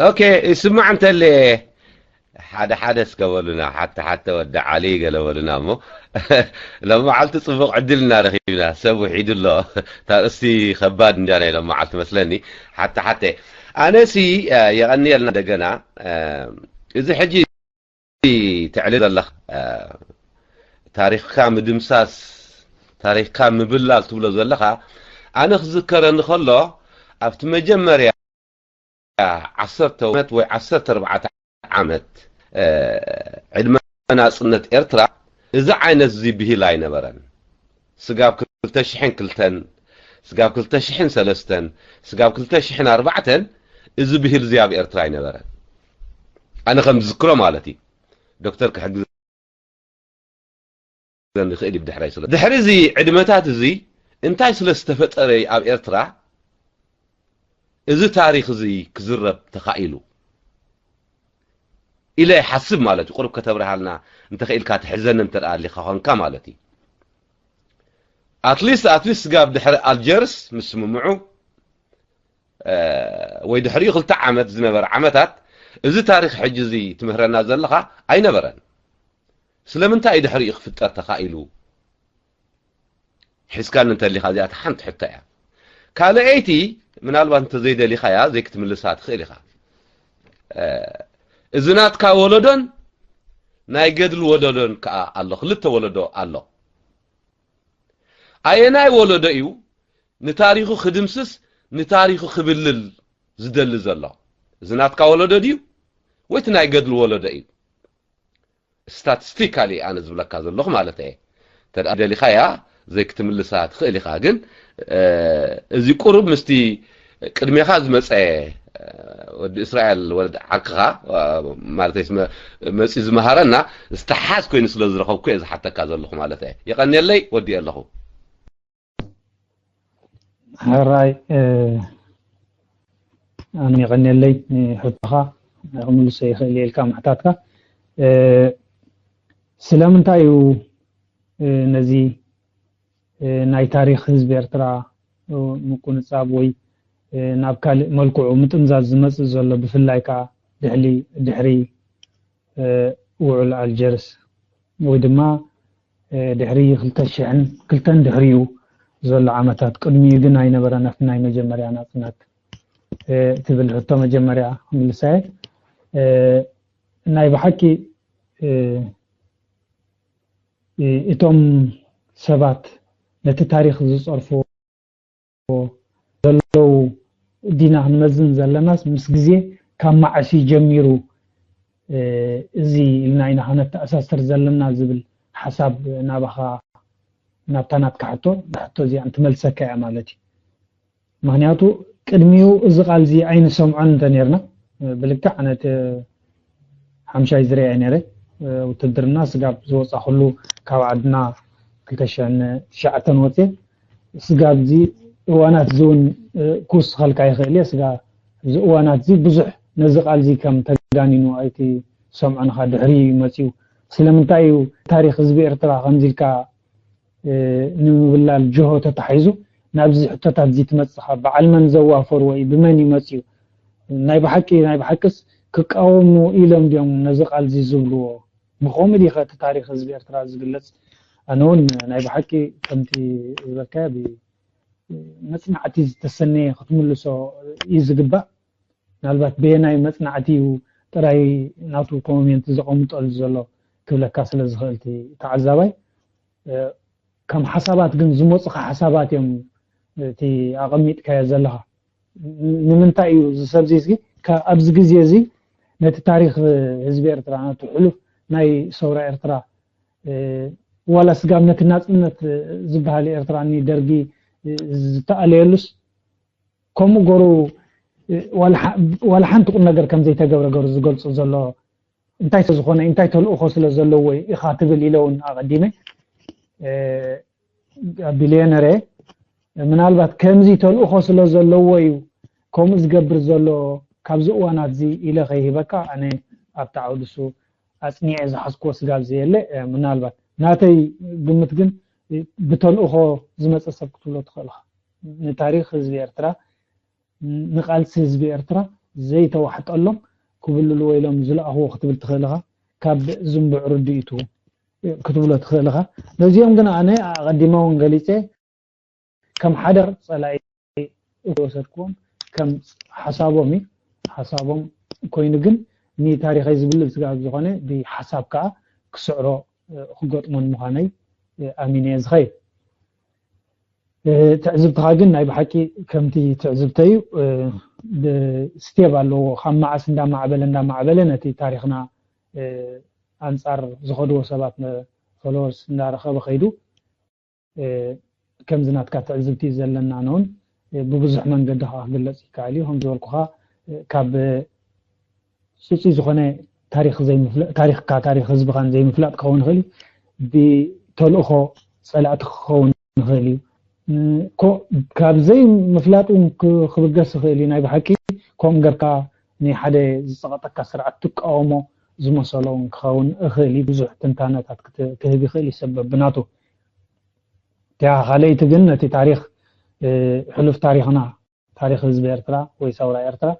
ኦኬ፣ ይስማዕ እንተለ ሓደ ሓደ እስከ በሉና፣ ሓተ ሓተ ወዲ ዓሊ ገለ በሉና እሞ። ሎም መዓልቲ ጽቡቕ ዕድል እና ረኺብና፣ ሰብ ውሒዱ ኣሎ። ታርእስቲ ከባድ እንጃ ናይ ሎም መዓልቲ መስለኒ። ሓተ ሓተ ኣነሲ የቐንየልና እንደገና። እዚ ሕጂ ትዕሊ ዘለኻ ታሪኽካ ምድምሳስ፣ ታሪኽካ ምብላል ትብሎ ዘለኻ፣ ኣነ ክዝከረኒ ከሎ ኣብቲ መጀመርያ ዓሰርተ ዓመት ወይ ዓሰርተ ኣርባዕተ ዓመት ዕድመ ናጽነት ኤርትራ እዚ ዓይነት እዚ ብሂል ኣይነበረን። ስጋብ ክልተ ሽሕን ክልተን፣ ስጋብ ክልተ ሽሕን ሰለስተን፣ ስጋብ ክልተ ሽሕን ኣርባዕተን እዚ ብሂል እዚ ኣብ ኤርትራ ኣይነበረን። ኣነ ከም ዝዝክሮ ማለት እዩ። ዶክተር ክሕግዘ ንኽእል እዩ ብድሕረይ ስለ ድሕሪ እዚ ዕድመታት እዚ እንታይ ስለ ዝተፈጠረ ኣብ ኤርትራ እዚ ታሪኽ እዚ ክዝረብ ተኻኢሉ ኢለ ይሓስብ ማለት እዩ። ቁሩብ ከተብርሃልና እንተኽኢልካ ትሕዘኒ እንተ ደኣ ኣሊኻ ኾንካ ማለት እዩ። ኣትሊስት ኣትሊስት ስጋብ ድሕሪ ኣልጀርስ ምስምምዑ ወይ ድሕሪኡ ክልተ ዓመት ዝነበረ ዓመታት እዚ ታሪኽ ሕጂ እዚ ትምህረና ዘለኻ ኣይነበረን። ስለምንታይ እዩ ድሕሪኡ ክፍጠር ተኻኢሉ? ሒዝካኒ እንተሊኻ እዚኣ ሓንቲ ሕቶ እያ። ካልኣይቲ ምናልባት እንተዘይደሊኻያ ዘይክትምልሳ ትኽእል ኢኻ። እዚ ናትካ ወለዶን ናይ ገድሊ ወለዶን ከዓ ኣሎ፣ ክልተ ወለዶ ኣሎ። ኣየናይ ወለዶ እዩ ንታሪኹ ክድምስስ ንታሪኹ ክብልል ዝደሊ ዘሎ? እዚ ናትካ ወለዶ ድዩ ወይ እቲ ናይ ገድሊ ወለዶ እዩ? ስታቲስቲካሊ ኣነ ዝብለካ ዘለኹ ማለት እየ። እንተ ደሊኻያ ዘይክትምልሳ ትኽእል ኢኻ፣ ግን እዚ ቁሩብ ምስቲ ቅድሜኻ ዝመፀ ወዲ እስራኤል ወለድ ዓርክኻ ማለት መፂ ዝመሃረና ዝተሓዝ ኮይኑ ስለ ዝረኸብኩ እየ ዝሓተካ ዘለኹ ማለት እየ። የቐንየለይ፣ ወዲኤ ኣለኹ። ሕራይ ኣነ የቐንየለይ። ሕቶኻ ክምልሶ ይኽእል ኢልካ ምሕታትካ። ስለምንታይ እዩ ነዚ ናይ ታሪኽ ህዝቢ ኤርትራ ምቁንጻብ ወይ ናብ ካልእ መልክዑ ምጥምዛዝ ዝመጽእ ዘሎ፣ ብፍላይ ከኣ ድሕሊ ድሕሪ ውዑል ኣልጀርስ ወይ ድማ ድሕሪ ክልተ ሽሕን ክልተን ድሕሪኡ ዘሎ ዓመታት፣ ቅድሚኡ ግን ኣይነበረን ኣብቲ ናይ መጀመርያ ናጽነት ትብል ሕቶ መጀመርያ ክምልሳ እየ። ናይ ብሓቂ እቶም ሰባት ነቲ ታሪኽ ዝጸርፍዎ ዘለዉ ዲና ክንመዝን ዘለናስ ምስ ግዜ ካብ መዓስ እዩ ጀሚሩ እዚ ኢልና ኢና ክነተኣሳስር ዘለና ዝብል ሓሳብ ናባኻ ናብታ ናትካ ሕቶ እዛ ሕቶ እዚኣ እንትመልሰካ እያ ማለት እዩ። ምክንያቱ ቅድሚኡ እዚ ቃል እዚ ኣይንሰምዖን እንተ ነርና ብልክዕ ኣነ እቲ ሓምሻይ ዝረኣ ነረ ውትድርና ስጋብ ዝወፃ ኩሉ ካብ ዓድና ክልተ ሽሕን ትሽዓተን ወፅየ ስጋብ እዚ እዋናት እዚ እውን ክውስኸልካ ይኽእል እየ ስጋ እዚ እዋናት እዚ ብዙሕ ነዚ ቃል እዚ ከም ተጋኒኑ ኣይትሰምዖንኻ ድሕሪ እዩ መፅዩ ስለምንታይ እዩ ታሪክ ህዝቢ ኤርትራ ከምዚ ኢልካ ንምብላል ጅሆ ተታሒዙ ናብዚ ሕቶታት እዚ ትመፅኻ በዓል መን ዘዋፈርዎ እዩ ብመን እዩ መፅዩ ናይ ብሓቂ ናይ ብሓቅስ ክቃወሙ ኢሎም ድዮም ነዚ ቃል እዚ ዝብልዎ ብኸምኡ ዲኸ እቲ ታሪክ ህዝቢ ኤርትራ ዝግለፅ ኣነ እውን ናይ ብሓቂ ከምቲ ዝበልካዮ መፅናዕቲ ዝተሰነየ ክትምልሶ እዩ ዝግባእ ምናልባት በየናይ መፅናዕቲ እዩ ጥራይ ናቱ ኮሜንት ዘቐምጠሉ ዘሎ ክብለካ ስለ ዝኽእል እቲ ተዓዛባይ ከም ሓሳባት ግን ዝመፁኻ ሓሳባት እዮም እቲ ኣቐሚጥካዮ ዘለኻ ንምንታይ እዩ እዚ ሰብ እዚ ኣብዚ ግዜ እዚ ነቲ ታሪክ ህዝቢ ኤርትራ ነቲ ሕሉፍ ናይ ሰውራ ኤርትራ ዋላ ስጋብ ነቲ ናፅነት ዝበሃል ኤርትራ ኒ ደርጊ ዝተኣለየሉስ ከምኡ ገሩ ዋላ ሓንቲ ቁም ነገር ከም ዘይተገብረ ገሩ ዝገልፁ ዘሎ እንታይ ዝኾነ እንታይ ተልእኾ ስለ ዘለዎ ኢኻ ትብል ኢለ እውን ኣቐዲመ ቢልዮነር ምናልባት ከምዚ ተልእኾ ስለ ዘለዎ እዩ ከምኡ ዝገብር ዘሎ ካብዚ እዋናት እዚ ኢለ ከይህበካ ኣነ ኣብቲ ዓውዲ እሱ ኣፅኒዐ ዝሓዝክዎ ስጋብ ዘየለ ምናልባት ናተይ ግምት ግን ብተልእኾ ዝመፀ ሰብ ክትብሎ ትኽእል ኢኻ ንታሪክ ህዝቢ ኤርትራ ንቃልሲ ህዝቢ ኤርትራ ዘይተዋሕጠሎም ክብልልዎ ኢሎም ዝለኣኽዎ ክትብል ትኽእል ኢኻ። ካብ ዝንቡዕ ርድኢቱ ክትብሎ ትኽእል ኢኻ። ነዚኦም ግን ኣነ ኣቐዲመ እውን ገሊጸ፣ ከም ሓደ ጸላኢ ወሰድክዎም፣ ከም ሓሳቦም እዩ። ሓሳቦም ኮይኑ ግን ንታሪኸይ ዝብልል ስጋብ ዝኾነ ብሓሳብ ከዓ ክስዕሮ ክገጥሞን ምዃነይ ኣሚነ እየ ዝኸይድ። ትዕዝብትኻ ግን ናይ ብሓቂ ከምቲ ትዕዝብተይ እዩ። ስቴብ ኣለዎ። ካብ መዓስ እንዳማዕበለ እንዳማዕበለ ነቲ ታሪኽና ኣንጻር ዝኸድዎ ሰባት ፎሎወርስ እንዳረኸበ ከይዱ ከምዚ ናትካ ትዕዝብቲ ዘለና ነውን ብብዙሕ መንገዲ ከዓ ክግለፅ ይከኣል እዩ። ከም ዝበልኩኻ ካብ ስፁይ ዝኾነ ታሪኽካ ታሪኽ ህዝብኻን ዘይምፍላጥ ክኸውን ይኽእል እዩ። ብተልእኾ ፀላእቲ ክኸውን ይኽእል እዩ። ካብ ዘይምፍላጥ እውን ክብገስ ይኽእል እዩ። ናይ ብሓቂ ከምኡ ገርካ ናይ ሓደ ዝፀቐጠካ ስርዓት ትቃወሞ ዝመሰሎ እውን ክኸውን ይኽእል እዩ። ብዙሕ ትንታነታት ክህብ ይኽእል እዩ ሰብ በብናቱ። እቲኣ ካልኣይቲ ግን ነቲ ታሪኽ ሕሉፍ ታሪኽና ታሪኽ ህዝቢ ኤርትራ ወይ ሰውራ ኤርትራ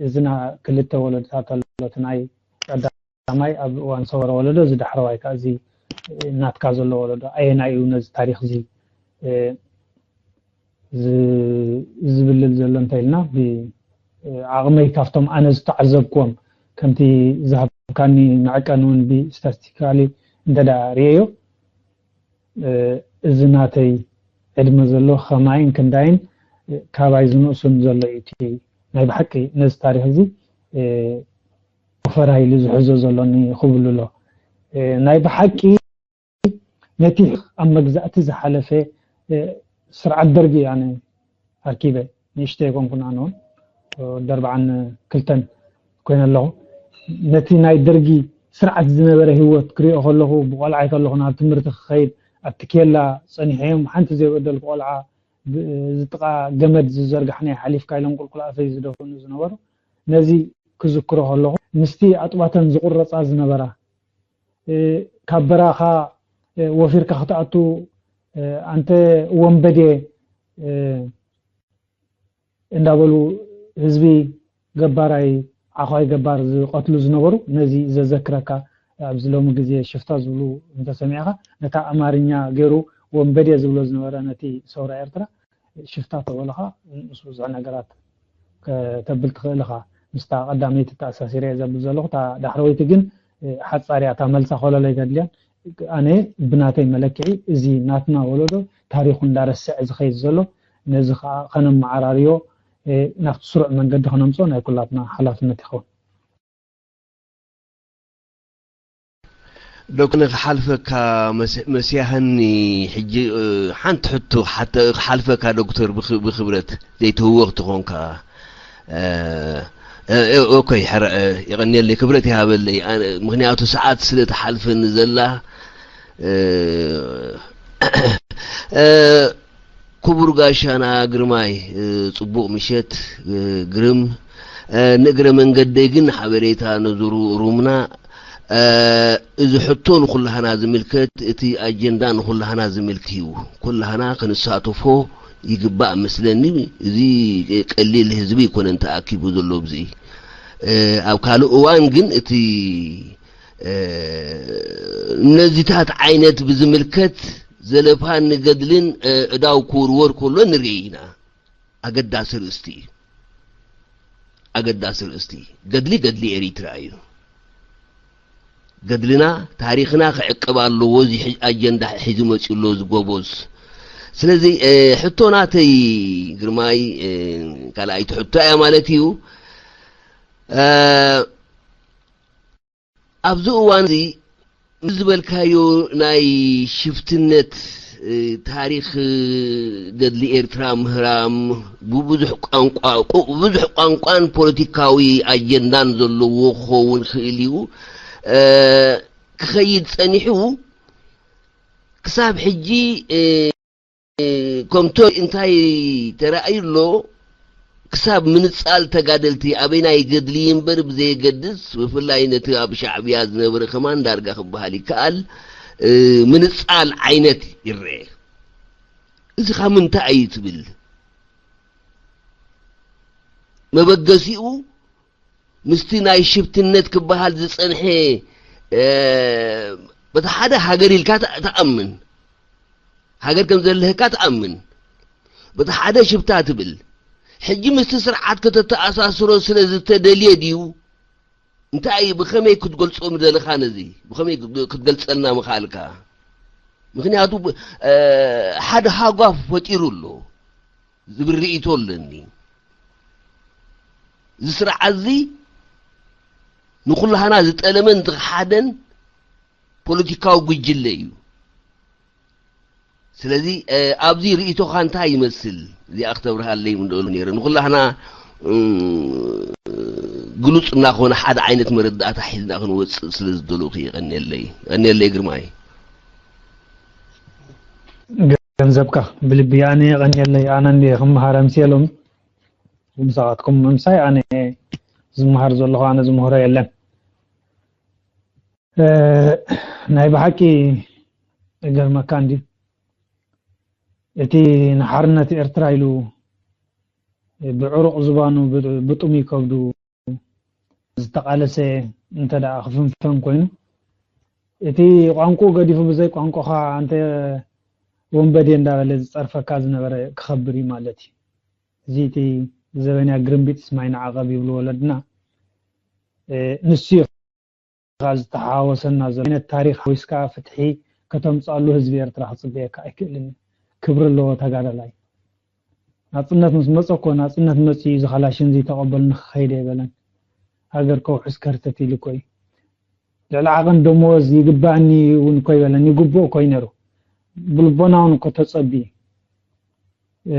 እዝና ክልተ ወለዶታት ኣሎ። እቲ ናይ ቀዳማይ ኣብ እዋን ሰውራ ወለዶ፣ እዚ ዳሕረዋይ ከኣ እዚ ናትካ ዘሎ ወለዶ ኣየናይ እዩ ነዚ ታሪኽ እዚ ዝብልል ዘሎ እንተ ኢልና ብዓቕመይ ካብቶም ኣነ ዝተዓዘብክዎም ከምቲ ዝሃብካኒ መዐቀኒ እውን ብስታስቲካሊ እንተዳ ርእየዮ እዚ ናተይ ዕድመ ዘሎ ከማይን ክንዳይን ካባይ ዝንእሱን ዘሎ እዩ። እቲ ናይ ብሓቂ ነዚ ታሪኽ እዚ ወፈራ ኢሉ ዝሕዞ ዘሎኒ ክብሉ ኣሎ። ናይ ብሓቂ ነቲ ኣብ መግዛእቲ ዝሓለፈ ስርዓት ደርጊ ኣነ ኣርኪበ ንእሽተይ ኣይኮንኩን ኣነ እውን ወዲ ኣርብዓን ክልተን ኮይነ ኣለኹ። ነቲ ናይ ደርጊ ስርዓት ዝነበረ ህይወት ክሪኦ ከለኹ ብቆልዓይ ከለኹ ናብ ትምህርቲ ክኸይድ ኣብቲ ኬላ ጸኒሐዮም ሓንቲ ዘይበደልኩ ቆልዓ ዝጥቓ ገመድ ዝዘርጋሕናዮ ሓሊፍካ ኢሎም ቁልቁል ኣፈይ ዝደፍኑ ዝነበሩ ነዚ ክዝክሮ ከለኹ ምስቲ ኣጥባተን ዝቁረጻ ዝነበራ ካብ በራኻ ወፊርካ ክትኣቱ ኣንተ ወንበዴ እንዳበሉ ህዝቢ ገባራይ ዓዃይ ገባር ዝቐትሉ ዝነበሩ ነዚ ዘዘክረካ ኣብዚ ሎሚ ግዜ ሽፍታ ዝብሉ እንተሰሚዕኻ ነታ ኣማርኛ ገይሩ ወንበዴ ዝብሎ ዝነበረ ነቲ ሰውራ ኤርትራ ሽፍታ ተበልኻ ምስ ብዙሕ ነገራት ከተብል ትኽእል ኢኻ። ምስታ ቀዳመይቲ ተኣሳሲረ እየ ዘብል ዘለኹ። እታ ዳሕረወይቲ ግን ሓጻር እያ። እታ መልሳ ኮለል ኣይተድልያን። ኣነ ብናተይ መለክዒ እዚ ናትና ወለዶ ታሪኹ እንዳረስዐ ዝኸይድ ዘሎ ነዚ ከዓ ከነመዓራርዮ ናብቲ ስሩዕ መንገዲ ከነምፅኦ ናይ ኩላትና ሓላፍነት ይኸውን። ዶክተር ክሓልፈካ መስያህኒ ሕጂ ሓንቲ ሕቶ ክሓልፈካ ዶክተር ብክብረት ዘይትህወኽ ትኾንካ ኦኮይ ሕረ የቐንየለይ ክብረት ይሃበለይ ምክንያቱ ሰዓት ስለ ትሓልፈኒ ዘላ ክቡር ጋሻና ግርማይ ጽቡቕ ምሸት ግርም ንእግረ መንገደይ ግን ሓበሬታ ነዙሩ ሩምና እዚ ሕቶ ንኩላህና ዝምልከት እቲ ኣጀንዳ ንኩላህና ዝምልክ እዩ ኩላህና ክንሳተፎ ይግባእ መስለኒ እዚ ቀሊል ህዝቢ ይኮነን ተኣኪቡ ዘሎ ብዚ ኣብ ካልእ እዋን ግን እቲ ነዚታት ዓይነት ብዝምልከት ዘለፋን ንገድልን እዳው ክውርወር ከሎ ንርኢ ኢና ኣገዳሲ ርእስቲ እዩ ኣገዳሲ ርእስቲ ገድሊ ገድሊ ኤሪትራ እዩ ገድልና ታሪኽና ክዕቅብ ኣለዎ እዚ ኣጀንዳ ሒዙ መፂኡ ኣሎ እዚ ጎቦዝ ስለዚ ሕቶ ናተይ ግርማይ ካልኣይቲ ሕቶ እያ ማለት እዩ ኣብዚ እዋን እዚ ዝበልካዮ ናይ ሽፍትነት ታሪኽ ገድሊ ኤርትራ ምህራም ብብዙሕ ቋንቋ ብዙሕ ቋንቋን ፖለቲካዊ ኣጀንዳን ዘለዎ ክኸውን ክእል እዩ ክኸይድ ጸኒሑ ክሳብ ሕጂ ከምቶ እንታይ ተራእዩ ኣሎ ክሳብ ምንጻል ተጋደልቲ ኣበይናይ ገድሊ እምበር ብዘየገድስ ብፍላይ ነቲ ኣብ ሻዕብያ ዝነበረ ከማን ዳርጋ ክበሃል ይከኣል ምንጻል ዓይነት ይረአ እዚ ካብ ምንታይ እዩ ትብል መበገሲኡ ምስቲ ናይ ሽፍትነት ክበሃል ዝጸንሐ፣ እ፣ በቲ ሓደ ሃገር ኢልካ ትኣ-፣ ትኣምን፣ ሃገር ከም ዘለህካ ትኣምን፣ በቲ ሓደ ሽፍታ ትብል። ሕጂ ምስቲ ስርዓት ከተተኣሳስሮ ስለ ዝተደልየ ድዩ? እንታይ እዩ፣ ብኸመይ ክትገልጾ ምደለኻ ነዚ? ብኸመይ ክትገልጸልና ምኻልካ? ምኽንያቱ፣ እ፣ ሓደ ሃጓፍ ፈጢሩ ኣሎ ዝብል ርእይቶ ኣለኒ። እዚ ስርዓት እዚ ንኹላህና ዝጠለመን ዝኸሓደን ፖለቲካዊ ጉጅለ እዩ። ስለዚ፣ እ፣ ኣብዚ ርእይቶኻ እንታይ ይመስል? እዚኣ ክተብርሃለይ ምደሉ ነይረ። ንኹላህና፣ እም፣ ግሉጽ እናኾነ ሓደ ዓይነት መረዳእታ ሒዝና ክንወጽእ ስለ ዝደለኹ፣ የቐንየለይ። የቐንየለይ ግርማይ። ገንዘብካ ብልቢ ኣነ የቐንየለይ። ኣነ እንድየ ክመሃር ኣምስየ ሎሚ። ምሳኻትኩም ምምሳይ ኣነ ዝመሃር ዘለኹ፣ ኣነ ዝምህሮ የለን። እ፣ ናይ ብሓቂ ይገርመካ እንድዩ። እቲ ንሓርነት ኤርትራ ኢሉ ብዕሩቕ ዝባኑ ብ-፣ ብጥሙይ ከብዱ ዝተቓለሰ እንተ ደኣ ክፍንፈን ኮይኑ፣ እቲ ቋንቋኡ ገዲፉ ብዘይ ቋንቋኻ ኣንተ ወንበዴ እንዳበለ ዝጸርፈካ ዝነበረ ክኸብር እዩ ማለት እዩ። እዚ እቲ ዘበንያ ግርምቢጥስ ማይ ንዓቐብ ይብሉ ወለድና። እ፣ ንሱ እዩ ካ ዝተሓዋወሰና ዘሎ ዓይነት ታሪኽ ሓዊስካ ፍትሒ ከተምጽኣሉ ህዝቢ ኤርትራ ክጽበየካ ኣይክእልን እዩ። ክብሪ ኣለዎ ተጋዳላይ። ናጽነት ምስ መጸ እኮ ናጽነት መጺኡ እዩ፣ እዚ ካላሽን እዚ ተቐበሉኒ ክኸይድ ኣይበለን። ሃገር ከውሕስ ከርተት ኢሉ እኮ እዩ። ልዕሊ ዓቐን ደመወዝ ይግባእኒ እውን እኮ ኣይበለን፣ ይግብኦ እኮ እዩ ነይሩ። ብልቦና እውን እኮ ተጸብዩ። እ፣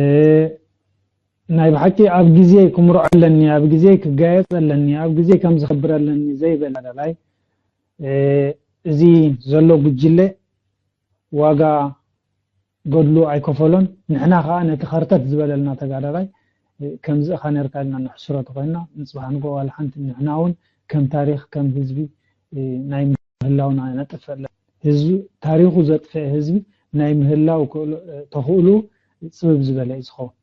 ናይ ብሓቂ ኣብ ግዜ ክምርዖ ኣለኒ፣ ኣብ ግዜ ክጋየጽ ኣለኒ፣ ኣብ ግዜ ከም ዝኸብር ኣለኒ ዘይበል ተጋዳላይ፣ እ፣ እዚ ዘሎ ጉጅለ ዋጋ ገድሉ ኣይከፈሎን። ንሕና ከኣ ነቲ ከርተት ዝበለልና ተጋዳላይ፣ እ፣ ከምዚ ኢኻ ነርካ ኢልና ነሕስሮ ተኾይንና፣ ንጽባሕ ንግሆ ዋላ ሓንቲ ንሕና እውን ከም ታሪኽ፣ ከም ህዝቢ፣ እ፣ ናይ ምህላውና ነጥፍእ ኣለና። ህዝቢ፣ ታሪኹ ዘጥፍአ ህዝቢ ናይ ምህላው ክእሎ-፣ እ፣ ተኽእሎ ጽብብ ዝበለ እዩ ዝኸውን።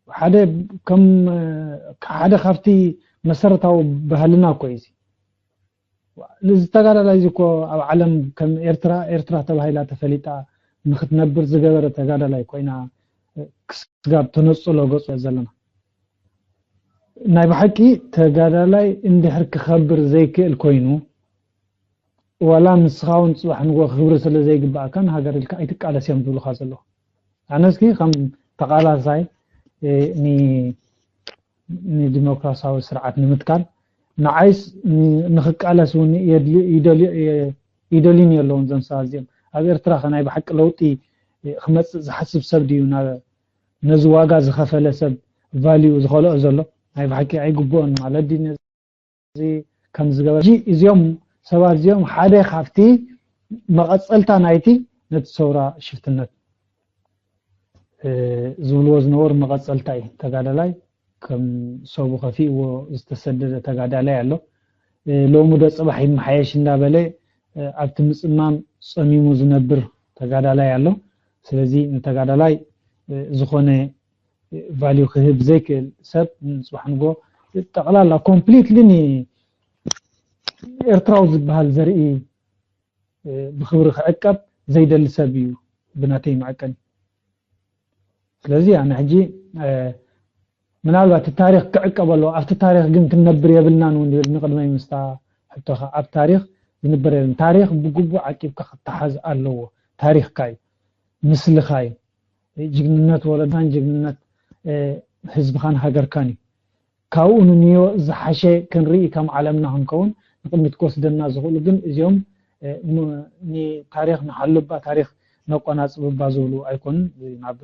ሓደ ከም፣ እ፣ ሓደ ካብቲ መሰረታዊ ባህልና እኮ እዩ እዚ። እዚ ተጋዳላይ እዚ እኮ ኣብ ዓለም ከም ኤርትራ፣ ኤርትራ ተባሂላ ተፈሊጣ ንክትነብር ዝገበረ ተጋዳላይ ኮይና፣ እ፣ ክስጋብ ተነጽሎ ገጹ ዘለና። ናይ ብሓቂ ተጋዳላይ እንድሕር ክኸብር ዘይክእል ኮይኑ፣ ዋላ ንስኻ እውን ጽባሕ ንግሆ ክብሪ ስለ ዘይግብኣካ ንሃገር ኢልካ ኣይትቃለስ እዮም ዝብሉኻ ዘለዉ። ኣነ እስኪ ከም ተቓላሳይ፣ እ፣ ኒ-፣ ንዲሞክራሲያዊ ስርዓት ንምትካል ንዓይስ ን-፣ ንኽቃለስ እውን የድሊ-፣ ይደልዩ፣ የ-፣ ይደልዩኒ ኣለውን እዞም ሰባት እዚኦም። ኣብ ኤርትራ ከ ናይ ብሓቂ ለውጢ፣ እ፣ ክመጽእ ዝሓስብ ሰብ ድዩ ናብ ነዚ ዋጋ ዝኸፈለ ሰብ ቫልዩ ዝኸልኦ ዘሎ? ናይ ብሓቂ ኣይግብኦን ማለት ድዩ? እዚ ከም ዝገበረ፣ ሕጂ እዚኦም ሰባት እዚኦም ሓደ ካብቲ መቐጸልታ ናይቲ ነቲ ሰውራ ሽፍትነት፣ እ፣ ዝብልዎ ዝነበሩ መቐጸልታ እዩ። ተጋዳላይ ከም ሰቡ ከፊእዎ ዝተሰደደ ተጋዳላይ ኣሎ። እ፣ ሎሚ ዶ ጽባሕ ይመሓየሽ እንዳበለ፣ እ፣ ኣብቲ ምጽማም ጸሚሙ ዝነብር ተጋዳላይ ኣሎ። ስለዚ ንተጋዳላይ፣ እ፣ ዝኾነ ቫልዩ ክህብ ዘይክእል ሰብ ንጽባሕ ንግሆ ጠቕላላ ኮምፕሊትሊ ኤርትራዊ ዝበሃል ዘርኢ፣ እ፣ ብኽብሪ ክዕቀብ ዘይደሊ ሰብ እዩ ብናተይ መዐቀኒ። ስለዚ ኣነ ሕጂ፣ እ፣ ምናልባት እቲ ታሪኽ ክዕቀብ ኣለዎ፣ ኣብቲ ታሪኽ ግን ክንነብር የብልናን እውን ዝብል ንቅድመይ ምስታ ሕቶኻ፣ ኣብ ታሪኽ ዝንበር የለን። ታሪኽ ብግቡእ ዓቂብካ ክተሓዝ ኣለዎ። ታሪኽካ እዩ፣ ምስልኻ እዩ። ጅግንነት ወለድኻን ጅግንነት፣ እ፣ ህዝብኻን ሃገርካን እዩ። ካብኡ ንንዮ ዝሓሸ ክንርኢ ከም ዓለምና ክንከውን ንቅድሚት ክወስደና ዝኽእሉ ግን እዚኦም፣ እ፣ ም-፣ ንታሪኽ ንሓሉባ ታሪኽ ነቆናጽብባ ዝብሉ ኣይኮኑን። እዚ ናብ፣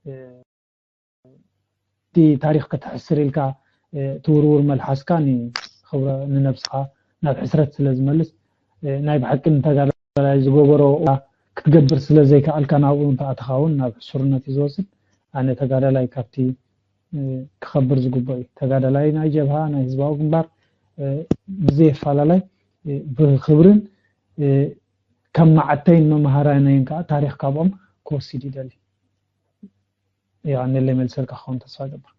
እ፣ እቲ ታሪኽ ከተሕስር ኢልካ፣ እ፣ ትውርውር መልሓስካ ንኽብረ-፣ ንነብስኻ ናብ ሕስረት ስለ ዝመልስ፣ እ፣ ናይ ብሓቂ ንተጋዳላይ ዝገበሮ ክትገብር ስለ ዘይከኣልካ ናብኡ እንተኣተኻ እውን ናብ ሕሱርነት እዩ ዝወስድ። ኣነ ተጋዳላይ ካብቲ፣ እ፣ ክኸብር ዝግብኦ እዩ። ተጋዳላይ ናይ ጀብሃ፣ ናይ ህዝባዊ ግንባር፣ እ፣ ብዘይ ኣፈላላይ፣ እ፣ ብኽብርን፣ እ፣ ከም መዓተይን መምሃራነይን ከዓ ታሪኽ ካብኦም ክወስድ ይደሊ። የቐንየለይ፣ መልሰልካ ክኸውን ተስፋ እገብር።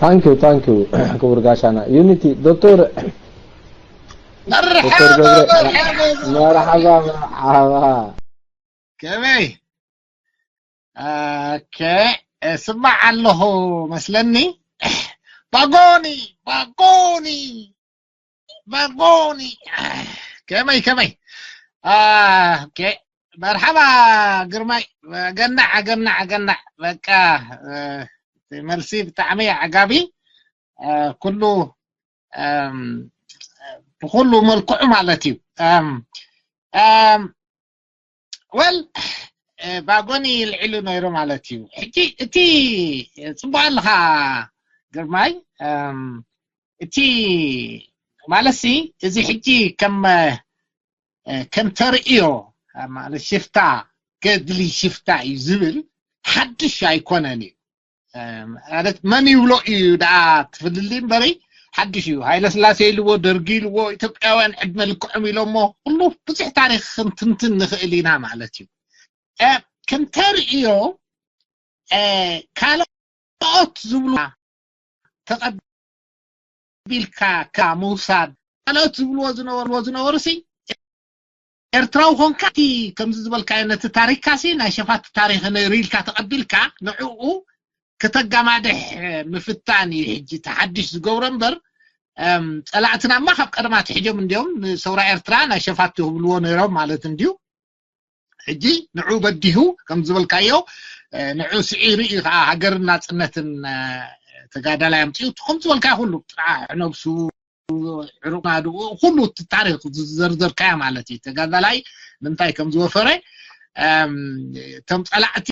Thank you, thank you. ክቡር ጋሻና ዩኒቲ ዶክተር መርሓባ ዶክተር ገብረ። መርሓባ መርሓባ መርሓባ። ከመይ? ኦኬ፣ እስማዕ ኣለኹ መስለኒ። ባጎኒ፣ ባጎኒ፣ ባጎኒ። ከመይ፣ ከመይ? ኦኬ፣ መርሓባ ግርማይ። ገናዕ፣ ገናዕ፣ ገናዕ። በቃ፣ እ፣ እቲ መልሲ ብጣዕሚ ዓጋቢ። እ፣ ኩሉ፣ እም፣ ብኩሉ መልክዑ ማለት እዩ። እም፣ እም፣ ወል፣ እ፣ ባጎኒ ይልዒሉ ነይሩ ማለት እዩ። ሕጂ እቲ ጽቡቕ ኣለኻ ግርማይ። እም፣ እቲ ማለትሲ፣ እዚ ሕጂ ከም፣ እ፣ ከም ተርእዮ፣ እ፣ ማለት ሽፍታ፣ ገድሊ ሽፍታ እዩ ዝብል ሓድሽ ኣይኮነን እዩ። እ፣ ማለት መን ይብሎ እዩ ደኣ ትፍልሊ እምበሪ፣ ሓድሽ እዩ። ሃይለ ስላሴ ኢልዎ፣ ደርጊ ኢልዎ፣ ኢትዮጵያውያን ዕድመ ልክዖም ኢሎሞ፣ ኩሉ ብዙሕ ታሪኽ ክንትንትን ንኽእል ኢና ማለት እዩ። እ፣ ከም ተርእዮ፣ እ፣ ካልኦት ዝብሉ ተቐቢልካ ካብ ምውሳድ፣ ካልኦት ዝብልዎ ዝነበሩ፣ ዝነበሩ ሲ ኤርትራዊ ኮንካ እቲ ከምዚ ዝበልካዮ ነቲ ታሪኽካ ሲ ናይ ሸፋት ታሪኽ ነይሩ ኢልካ ተቐቢልካ ንዕኡ ከተጋማድሕ ምፍታን እዩ ሕጂ እቲ ሓድሽ ዝገብሮ እምበር፣ እም፣ ጸላእትናማ ካብ ቀደም ኣትሒዞም እንድዮም ንሰውራ ኤርትራ ናይ ሸፋት ክብልዎ ነይሮም ማለት እንድዩ። ሕጂ ንዑ በዲሁ ከም ዝበልካዮ፣ እ፣ ንዑ ስዒሩ እዩ ከዓ ሃገርን ናጽነትን፣ እ፣ ተጋዳላይ ኣምጺኡ። እቲ ከም ዝበልካዮ ኩሉ ጥራሕ ነብሱ፣ ዕሩቕ ናድኡ፣ ኩሉ እቲ ታሪኽ ዝዘርዘርካዮ ማለት እዩ። ተጋዳላይ ንምንታይ ከም ዝወፈረ፣ እም፣ እቶም ጸላእቲ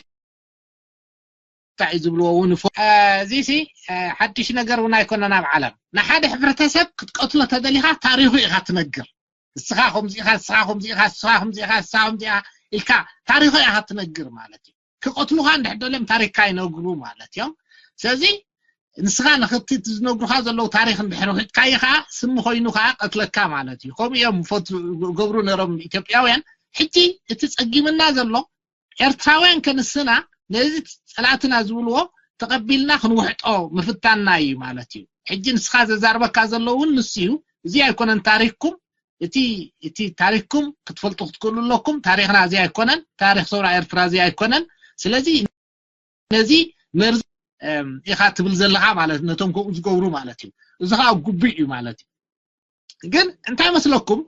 እንታይ ዝብልዎ እውን ይፎ-፣ እ፣ እዚ ሲ፣ እ፣ ሓድሽ ነገር እውን ኣይኮነን ኣብ ዓለም። ንሓደ ሕብረተሰብ ክትቀትሎ ተደሊኻ ታሪኹ ኢኻ ትነግር። ንስኻ ከምዚ ኢኻ፣ ንስኻ ከምዚ ኢኻ፣ ንስኻ ከምዚ ኢኻ፣ ንስኻ ከምዚ ኢኻ ኢልካ ታሪኹ ኢኻ ትነግር ማለት እዩ። ክቐትሉኻ እንድሕር ደልዮም ታሪኽካ ይነግሩ ማለት እዮም። ስለዚ ንስኻ ንኽቲ ዝነግሩኻ ዘለዉ ታሪኽ እንድሕር ውሒጥካዮ ኸዓ ስሚ ኮይኑ ኸዓ ቀትለካ ማለት እዩ። ከምኡ እዮም ፈቱ ገብሩ ነይሮም ኢትዮጵያውያን። ሕጂ እቲ ጸጊምና ዘሎ ኤርትራውያን ከንስና ነዚ ጸላእትና ዝብልዎ ተቐቢልና ክንውሕጦ ምፍታንና እዩ ማለት እዩ። ሕጂ ንስኻ ዘዛርበካ ዘሎ እውን ንሱ እዩ። እዚ ኣይኮነን ታሪኽኩም። እቲ፣ እቲ ታሪኽኩም ክትፈልጡ ክትክእሉ ኣለኩም። ታሪኽና እዚ ኣይኮነን። ታሪኽ ሰውራ ኤርትራ እዚ ኣይኮነን። ስለዚ ነዚ መርዚ፣ እም፣ ኢኻ ትብል ዘለኻ ማለት ነቶም ከምኡ ዝገብሩ ማለት እዩ። እዚ ኸዓ ግቡእ እዩ ማለት እዩ። ግን እንታይ መስለኩም፣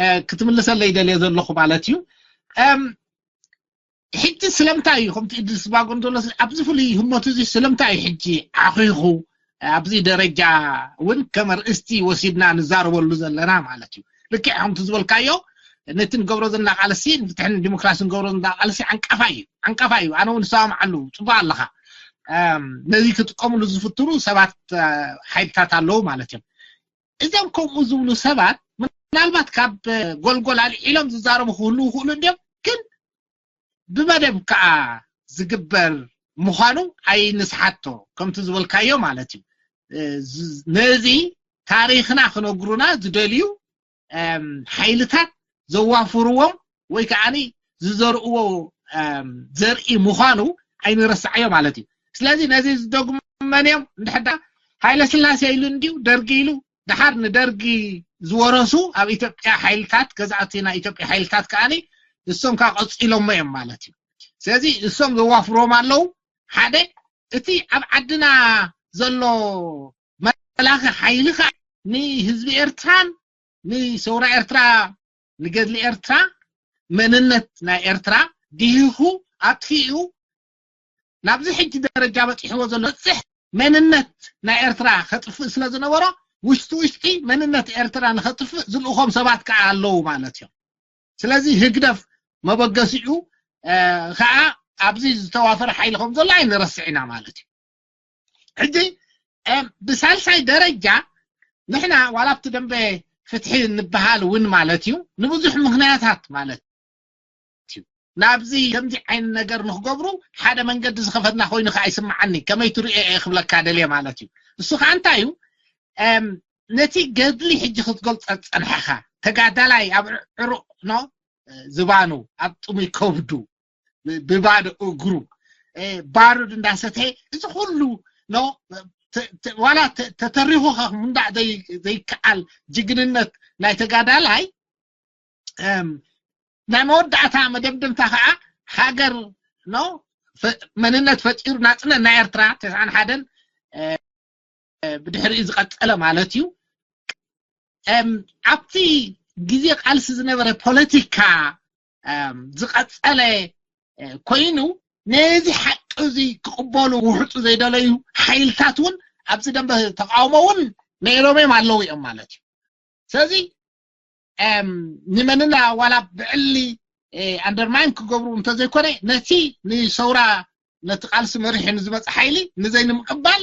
እ፣ ክትምልሰለይ ደልየ ዘለኹ ማለት እዩ። እም፣ ሕጂ ስለምንታይ እዩ ከምቲ እድሪስ ባጎን ዘሎ ኣብዚ ፍሉይ ህሞት እዚ ስለምንታይ እዩ ሕጂ ዓኺኹ ኣብዚ ደረጃ እውን ከም ኣርእስቲ ወሲድና ንዛረበሉ ዘለና ማለት እዩ። ልክዕ ከምቲ ዝበልካዮ ነቲ ንገብሮ ዘለና ቃልሲ፣ ንፍትሕን ዲሞክራሲን ንገብሮ ዘለና ቃልሲ ዓንቃፋይ እዩ፣ ዓንቃፋይ እዩ። ኣነ እውን እሰማምዓሉ፣ ጽቡቕ ኣለኻ። እም፣ ነዚ ክጥቀምሉ ዝፍትኑ ሰባት፣ እ፣ ሓይልታት ኣለዉ ማለት እዮም። እዞም ከምኡ ዝብሉ ሰባት ምናልባት ካብ ጎልጎል ኣልዒሎም ዝዛረቡ ክህልዉ ይኽእሉ እንድዮም፣ ግን ብመደብ ከኣ ዝግበር ምዃኑ ኣይንስሓቶ፣ ከምቲ ዝበልካዮ ማለት እዩ። እ፣ ዝ-፣ ነዚ ታሪኽና ክነግሩና ዝደልዩ፣ እም፣ ሓይልታት ዘዋፍርዎም ወይ ከዓኒ ዝዘርእዎ፣ እም፣ ዘርኢ ምዃኑ ኣይንረስዓዮ ማለት እዩ። ስለዚ ነዚ ዝደግሙ መን እዮም? እንድሕር ደኣ ሃይለ ስላሴ ኢሉ እንድዩ፣ ደርጊ ኢሉ፣ ደሓር ንደርጊ ዝወረሱ ኣብ ኢትዮጵያ ሓይልታት፣ ገዛእቲ ናይ ኢትዮጵያ ሓይልታት ከዓኒ ንሶም ከኣ ቀጺሎሞ እዮም ማለት እዩ። ስለዚ ንሶም ዘዋፍርዎም ኣለዉ። ሓደ፣ እቲ ኣብ ዓድና ዘሎ መላኺ ሓይሊ ከኣ ንህዝቢ ኤርትራን ንሰውራ ኤርትራ፣ ንገድሊ ኤርትራ፣ መንነት ናይ ኤርትራ ድሂኹ፣ ኣጥፊኡ፣ ናብዚ ሕጂ ደረጃ በጺሕዎ ዘሎ በጽሕ መንነት ናይ ኤርትራ ከጥፍእ ስለ ዝነበሮ፣ ውሽጢ ውሽጢ መንነት ኤርትራ ንኸጥፍእ ዝልእኾም ሰባት ከኣ ኣለዉ ማለት እዮም። ስለዚ ህግደፍ መበገሲኡ፣ እ፣ ከኣ ኣብዚ ዝተዋፈረ ሓይሊ ከም ዘሎ ኣይንረስዕ ኢና ማለት እዩ። ሕጂ፣ እም፣ ብሳልሳይ ደረጃ ንሕና ዋላ ኣብቲ ደንበ ፍትሒ እንበሃል እውን ማለት እዩ፣ ንብዙሕ ምኽንያታት ማለት እዩ። ናብዚ ከምዚ ዓይነት ነገር ንኽገብሩ ሓደ መንገዲ ዝኸፈትና ኮይኑ ከኣ ይስምዓኒ። ከመይ ትርእዮ እየ ክብለካ ደልየ ማለት እዩ። እሱ ከኣ እንታይ እዩ? እም፣ ነቲ ገድሊ ሕጂ ክትገልጾ ዝጸንሐኻ፣ ተጋዳላይ ኣብ ዕሩቕ ኖ ዝባኑ፣ ኣብ ጥሙይ ከብዱ፣ ብ-፣ ብባዶ እግሩ፣ እ፣ ባሩድ እንዳሰተየ፣ እዚ ኩሉ ኖ ዋላ ተተሪኹ ምንዳዕ ዘይከዓል ጅግንነት ናይ ተጋዳላይ ናይ መወዳእታ መደምደምታ ከዓ ሃገር ኖ መንነት ፈጢሩ ናፅነት ናይ ኤርትራ ተስዓን ሓደን ብድሕሪኡ ዝቐፀለ ማለት እዩ። ኣብቲ ግዜ ቃልሲ ዝነበረ ፖለቲካ ዝቐፀለ ኮይኑ ነዚ ሓቂ እዚ ክቕበሉ ውሕጡ ዘይደለዩ ሓይልታት እውን ኣብዚ ደንበ ተቃውሞ እውን ነይሮም እዮም ኣለዉ እዮም ማለት እዩ። ስለዚ ንመንና ዋላ ብዕሊ ኣንደርማይን ክገብሩ እንተዘይኮነ ነቲ ንሰውራ ነቲ ቃልሲ መሪሑ ንዝመፀ ሓይሊ ንዘይንምቅባል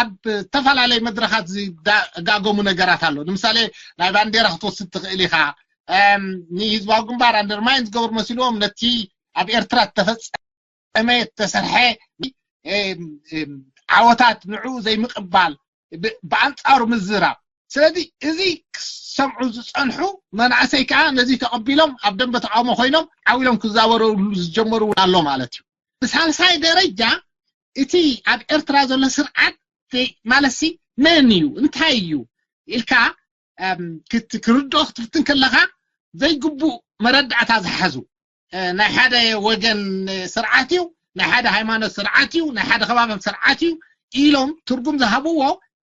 ኣብ ዝተፈላለዩ መድረኻት ዝጋገሙ ነገራት ኣሎ። ንምሳሌ ናይ ባንዴራ ክትወስድ ትኽእል ኢኻ። ንህዝባዊ ግንባር ኣንደርማይን ዝገብሩ መሲልዎም ነቲ ኣብ ኤርትራ ዝተፈፀመ ዝተሰርሐ ዓወታት ንዕኡ ዘይምቅባል ብኣንፃሩ ምዝራብ። ስለዚ እዚ ክሰምዑ ዝፀንሑ መናእሰይ ከዓ ነዚ ተቐቢሎም ኣብ ደንበ ተቃውሞ ኮይኖም ዓው ኢሎም ክዛወረሉ ዝጀመሩ እውን ኣሎ ማለት እዩ። ብሳልሳይ ደረጃ እቲ ኣብ ኤርትራ ዘሎ ስርዓት ማለትሲ መን እዩ እንታይ እዩ ኢልካ ክርድኦ ክትፍትን ከለካ ዘይግቡእ መረዳእታ ዝሓዙ ናይ ሓደ ወገን ስርዓት እዩ፣ ናይ ሓደ ሃይማኖት ስርዓት እዩ፣ ናይ ሓደ ከባቢ ስርዓት እዩ ኢሎም ትርጉም ዝሃብዎ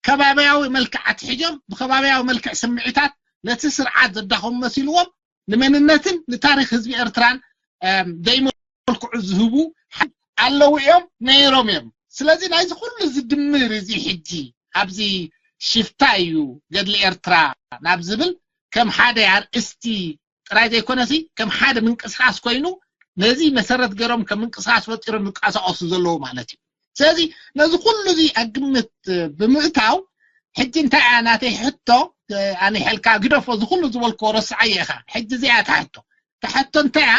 ከባቢያዊ መልክዕ ኣትሒዞም ብከባቢያዊ መልክዕ ስምዒታት ነቲ ስርዓት ዘዳኸሙ መሲልዎም ንመንነትን ንታሪክ ህዝቢ ኤርትራን ዘይመልክዑ ዝህቡ ኣለዉ እዮም ነይሮም እዮም። ስለዚ ናይዚ ኩሉ ዝድምር እዚ ሕጂ ኣብዚ ሽፍታ እዩ ገድሊ ኤርትራ ናብ ዝብል ከም ሓደ ኣርእስቲ ጥራይ ዘይኮነሲ ከም ሓደ ምንቅስቃስ ኮይኑ ነዚ መሰረት ገይሮም ከም ምንቅስቃስ ፈጢሮም ዝንቀሳቀሱ ዘለዉ ማለት እዩ። ስለዚ ነዚ ኩሉ እዚ ኣብ ግምት ብምእታው ሕጂ እንታይ እያ ናተይ ሕቶ ኣነ ሕልካ ግደፎ እዚ ኩሉ ዝበልክዎ ረስዓዮ ኢኻ። ሕጂ እዚኣ እያ እታ ሕቶ። እታ ሕቶ እንታይ እያ?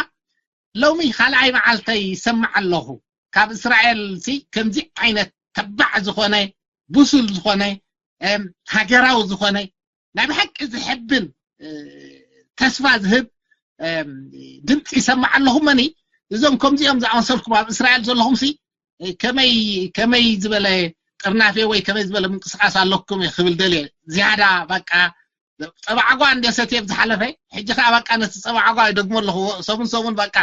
ሎሚ ካልኣይ መዓልተይ ይሰምዕ ኣለኹ ካብ እስራኤል ሲ ከምዚ ዓይነት ተባዕ ዝኾነ ብሱል ዝኾነ ሃገራዊ ዝኾነ ናይ ብሓቂ ዝሕብን ተስፋ ዝህብ ድምፂ ይሰምዕ ኣለኹ። መኒ እዞም ከምዚኦም ዝኣመሰልኩም ኣብ እስራኤል ዘለኹም ሲ ከመይ ከመይ ዝበለ ጥርናፌ ወይ ከመይ ዝበለ ምንቅስቃስ ኣለኩም እየ ክብል ደልየ ዝያዳ በቃ ፀባዕጓ እንደ ሰትየ ብዝሓለፈ ሕጂ ከዓ በቃ ነቲ ፀባዕጓ ይደግሞ ኣለኹ ሰሙን ሰሙን በቃ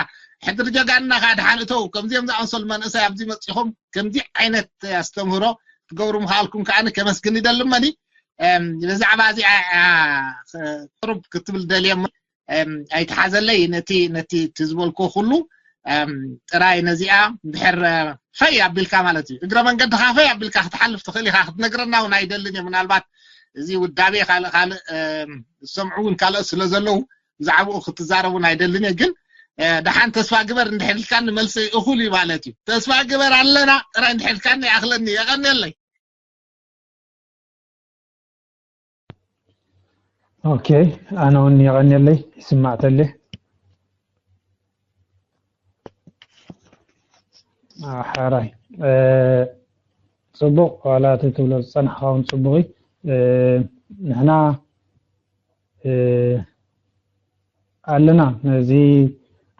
ሕድሪ ጀጋንና ከዓ ድሓን እተው ከምዚኦም ዝኣመሰሉ መንእሰይ ኣብዚ መፂኹም ከምዚ ዓይነት ኣስተምህሮ ትገብሩ ምክኣልኩም ከዓ ከመስግን ይደሊ መኒ ብዛዕባ እዚኣ ቅሩብ ክትብል ደልየ ኣይትሓዘለይ ነቲ ነቲ እቲ ዝበልኩ ኩሉ ጥራይ ነዚኣ ድሕር ፈይ ኣቢልካ ማለት እዩ እግረ መንገድካ ፈይ ኣቢልካ ክትሓልፍ ትኽእል ኢኻ ክትነግረና እውን ኣይደልን እየ ምናልባት እዚ ውዳቤ ካልእ ካልእ ዝሰምዑ እውን ካልኦት ስለ ዘለዉ ብዛዕባኡ ክትዛረቡ እውን ኣይደልን እየ ግን ደሓን ተስፋ ግበር እንድሕር ኢልካኒ መልሰይ እኹል እዩ ማለት እዩ ተስፋ ግበር ኣለና ጥራይ እንድሕር ኢልካኒ ይኣኽለኒ የቐንየለይ ኦኬ ኣነ እውን የቐንየለይ ይስማዕተለ ሓራይ ፅቡቕ ዋላ እቲ ትብሎ ዝፀናሕካ እውን ፅቡቕ እዩ ንሕና ኣለና ነዚ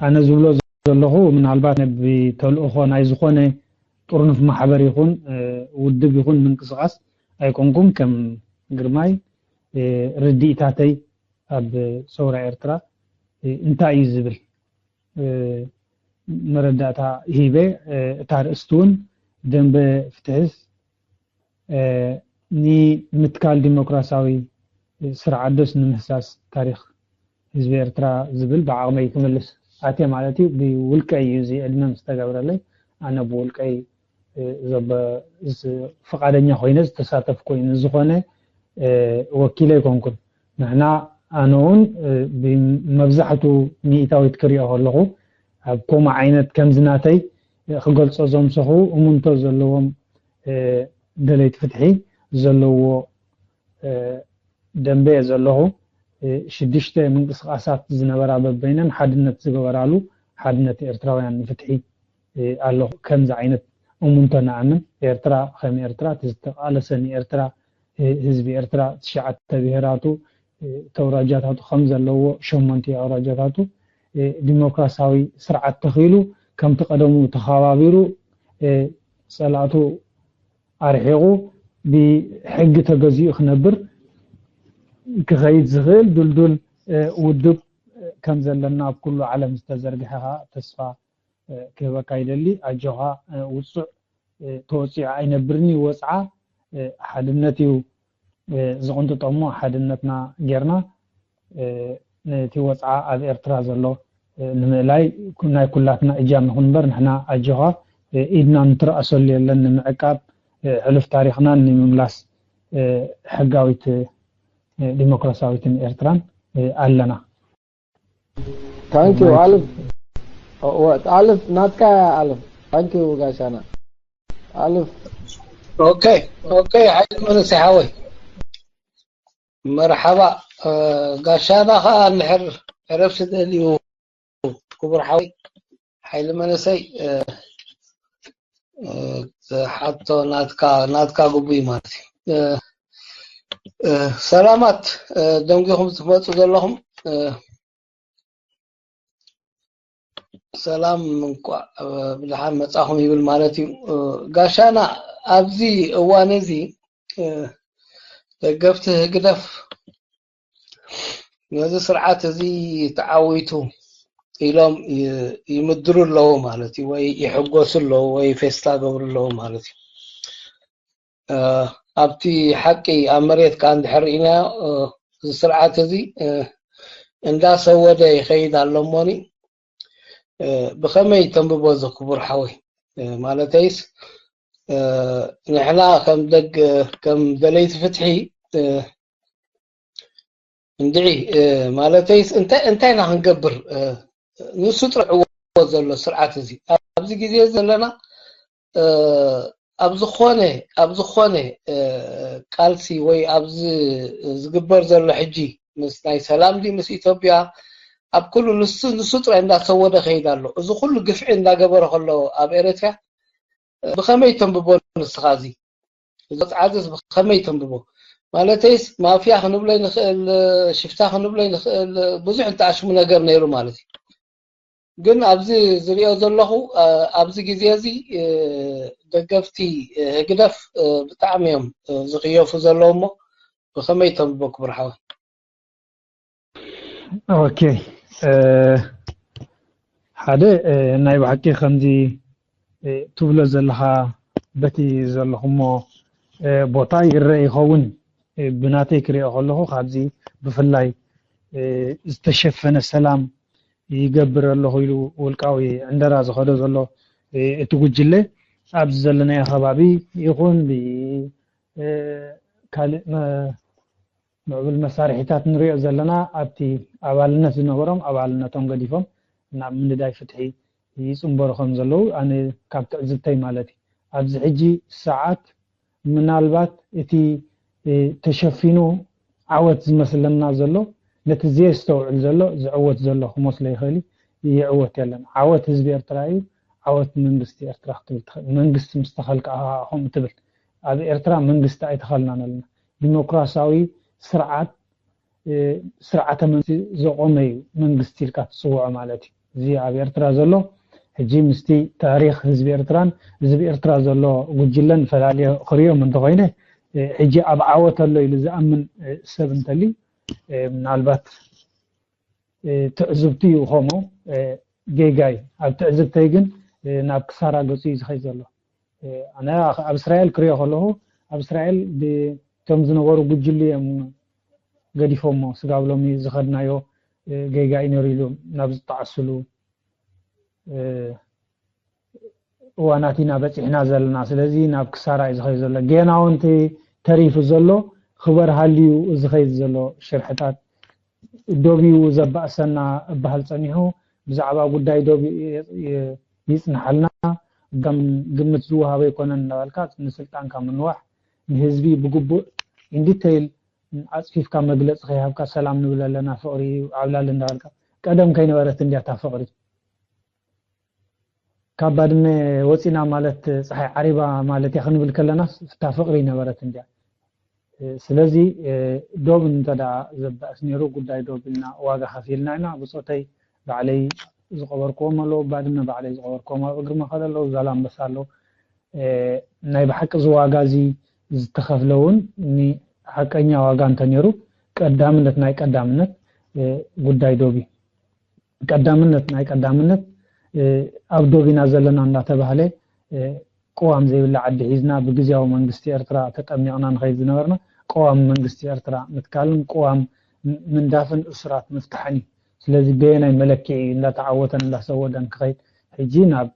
ኣነ ዝብሎ ዘለኹ ምናልባት ብተልእኾ ናይ ዝኾነ ጥርኑፍ ማሕበር ይኹን ውድብ ይኹን ምንቅስቃስ ኣይኮንኩም ከም ግርማይ ርድኢታተይ ኣብ ሰውራ ኤርትራ እንታይ እዩ ዝብል መረዳእታ ሂበ እታ ርእስቲ እውን ደንበ ፍትሕስ ንምትካል ዲሞክራሲያዊ ስርዓት ዶስ ንምህሳስ ታሪኽ ህዝቢ ኤርትራ ዝብል ብዓቕመይ ክምልስ ኣትየ ማለት እዩ። ብውልቀይ እዩ እዚ ዕድመ ምስ ተገብረለይ ኣነ ብውልቀይ ፍቓደኛ ኮይነ ዝተሳተፍኩ እዩ። ንዝኾነ ወኪለ ኣይኮንኩን። ንሕና ኣነ እውን ብመብዛሕቱ ሚእታዊት ክሪኦ ከለኹ ኣብ ከምኡ ዓይነት ከምዚ ናተይ ክገልጾ ዘምሰኹ እሙንቶ ዘለዎም ደለይቲ ፍትሒ ዘለዎ ደንበ እየ ዘለኹ። ሽዱሽተ ምንቅስቃሳት ዝነበራ በበይነን ሓድነት ዝገበራሉ ሓድነት ኤርትራውያን ንፍትሒ ኣሎ። ከምዚ ዓይነት እሙንቶ ንኣምን። ኤርትራ ከም ኤርትራ እቲ ዝተቃለሰ ንኤርትራ ህዝቢ ኤርትራ ትሽዓተ ብሄራቱ ተውራጃታቱ ከም ዘለዎ ሸሞንተ ኣውራጃታቱ ዲሞክራሲያዊ ስርዓት ተኺሉ ከምቲ ቀደሙ ተኸባቢሩ ጸላእቱ ኣርሒቑ ብሕጊ ተገዚኡ ክነብር ክኸይድ ዝኽእል ድልዱል ውድብ ከም ዘለና ኣብ ኩሉ ዓለም ዝተዘርግሐ ተስፋ ክህበካ ይደሊ። ኣጆኻ፣ ውፁዕ ተወፂዑ ኣይነብርን እዩ። ወፅዓ ሓድነት እዩ ዝቕንጥጦ እሞ ሓድነትና ጌርና ነቲ ወፅዓ ኣብ ኤርትራ ዘሎ ንምእላይ ናይ ኩላትና እጃም ይኹን እምበር ንሕና ኣጆኻ ኢድና ንትረኣሰሉ የለን ንምዕቃብ ሕሉፍ ታሪኽናን ንምምላስ ሕጋዊት ዲሞክራሲያዊትን ኤርትራን ኣለና። ታንኪዩ ኣልፍ ኣልፍ ናትካ ኣልፍ ታንኪዩ ጋሻና ኣልፍ ኦኬ ኦኬ ሓይሊ መንእሰይ ሓወይ መርሓባ ጋሻና ከዓ እንድሕር ዕረፍቲ ደልዩ ክቡር ሓወይ ሓይሊ መንእሰይ ሓቶ ናትካ ናትካ ግቡይ ማለት እዩ ሰላማት ደንጊኹም ትመፁ ዘለኹም ሰላም እንኳዕ ብድሓን መጻኹም ይብል ማለት እዩ ጋሻና ኣብዚ እዋን እዚ ደገፍቲ ህግደፍ ነዚ ስርዓት እዚ ተዓዊቱ ኢሎም ይምድሩ ኣለዉ ማለት እዩ ወይ ይሕጎሱ ኣለዉ ወይ ፌስታ ገብሩ ኣለዉ ማለት እዩ ኣብቲ ሓቂ ኣብ መሬት ከዓ እንድሕር ርኢናዮ እዚ ስርዓት እዚ እንዳሰወደ ይኸይድ ኣሎ እሞኒ ብኸመይ ተንብቦ እዚ ክቡር ሓወይ ማለተይስ ንሕና ከም ደግ ከም ደለይቲ ፍትሒ እንድዒ ማለተይስ እንታይ እንታይ ኢና ክንገብር ንሱ ጥርዕዎ ዘሎ ስርዓት እዚ ኣብዚ ግዜ ዘለና ኣብ ዝኾነ ኣብ ዝኾነ ቃልሲ ወይ ኣብዚ ዝግበር ዘሎ ሕጂ ምስ ናይ ሰላም ዲ ምስ ኢትዮጵያ ኣብ ኩሉ ንሱ ንሱ ጥራይ እንዳሰወደ ከይድ ኣሎ እዚ ኩሉ ግፍዒ እንዳገበረ ከሎ ኣብ ኤረትርያ ብኸመይ ተንብቦ ንስኻ እዚ እዚ ጻዕትስ ብኸመይ ተንብቦ ማለተይስ ማፍያ ክንብሎ ንኽእል ሽፍታ ክንብሎ ንኽእል ብዙሕ እንተኣሽሙ ነገር ነይሩ ማለት እዩ ግን ኣብዚ ዝሪኦ ዘለኹ ኣብዚ ግዜ እዚ ደገፍቲ ህግደፍ ብጣዕሚ እዮም ዝኽየፉ ዘለዉ እሞ ብኸመይ ተንብቦ ክቡር ሓወይ ኦኬ ሓደ ናይ ብሓቂ ከምዚ ትብሎ ዘለኻ በቲ ዘለኹሞ ቦታ ይረአ ይኸውን ብናተይ ክሪኦ ከለኹ ካብዚ ብፍላይ ዝተሸፈነ ሰላም ይገብር ኣለኹ ኢሉ ውልቃዊ ዕንደራ ዝኸዶ ዘሎ እቲ ጉጅለ ኣብዚ ዘለናዮ ከባቢ ይኹን ካልእ ምዕቡል መሳርሒታት ንሪኦ ዘለና ኣብቲ ኣባልነት ዝነበሮም ኣባልነቶም ገዲፎም ናብ ምንዳይ ፍትሒ ይፅንበሩ ከም ዘለዉ ኣነ ካብ ትዕዝብተይ ማለት እዩ ኣብዚ ሕጂ ሰዓት ምናልባት እቲ ተሸፊኑ ዓወት ዝመስለና ዘሎ ነቲ ዘየስተውዕል ዘሎ ዝዕወት ዘሎ ክመስሎ ይኽእል ይዕወት የለን ዓወት ህዝቢ ኤርትራ እዩ ዓወት መንግስቲ ኤርትራ ክትብል ትኽእል መንግስቲ ምስ ተኸልካ ከምኡ ትብል ኣብ ኤርትራ መንግስቲ ኣይተኸልናን ኣለና ዲሞክራሲያዊ ስርዓት ስርዓተ መንግስቲ ዘቆመ እዩ መንግስቲ ኢልካ ትፅውዖ ማለት እዩ እዚ ኣብ ኤርትራ ዘሎ ሕጂ ምስቲ ታሪክ ህዝቢ ኤርትራን ህዝቢ ኤርትራ ዘሎ ጉጅለን ፈላልዮ ክሪኦም እንተኮይነ ሕጂ ኣብ ዓወት ኣሎ ኢሉ ዝኣምን ሰብ እንተልዩ ምናልባት ትዕዝብቲ እዩ ከምኡ ጌጋ እዩ ኣብ ትዕዝብተይ ግን ናብ ክሳራ ገፁ እዩ ዝኸይ ዘሎ ኣነ ኣብ እስራኤል ክሪኦ ከለኹ ኣብ እስራኤል እቶም ዝነበሩ ጉጅሊ እዮም ገዲፎሞ ስጋብ ሎሚ ዝኸድናዮ ጌጋ እዩ ነሩ ኢሉ ናብ ዝጠዓስሉ እዋናት ኢና በፂሕና ዘለና ስለዚ ናብ ክሳራ እዩ ዝኸይ ዘሎ ጌና እውን ተሪፉ ዘሎ ክበር ሃልዩ ዝኸይድ ዘሎ ሽርሕታት ዶብ እዩ ዘባእሰና እበሃል ፀኒሑ ብዛዕባ ጉዳይ ዶብ ይፅንሓልና ከም ግምት ዝወሃበ ኣይኮነን እናበልካ ንስልጣንካ ምንዋሕ ንህዝቢ ብግቡእ ኢንዲተይል ኣፅፊፍካ መግለፂ ከይሃብካ ሰላም ንብል ኣለና ፍቅሪ እዩ ዓብላሊ እንዳበልካ ቀደም ከይነበረት እንድያ እታ ፍቅሪ ካብ ባድመ ወፂና ማለት ፀሓይ ዓሪባ ማለት እያ ክንብል ከለና እታ ፍቅሪ ነበረት እንድያ ስለዚ ዶብ እንተዳ ዘባእስ ነይሩ ጉዳይ ዶብ ኢልና ዋጋ ከፊልና ኢና ብፆተይ ባዕለይ ዝቀበርክዎም ኣለዉ ባድመ ባዕለይ ዝቀበርክዎም ኣብ እግሪ መኸል ኣለዉ ዛላምበሳ ኣለዉ ናይ ብሓቂ እዚ ዋጋ እዚ ዝተኸፍለ እውን ንሓቀኛ ዋጋ እንተነይሩ ቀዳምነት ናይ ቀዳምነት ጉዳይ ዶብ እዩ። ቀዳምነት ናይ ቀዳምነት ኣብ ዶብ ኢና ዘለና እንዳተባህለ ቅዋም ዘይብላ ዓዲ ሒዝና ብግዝያዊ መንግስቲ ኤርትራ ተጠሚቕና ንኸይድ ዝነበርና ቅዋም መንግስቲ ኤርትራ ምትካልን ቅዋም ምንዳፍን እሱራት ምፍታሕን እዩ። ስለዚ በየናይ መለክዒ እዩ እንዳተዓወተን እንዳሰወደን ክኸይድ ሕጂ ናብ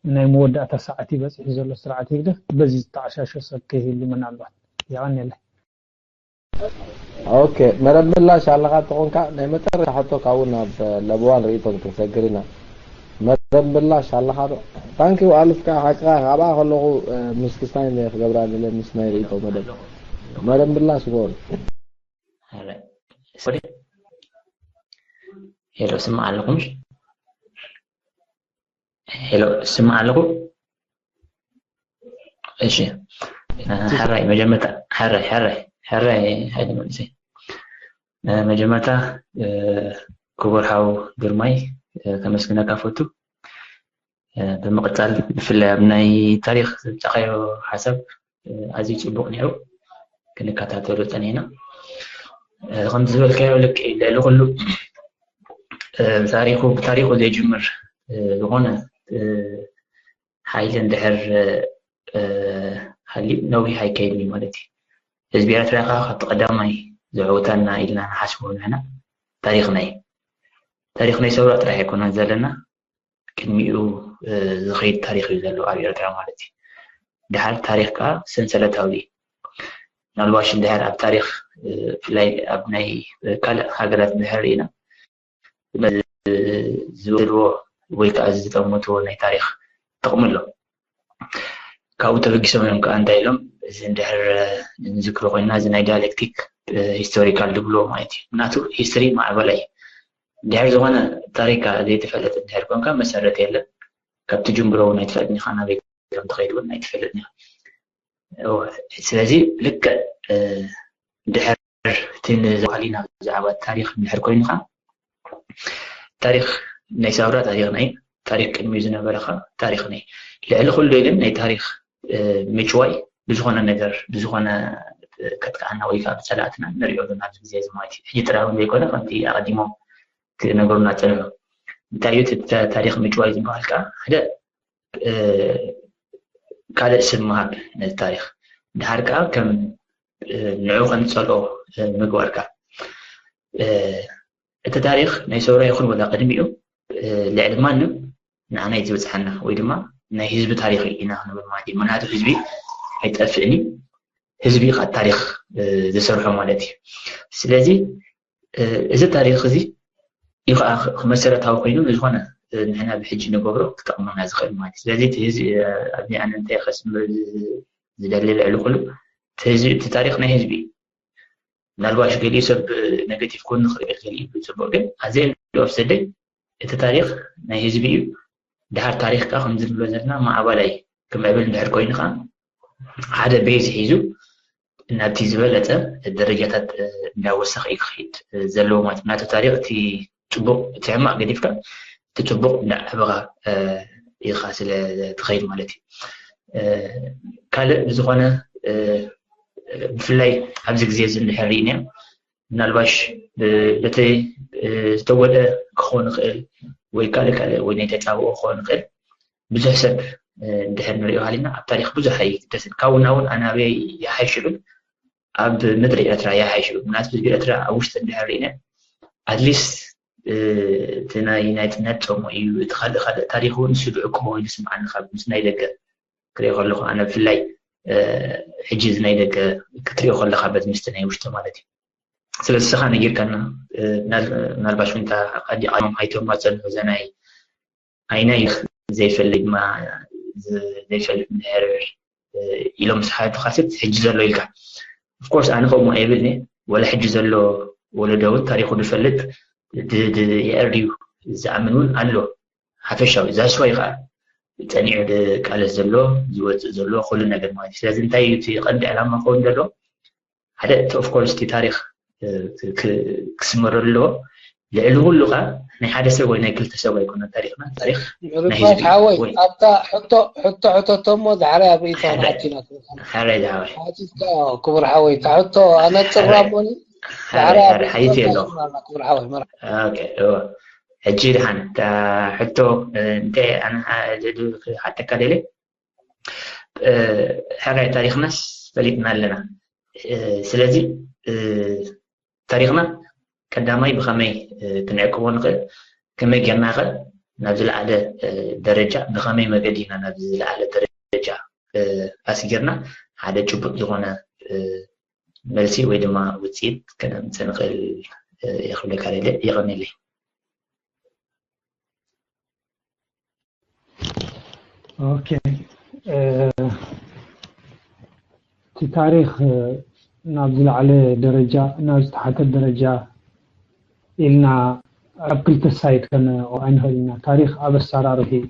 ናይ መወዳእታ ሰዓት እዩ በፂሑ ዘሎ ስርዓት ህግደፍ። በዚ ዝተዓሻሸ ሰብ ከይህሉ ምናልባት የቐንየለይ። ኦኬ መረብ ምላሽ ኣለኻ ተኾንካ ናይ መጨረሻ ሕቶ ካብኡ ናብ ለብዋን ርእይቶን ክንሰግር ኢና። መረብ ምላሽ ኣለኻ ዶ? ታንኪ ኣልፍካ ሓቅኻ ካብኣ ከለኹ ምስ ክስታይ ክገብራ ንለ ምስ ናይ ርእይቶ መደብ መረብ ምላሽ ጎል ሄሎ ስማዕ ኣለኹም? ሄሎ ስማዕ ኣለኹ? እሺ ሕራይ መጀመርታ ሕራይ ሕራይ ሕራይ ሓይሊ መንእሰይ መጀመርታ ክቡር ሓው ግርማይ ከመስግነካ ፈቱ። ብምቕጻል ብፍላይ ኣብ ናይ ታሪኽ ዘምጻኻዮ ሓሳብ ኣዝዩ ጽቡቕ ነይሩ፣ ክንከታተሎ ጸኒሕና። ከምቲ ዝበልካዮ ልክዕ እዩ። ልዕሊ ኩሉ ታሪኹ ብታሪኹ ዘይጅምር ዝኾነ ሓይሊ እንድሕር ሃልዩ ነዊሕ ኣይከይድን እዩ ማለት እዩ። ህዝቢ ኤርትራ ከዓ ካብቲ ቀዳማይ ዘዕውተና ኢልና ንሓስቦ ንሕና ታሪኽና እዩ። ታሪኽ ናይ ሰውራ ጥራሕ ኣይኮነን ዘለና፣ ቅድሚኡ ዝኸይድ ታሪኽ እዩ ዘሎ ኣብ ኤርትራ ማለት እዩ። ድሓር ታሪኽ ከዓ ሰንሰለታዊ እዩ። ምናልባሽ እንድሕር ኣብ ታሪኽ ብፍላይ ኣብ ናይ ካልእ ሃገራት እንድሕር ርኢና ዝወሰድዎ ወይ ከዓ ዝጠመትዎ ናይ ታሪኽ ጥቕሚ ኣሎ። ካብኡ ተበጊሶም እዮም ከዓ እንታይ ኢሎም እዚ እንድሕር ንዝክሮ ኮይና እዚ ናይ ዳያሌክቲክ ሂስቶሪካል ድብልዎ ማለት እዩ። ምክንያቱ ሂስትሪ ማዕበላይ ድሕር ዝኾነ ታሪካ ዘይትፈልጥ እንድሕር ኮንካ መሰረት የለን። ካብቲ ጅምብሮ እውን ኣይትፈልጥን ኢኻ ናበይ ከም ትኸይድ እውን ኣይትፈልጥን ኢኻ። ስለዚ ልክዕ ድሕር እቲ ንዘዋሊና ብዛዕባ ታሪክ እንድሕር ኮይንካ ታሪክ ናይ ሳውራ ታሪክና እዩ። ታሪክ ቅድሚ ዝነበረካ ታሪክና እዩ። ልዕሊ ኩሉ ግን ናይ ታሪክ ምጭዋይ ብዝኾነ ነገር ብዝኾነ ከጥቃዕና ወይ ከዓ ብፀላእትና ንሪኦ ዘለና ኣብዚ ግዜ እዚ ማለት እዩ። ሕጂ ጥራይ እውን ዘይኮነ ከምቲ ኣቐዲሞም ክነገሩና ፀንሑ። እንታይ እዩ እቲ ታሪክ ምጭዋይ ዝበሃል ከዓ ሓደ ካልእ ስም ምሃብ ነቲ ታሪክ ድሓር ከዓ ከም ንዑ ከም ዝፀልኦ ምግባር ከዓ እቲ ታሪክ ናይ ሰውራ ይኹን ወላ ቅድሚኡ ልዕሊ ማንም ንዓና እዩ ዝበፅሓና ወይ ድማ ናይ ህዝቢ ታሪክ ኢና ክንብል ማለት እዩ። ምክንያቱ ህዝቢ ኣይጠፍእን እዩ። ህዝቢ ከዓ ታሪክ ዝሰርሖ ማለት እዩ። ስለዚ እዚ ታሪክ እዚ እዩ ከዓ መሰረታዊ ኮይኑ ንዝኾነ ንሕና ብሕጂ ንገብሮ ክጠቕመና ዝኽእል ማለት እዩ። ስለዚ እቲ ህዝቢ ኣብዚ ኣነ እንታይ ከስምር ዝደሊ ልዕሊ ኩሉ እቲ ህዝቢ እቲ ታሪክ ናይ ህዝቢ እዩ። ምናልባሽ ገሊኡ ሰብ ኔጋቲቭ ክኮን ንኽእል ገሊኡ ጽቡቅ ግን ኣዘ ኤንድ ኦፍ ዘ ደይ እቲ ታሪክ ናይ ህዝቢ እዩ። ድሓር ታሪክ ከዓ ከምዚ ንብሎ ዘለና ማዕባላይ ክምዕብል እንድሕር ኮይኑ ከዓ ሓደ ቤዝ ሒዙ ናብቲ ዝበለፀ ደረጃታት እንዳወሰኸ እዩ ክኸይድ ዘለዎ ማለት ናቱ ታሪክ እቲ ፅቡቅ እቲ ሕማቅ ገዲፍካ እቲ ፅቡቅ እንዳዓበኻ ኢኻ ስለ ትኸይድ ማለት እዩ። ካልእ ብዝኾነ ብፍላይ ኣብዚ ግዜ እዚ እንድሕር ርኢናዮ ምናልባሽ በቲ ዝተጎደ ክኸውን ይኽእል ወይ ካልእ ካልእ ወይ ናይ ተፃብኦ ክኸውን ይኽእል ብዙሕ ሰብ እንድሕር ንሪኦ ሃሊና ኣብ ታሪክ ብዙሕ ኣይግደስን ካብኡ ናውን ኣናበይ ይሓይሽ ይብል ኣብ ምድሪ ኤርትራ ይሓይሽ ይብል ምክንያቱ ህዝቢ ኤርትራ ኣብ ውሽጢ እንድሕር ርኢና ኣትሊስት እቲ ናይ ናፅነት ፆሞ እዩ እቲ ካልእ ካልእ ታሪክ እውን ንሱ ዝዕቅቦ ኢሉ ስምዓኒ ካብ ምስ ናይ ደገ ክሪኦ ከለኹ ኣነ ብፍላይ ሕጂ እዚ ናይ ደገ ክትሪኦ ከለካ በቲ ምስቲ ናይ ውሽጢ ማለት እዩ ስለዚ ስኻ ነጊርካና ምናልባሽ እውን ኣዲቃሞም ኣይቶም ኣፀንሑ እዛ ናይ ኣይናይ ዘይፈልግ ድማ ዘይፈልግ እንድሕር ኢሎም ምስ ሓተኻስት ሕጂ ዘሎ ኢልካ ኦፍኮርስ ኣነ ከምኡ ኣይብልኒ ወላ ሕጂ ዘሎ ወለዶ እውን ታሪኩ ዝፈልጥ የዕር ድዩ ዝኣምን እውን ኣሎ ሓፈሻዊ ዛስዋይ ከዓ ፀኒዑ ዝቃለስ ዘሎ ዝወፅእ ዘሎ ኩሉ ነገር ማለት እዩ ስለዚ እንታይ እዩ እቲ ቀንዲ ዕላማ ክኸውን ዘሎ ሓደ እቲ ኦፍኮርስ እቲ ታሪክ ክስመረሉ ኣለዎ ልዕሊ ኩሉ ከዓ ናይ ሓደ ሰብ ወይ ናይ ክልተ ሰብ ኣይኮነን ታሪኽና። ታሪኽ ናይ ምርባሽ ህዝቢ ሓወይ ወይ ኣብታ ሕቶ ሕቶ ሕተቶ እሞ ዳሕራይ ኣብ ርእይቶ ሓደ ንኣቲና ሓደ ዝሓወይ ሓቲትካ ክቡር ሓወይ እታ ሕቶ ኣነጽራ እሞኒ ሓደ ዳሕራይ ኣብ ሓደ ሓይት ርእይቶ የሎ ንኣቲና ክቡር ሓወይ መርሓ ኦኬ እወ። ሕጂ ድሓን እታ ሕቶ እንተ ኣነ ሓተካ ደለ ሕራይ ታሪኽናስ ፈሊጥና ኣለና። ስለዚ ታሪኽና ቀዳማይ ብኸመይ ክንዕቅቦ ንኽእል፣ ከመይ ጌርና ኸ ናብ ዝለዓለ ደረጃ፣ ብኸመይ መገዲ ኢና ናብ ዝለዓለ ደረጃ ኣስጊርና ሓደ ጭቡጥ ዝኾነ መልሲ ወይ ድማ ውፅኢት ከነምፅእ ንኽእል እየ ክብለካ ደለ። የቐንየለይ። ኦኬ እቲ ታሪኽ ናብ ዝለዓለ ደረጃ ናብ ዝተሓተ ደረጃ ኢልና ኣብ ክልተ ሳይድ ከነኦ ኣይንኽእል ኢና። ታሪኽ ኣብ ኣሰራርሑ እዩ።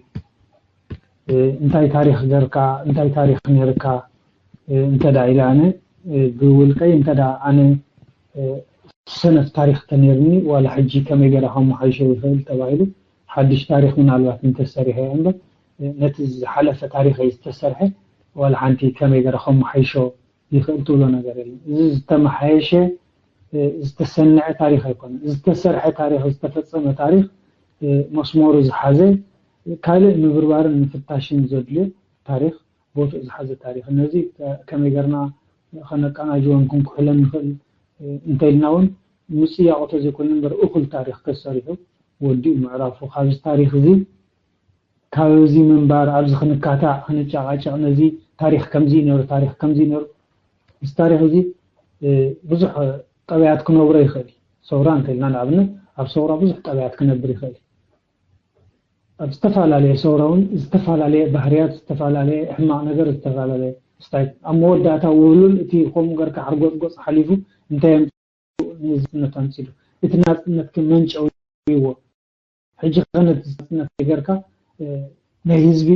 እንታይ ታሪኽ ገርካ እንታይ ታሪኽ ነርካ እንተ ደኣ ኢለ ኣነ ብውልቀይ እንተ ደኣ ኣነ ሰነፍ ታሪኽ ተነይርኒ ዋላ ሕጂ ከመይ ገይረ ከመሓይሾ ይኽእል ተባሂሉ ሓድሽ ታሪኽ ምናልባት እንተሰሪሐ እየ እምበር ነቲ ዝሓለፈ ታሪኸይ ዝተሰርሐ ዋላ ሓንቲ ከመይ ገይረ ከመሓይሾ ይኽእል ትብሎ ነገር የለን። እዚ ዝተመሓየሸ ዝተሰነዐ ታሪኽ ኣይኮነን። ዝተሰርሐ ታሪኽ ዝተፈፀመ ታሪኽ መስመሩ ዝሓዘ ካልእ ምብርባርን ምፍታሽን ዘድልዮ ታሪኽ ቦትኡ ዝሓዘ ታሪኽ ነዚ ከመይ ገርና ከነቀናጅወን ክንኩሕለን ንኽእል እንተኢልና እውን ምፅያቑ ተዘይኮይኑ እምበር እኹል ታሪኽ ተሰሪሑ ወዲኡ ምዕራፉ ካብዚ ታሪኽ እዚ ካብ እዚ ምንባር ኣብዚ ክንካታዕ ክንጫቃጨቅ ነዚ ታሪኽ ከምዚ ነሩ ታሪኽ ከምዚ ነሩ ምስ ታሪኽ እዚ ብዙሕ ጠባያት ክነብሮ ይኽእል ሰውራ እንተኢልና ንኣብነት ኣብ ሰውራ ብዙሕ ጠባያት ክነብር ይኽእል ኣብ ዝተፈላለየ ሰውራ እውን ዝተፈላለየ ባህርያት ዝተፈላለየ ሕማቕ ነገር ዝተፈላለየ ስታይ ኣብ መወዳእታ ውህሉል እቲ ከምኡ ገርካ ሓርጎፅጎፅ ሓሊፉ እንታይ ንህዝብነት ኣምፂሉ እቲ ናፅነት ግን መንጨው ይዎ ሕጂ ከ ነቲ ናፅነት ገርካ ናይ ህዝቢ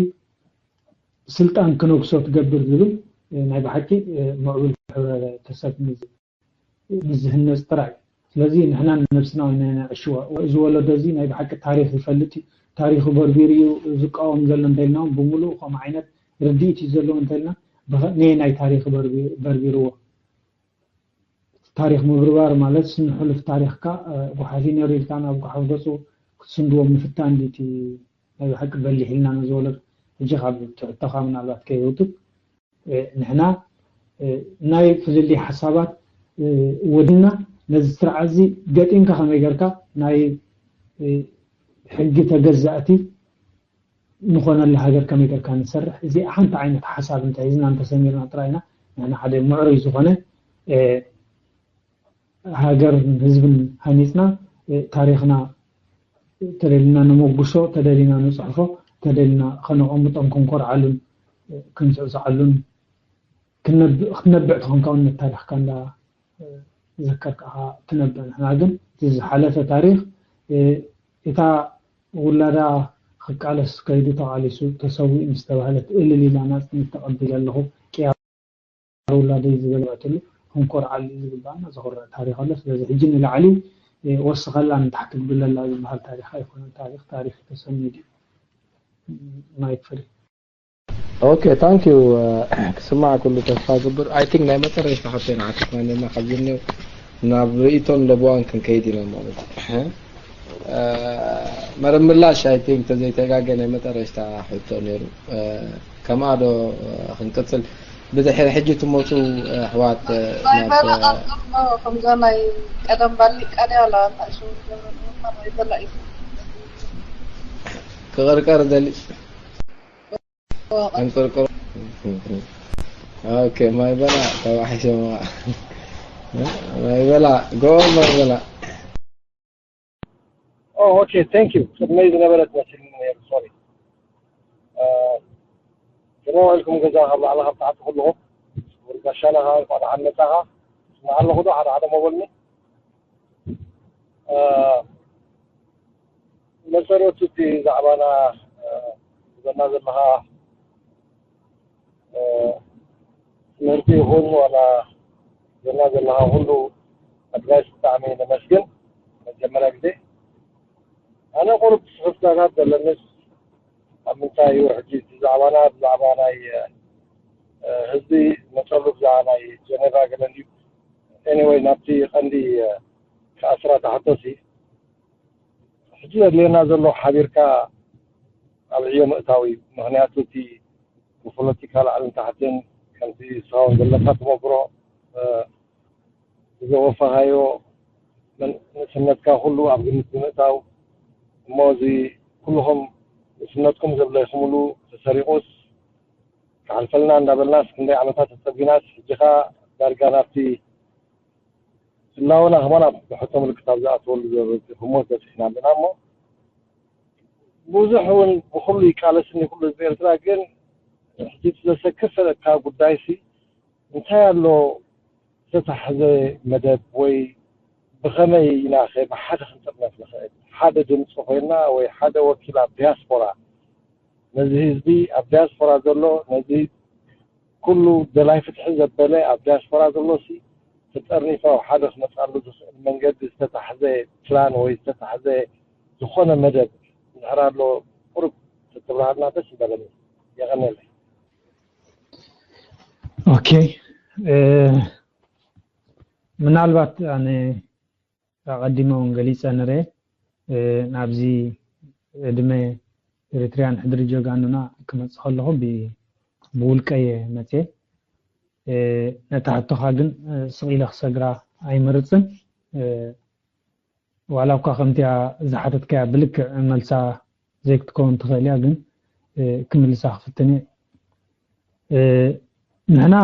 ስልጣን ክነግሶ ትገብር ዝብል ናይ ብሓቂ ምዕቡል ሕብረተሰብ ንዝህነፅ ጥራይ ስለዚ ንሕና ነብስና ወይና ነዕሽዋ እዚ ወለዶ እዚ ናይ ብሓቂ ታሪክ ይፈልጥ እዩ ታሪኩ በርቢሩ እዩ ዝቃወም ዘሎ እንተልና ብሙሉእ ከምኡ ዓይነት ርድኢት እዩ ዘለዎ እንተልና ነየናይ ታሪክ በርቢርዎ ታሪክ ምብርባር ማለት ንሕሉፍ ታሪክካ ጉሓፍ እዩ ነይሩ ኢልካ ናብ ጉሓፍ ገፁ ክትስንድዎ ምፍታን ድዩ እቲ ናይ ብሓቂ በሊሕ ኢልና ነዚ ወለዶ ሕጂ ካብ ትሕተኻ ምናልባት ከይውድብ ንሕና ናይ ፍልልይ ሓሳባት ወድና ነዚ ስርዓት እዚ ገጢምካ ከመይ ገርካ ናይ ሕጊ ተገዛእቲ ንኾነላ ሃገር ከመይ ገርካ ንሰርሕ እዚኣ ሓንቲ ዓይነት ሓሳብ እንተሒዝና እንተሰሚርና ጥራይና ንሕና ሓደ ምዕሩይ ዝኾነ ሃገርን ህዝብን ሃኒፅና ታሪኽና ተደሊና ነመጉሶ ተደሊና ንፅሕፎ ተደሊና ከነቐምጦን ክንኮርዓሉን ክንስዕስዓሉን ክትነብዕ ተኾንካ እውን ነታሪኽካ እንዳ ዘከርካኻ ትነብዕ ንሕና ግን እቲ ዝሓለፈ ታሪኽ እታ ውላዳ ክቃለስ ከይዱ ተቓሊሱ ተሰዊኡ ምስ ተባህለት እልል ኢላ ናፅነት ተቐቢለ ኣለኹ ቅያ ውላደይ ዝበልዐትሉ ክንኮርዓሉ እዩ ዝግባኣና ዘኹርዕ ታሪክ ኣሎ ስለዚ ሕጂ ንላዕሊ ወስኸላ ንታሕቲ ግብለላ ዝበሃል ታሪክ ኣይኮነን ታሪክ ታሪክ ተሰኒዱ እዩ ማይክ ፍሪ ኦኬ ታንክ ዩ ክስማዕ ኩሉ ተስፋ ግብር ኣይ ቲንክ ናይ መጨረሽታ ሕቶ ኢና ሓቲትና ነና ካብ ዝኒው ናብ ርእይቶን ለብዋን ክንከይድ ኢና ማለት እዩ መረብ ምላሽ ኣይ ቲንክ ተዘይተጋገ ናይ መጠረሽታ ሕቶ ነይሩ ከምኣ ዶ ክንቅፅል ብድሕሪ ሕጂ ትመፁ ኣሕዋት ናይበላ ቀርቅር ከምዛ ናይ ቀደም ባሊቃ ድያ ኣላ እንታይ ሽሙ ዝገብረ ማይበላ እዩ ክቕርቀር ደሊ እንቅርቅሮ ኦኬ ማይበላ ተባሒሾማ ማይበላ ጎ ማይበላ ኦኬ ቴንክ ዩ ቅድመይ ዝነበረ ትመስልኒ ነይሩ ሶሪ ቅድሚ ውዕልኩም ገዛ ካብ ላዕሊ ካብ ታሕቲ ኩልኹም ክቡር ጋሻና ከዓ እንኳዕ ደሓን መፃኻ ስማዕ ኣለኹ ዶ ሓደ ሓደ መበልኒ መሰረቱ እቲ ዛዕባና ዝበና ዘለኻ ትምህርቲ ይኹን ዋላ ዘና ዘለኻ ኩሉ ኣድቫይስ ብጣዕሚ ነመስግን መጀመርያ ግዜ ኣነ ቁሩብ ስኽፍታታት ዘለኒስ ኣብ ምንታይ እዩ ሕጂ እቲ ዛዕባና ብዛዕባ ናይ ህዝቢ መፀሉ ብዛዕባ ናይ ጀኔቫ ገለ እንድዩ። ኤኒወይ ናብቲ ቀንዲ ክኣስራ ተሓቶሲ ሕጂ ዘድልየና ዘሎ ሓቢርካ ኣብ ዕዮ ምእታው እዩ። ምክንያቱ እቲ ብፖለቲካ ላዕልን ታሕትን ከምቲ ዝኸውን ዘለካ ተመክሮ ዝወፈኻዮ ንእስነትካ ኩሉ ኣብ ግምት ብምእታው እሞ እዚ ኩልኹም ንእስነትኩም ዘብለይኩምሉ ተሰሪቑስ ክሓልፈልና እንዳበልናስ ክንደይ ዓመታት ተፀቢናስ ሕጂኻ ዳርጋ ናብቲ ህላወና ከማን ኣብ ብሕቶ ምልክት ኣብ ዝኣተወሉ ዝበፅኹሞ በፂሕና ኣለና እሞ ብዙሕ እውን ብኩሉ ይቃለስኒ ኩሉ ህዝቢ ኤርትራ ግን ሕጂ ዘሰክፍ ዘለካ ጉዳይ ሲ እንታይ ኣሎ ዝተታሕዘ መደብ ወይ ብኸመይ ኢና ኸ ብሓደ ክንጥርነፍ ንኽእል? ሓደ ድምፂ ኮይና ወይ ሓደ ወኪል ኣብ ዲያስፖራ ነዚ ህዝቢ ኣብ ዲያስፖራ ዘሎ ነዚ ኩሉ ደላይ ፍትሒ ዘበለ ኣብ ዲያስፖራ ዘሎ ሲ ተጠርኒፉ ኣብ ሓደ ክመፃሉ ዝኽእል መንገዲ ዝተታሕዘ ፕላን ወይ ዝተታሕዘ ዝኾነ መደብ እንድሕር ኣሎ ቁሩብ ተትብርሃልና ደስ ይበለኒ። የቐንየለይ። ኦኬ ምናልባት ኣነ ኣቐዲመ እውን ገሊፀ ንርኤ ናብዚ ዕድመ ኤሪትሪያን ሕድሪ ጀጋኑና ክመፅእ ከለኹ ብውልቀየ መፅየ ነታ ሕቶኻ ግን ስቕ ኢለ ክሰግራ ኣይመርፅን ዋላ እኳ ከምቲያ ዝሓተትካያ ብልክዕ መልሳ ዘይክትከውን ትኽእል እያ ግን ክምልሳ ክፍትን እየ ንሕና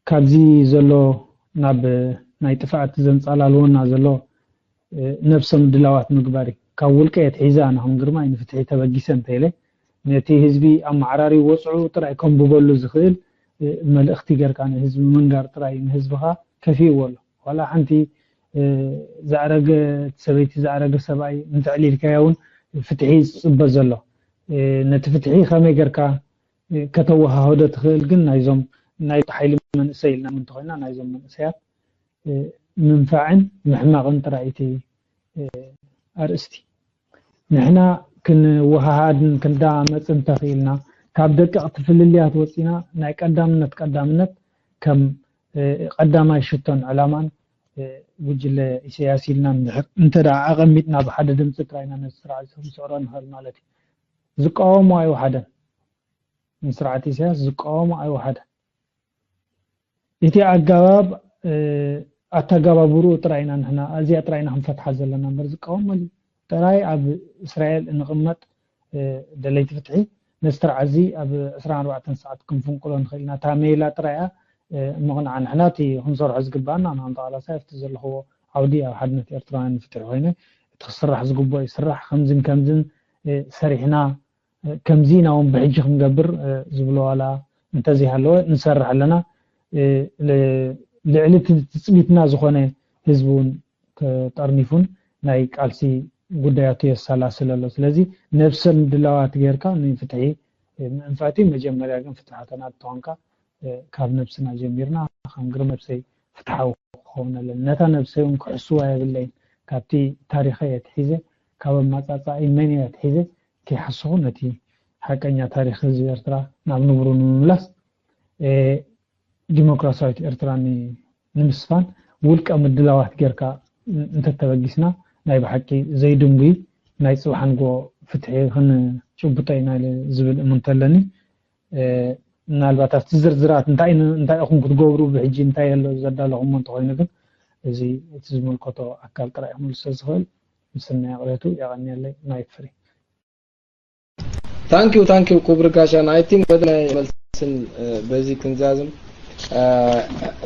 ካብዚ ዘሎ ናብ ናይ ጥፍኣት ዘንፃላልወና ዘሎ ነብሰ ምድላዋት ምግባር እዩ ካብ ውልቀ የትሒዘ ኣነ ከም ግርማይ ንፍትሒ ተበጊሰ እንተኢለ ነቲ ህዝቢ ኣመዓራሪ ወፅዑ ጥራይ ከንብበሉ ዝኽእል መልእኽቲ ጌርካ ንህዝቢ ምንጋር ጥራይ እዩ ንህዝብኻ ከፊእዎ ኣሎ ዋላ ሓንቲ ዝኣረገ ሰበይቲ ዝኣረገ ሰብኣይ እንተዕሊልካዮ እውን ፍትሒ ዝፅበ ዘሎ ነቲ ፍትሒ ከመይ ጌርካ ከተወሃህዶ ትኽእል ግን ናይዞም ናይ ሓይሊ መንእሰይ ኢልና እንተኾይና ናይዞም መንእሰያት ምንፋዕን ምሕማቕን ጥራይ እቲ ኣርእስቲ ንሕና ክንወሃሃድን ክንዳመፅን ተኽኢልና ካብ ደቀቕቲ ፍልልያት ወፂና ናይ ቀዳምነት ቀዳምነት ከም ቀዳማይ ሽቶን ዕላማን ጉጅለ ኢሳያስ ኢልና እንድሕር እንተ ደኣ ኣቐሚጥና ብሓደ ድምፂ ጥራይና ነቲ ስርዓት እዚ ክንስዕሮ ንኽእል ማለት እዩ። ዝቃወሞ ኣይወሓደን። ንስርዓት ኢሳያስ ዝቃወሞ ኣይወሓደን። እቲ ኣገባብ ኣተገባብርኡ ጥራይ ኢና ንሕና እዚኣ ጥራይ ኢና ክንፈትሓ ዘለና እምበር ዝቃወም መን እዩ? ጥራይ ኣብ እስራኤል እንቕመጥ ደለይቲ ፍትሒ ነዚ ስርዓት እዚ ኣብ ዕስራን ኣርባዕተን ሰዓት ክንፍንቅሎ ንኽእል ኢና። እታ ሜላ ጥራይ እያ ምቕንዓ። ንሕና እቲ ክንሰርሖ ዝግባኣና ንሓንቲ ቃላሳይ ኣብቲ ዘለኽዎ ዓውዲ ኣብ ሓድነት ኤርትራውያን ንፍትሒ ኮይነ እቲ ክስራሕ ዝግብኦ ይስራሕ። ከምዝን ከምዝን ሰሪሕና ከምዚ ኢና እውን ብሕጂ ክንገብር ዝብሎ ዋላ እንተዘይሃለወ ንሰርሕ ኣለና። ልዕሊ እቲ ትፅቢትና ዝኾነ ህዝቢ እውን ተጠርኒፉን ናይ ቃልሲ ጉዳያቱ የሰላስል ኣሎ። ስለዚ ነብሰ ምድላዋት ጌርካ ንፍትሒ ምእንፋት እዩ። መጀመርያ ግን ፍትሓተና ተኾንካ ካብ ነብስና ጀሚርና ከም ግርም ነብሰይ ፍትሓዊ ክኸውን ኣለኒ። ነታ ነብሰይ እውን ክሕስዋ የብለይን። ካብቲ ታሪኸይ ኣትሒዘ ካብ ኣመፃፅኣይ መን እየ ኣትሒዘ ከይሓሰኹ ነቲ ሓቀኛ ታሪኽ ህዝቢ ኤርትራ ናብ ንቡሩ ንምምላስ ዲሞክራሲያዊት ኤርትራ ንምስፋን ውልቀ ምድላዋት ጌርካ እንተተበጊስና ናይ ብሓቂ ዘይድንጉይ ናይ ፅባሕ ንጎ ፍትሒ ክንጭብጦ ኢና ዝብል እምንቶ ኣለኒ። ምናልባት ኣብቲ ዝርዝራት እንታይ እንታይ ኢኹም ክትገብሩ ብሕጂ እንታይ ኣሎ ዘዳለኹሞ እንተኾይኑ ግን እዚ እቲ ዝምልከቶ ኣካል ጥራይ ክምልሶ ዝኽእል ምስናይ ኣቕሬቱ የቐንየለይ ማይክ ፍሪ ታንኪዩ ታንኪዩ ክቡር ጋሻና ኣይ ቲንክ በዚ ናይ መልስን በዚ ክንዛዝም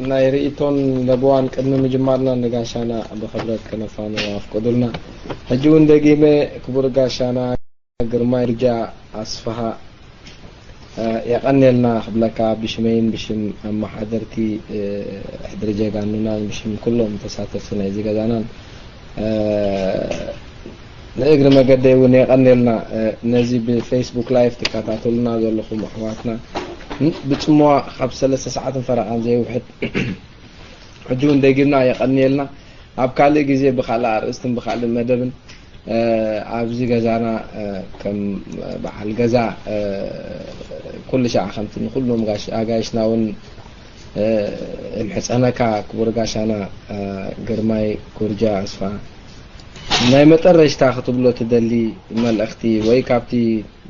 ናይ ርእቶን ለበዋን ቅድሚ ምጅማርና ንጋሻና ብክብረት ከነፋኑ ኣፍቅዱልና ሕጂ እውን ደጊመ ክቡር ጋሻና ግርማይ ርጃ ኣስፍሃ የቐንየልና ክብለካ ብሽመይን ብሽም ኣመሓደርቲ ሕድሪ ጀጋኑናን ብሽም ኩሎም ተሳተፍቲ ናይዚ ገዛናን ንእግሪ መገደይ እውን የቐንየልና ነዚ ብፌስቡክ ላይፍ ትከታተሉና ዘለኹም ኣሕዋትና ብፅሞዋ ካብ ሰለስተ ሰዓትን ፈረቓን ዘይውሕድ ሕጂ እውን ደጊምና የቐንየልና ኣብ ካልእ ግዜ ብካልእ ኣርእስትን ብካልእ መደብን ኣብዚ ገዛና ከም በዓል ገዛ ኩሉ ሻዕ ከምቲ ንኩሎም ኣጋይሽና እውን እምሕፀነካ ክቡር ጋሻና ግርማይ ጉርጃ ኣስፋ፣ ናይ መጠረሽታ ክትብሎ ትደሊ መልእኽቲ ወይ ካብቲ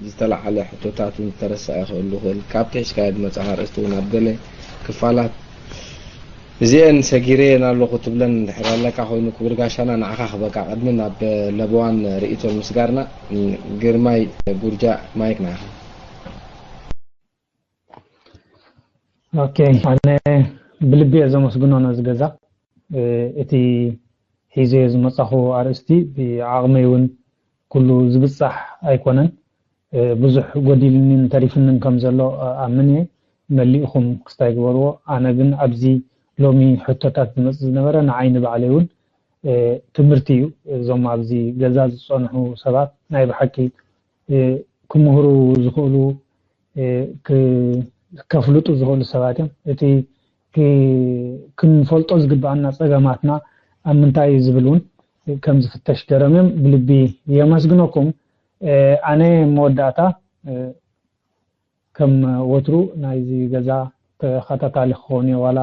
ዝተላዓለ ሕቶታት ዝተረሰዐ ክህሉ ይኽእል፣ ካብቲ ሒዝካዮ ዝመፅኻ ኣርእስቲ እውን ኣብ ገለ ክፋላት እዚኤን ሰጊረየን ኣለኹ ትብለን እንድሕር ኣለካ ኮይኑ ክቡር ጋሻና ንዓኻ ክበቃ ቅድሚ ናብ ለበዋን ርእይቶን ምስጋርና። ግርማይ ጉርጃ ማይክ ንዓኻ። ኦኬ፣ ኣነ ብልቢ እየ ዘመስግኖ ነዚ ገዛ። እቲ ሒዘዮ ዝመጻኹ ኣርእስቲ ብዓቕመይ እውን ኩሉ ዝብጻሕ ኣይኮነን። ብዙሕ ጎዲልንን ተሪፍንን ከም ዘሎ ኣምን እየ። መሊእኹም ክስታይ ግበርዎ። ኣነ ግን ኣብዚ ሎሚ ሕቶታት ዝመጽእ ዝነበረ ንዓይ ንባዕለይ እውን ትምህርቲ እዩ። እዞም ኣብዚ ገዛ ዝጸንሑ ሰባት ናይ ብሓቂ ክምህሩ ዝኽእሉ ከፍልጡ ዝኽእሉ ሰባት እዮም። እቲ ክንፈልጦ ዝግብኣና ጸገማትና ኣብ ምንታይ እዩ ዝብል እውን ከም ዝፍተሽ ገረም እዮም። ብልቢ የመስግነኩም። ኣነ መወዳእታ ከም ወትሩ ናይዚ ገዛ ተኸታታሊ ክኸውን እየ። ዋላ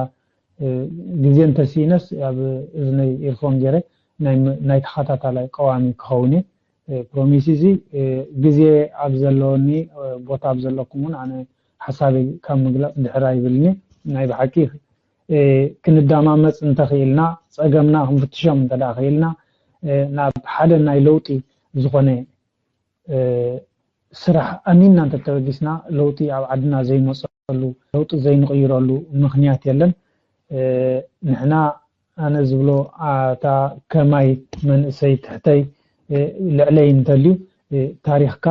ግዜ እንተስኢነስ ኣብ እዝነይ ኢርፎን ገይረ ናይ ተኸታታላይ ቀዋሚ ክኸውን እየ። ፕሮሚስ እዚ ግዜ ኣብ ዘለወኒ ቦታ ኣብ ዘለኩም እውን ኣነ ሓሳበይ ካብ ምግላፅ ድሕር ኣይብልኒ። ናይ ብሓቂ ክንዳማመፅ እንተኽኢልና ፀገምና ክንፍትሾም እንተ ክኢልና ናብ ሓደ ናይ ለውጢ ዝኾነ ስራሕ ኣሚንና እንተተበጊስና ለውጢ ኣብ ዓድና ዘይመፀሉ ለውጢ ዘይንቕይረሉ ምኽንያት የለን። ንሕና ኣነ ዝብሎ ኣታ ከማይ መንእሰይ ትሕተይ ልዕለይ እንተልዩ ታሪኽካ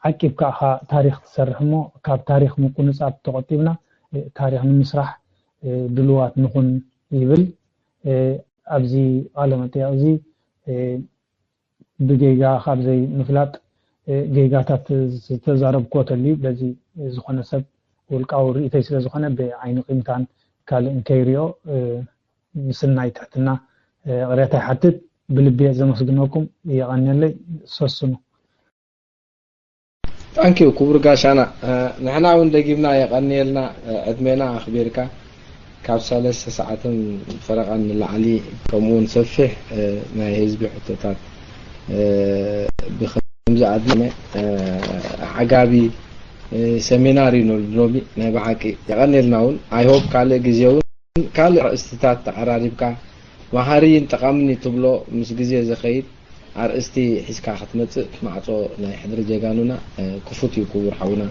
ዓቂብካ ኢኻ ታሪኽ ትሰርሕ እሞ ካብ ታሪኽ ምቁንጻብ ተቆጢብና ታሪኽ ንምስራሕ ድልዋት ንኹን ይብል። ኣብዚ ቃለ መጠየቕ እዚ ብጌጋ ካብ ዘይምፍላጥ ጌጋታት ዝተዛረብክዎ ተልዩ በዚ ዝኾነ ሰብ ውልቃዊ ርእይቶይ ስለ ዝኾነ ብዓይኒ ቂምታን ካልእን ከይሪኦ ምስናይ ትሕትና ይቕሬታ ይሓትት። ብልቢ እየ ዘመስግነኩም። የቐንየለይ። ሰስኑ። Thank you ክቡር ጋሻና። ንሕና እውን ደጊምና የቐንየልና። ዕድሜና ኣኽቢርካ ካብ ሰለስተ ሰዓትን ፈረቓን ንላዕሊ ከምኡ እውን ሰፊሕ ናይ ህዝቢ ሕቶታት ብከምዚ ኣድመ ዓጋቢ ሰሚናር እዩ ሎሚ። ናይ ብሓቂ የቐንየልና እውን። I hope ካልእ ግዜ እውን ካልእ ኣርእስትታት ተዓራሪብካ መሃሪን ጠቓምን እዩ ትብሎ ምስ ግዜ ዝኸይድ ኣርእስቲ ሒዝካ ክትመጽእ ማዕጾ ናይ ሕድሪ ጀጋኑና ክፉት እዩ ክቡር ሓውና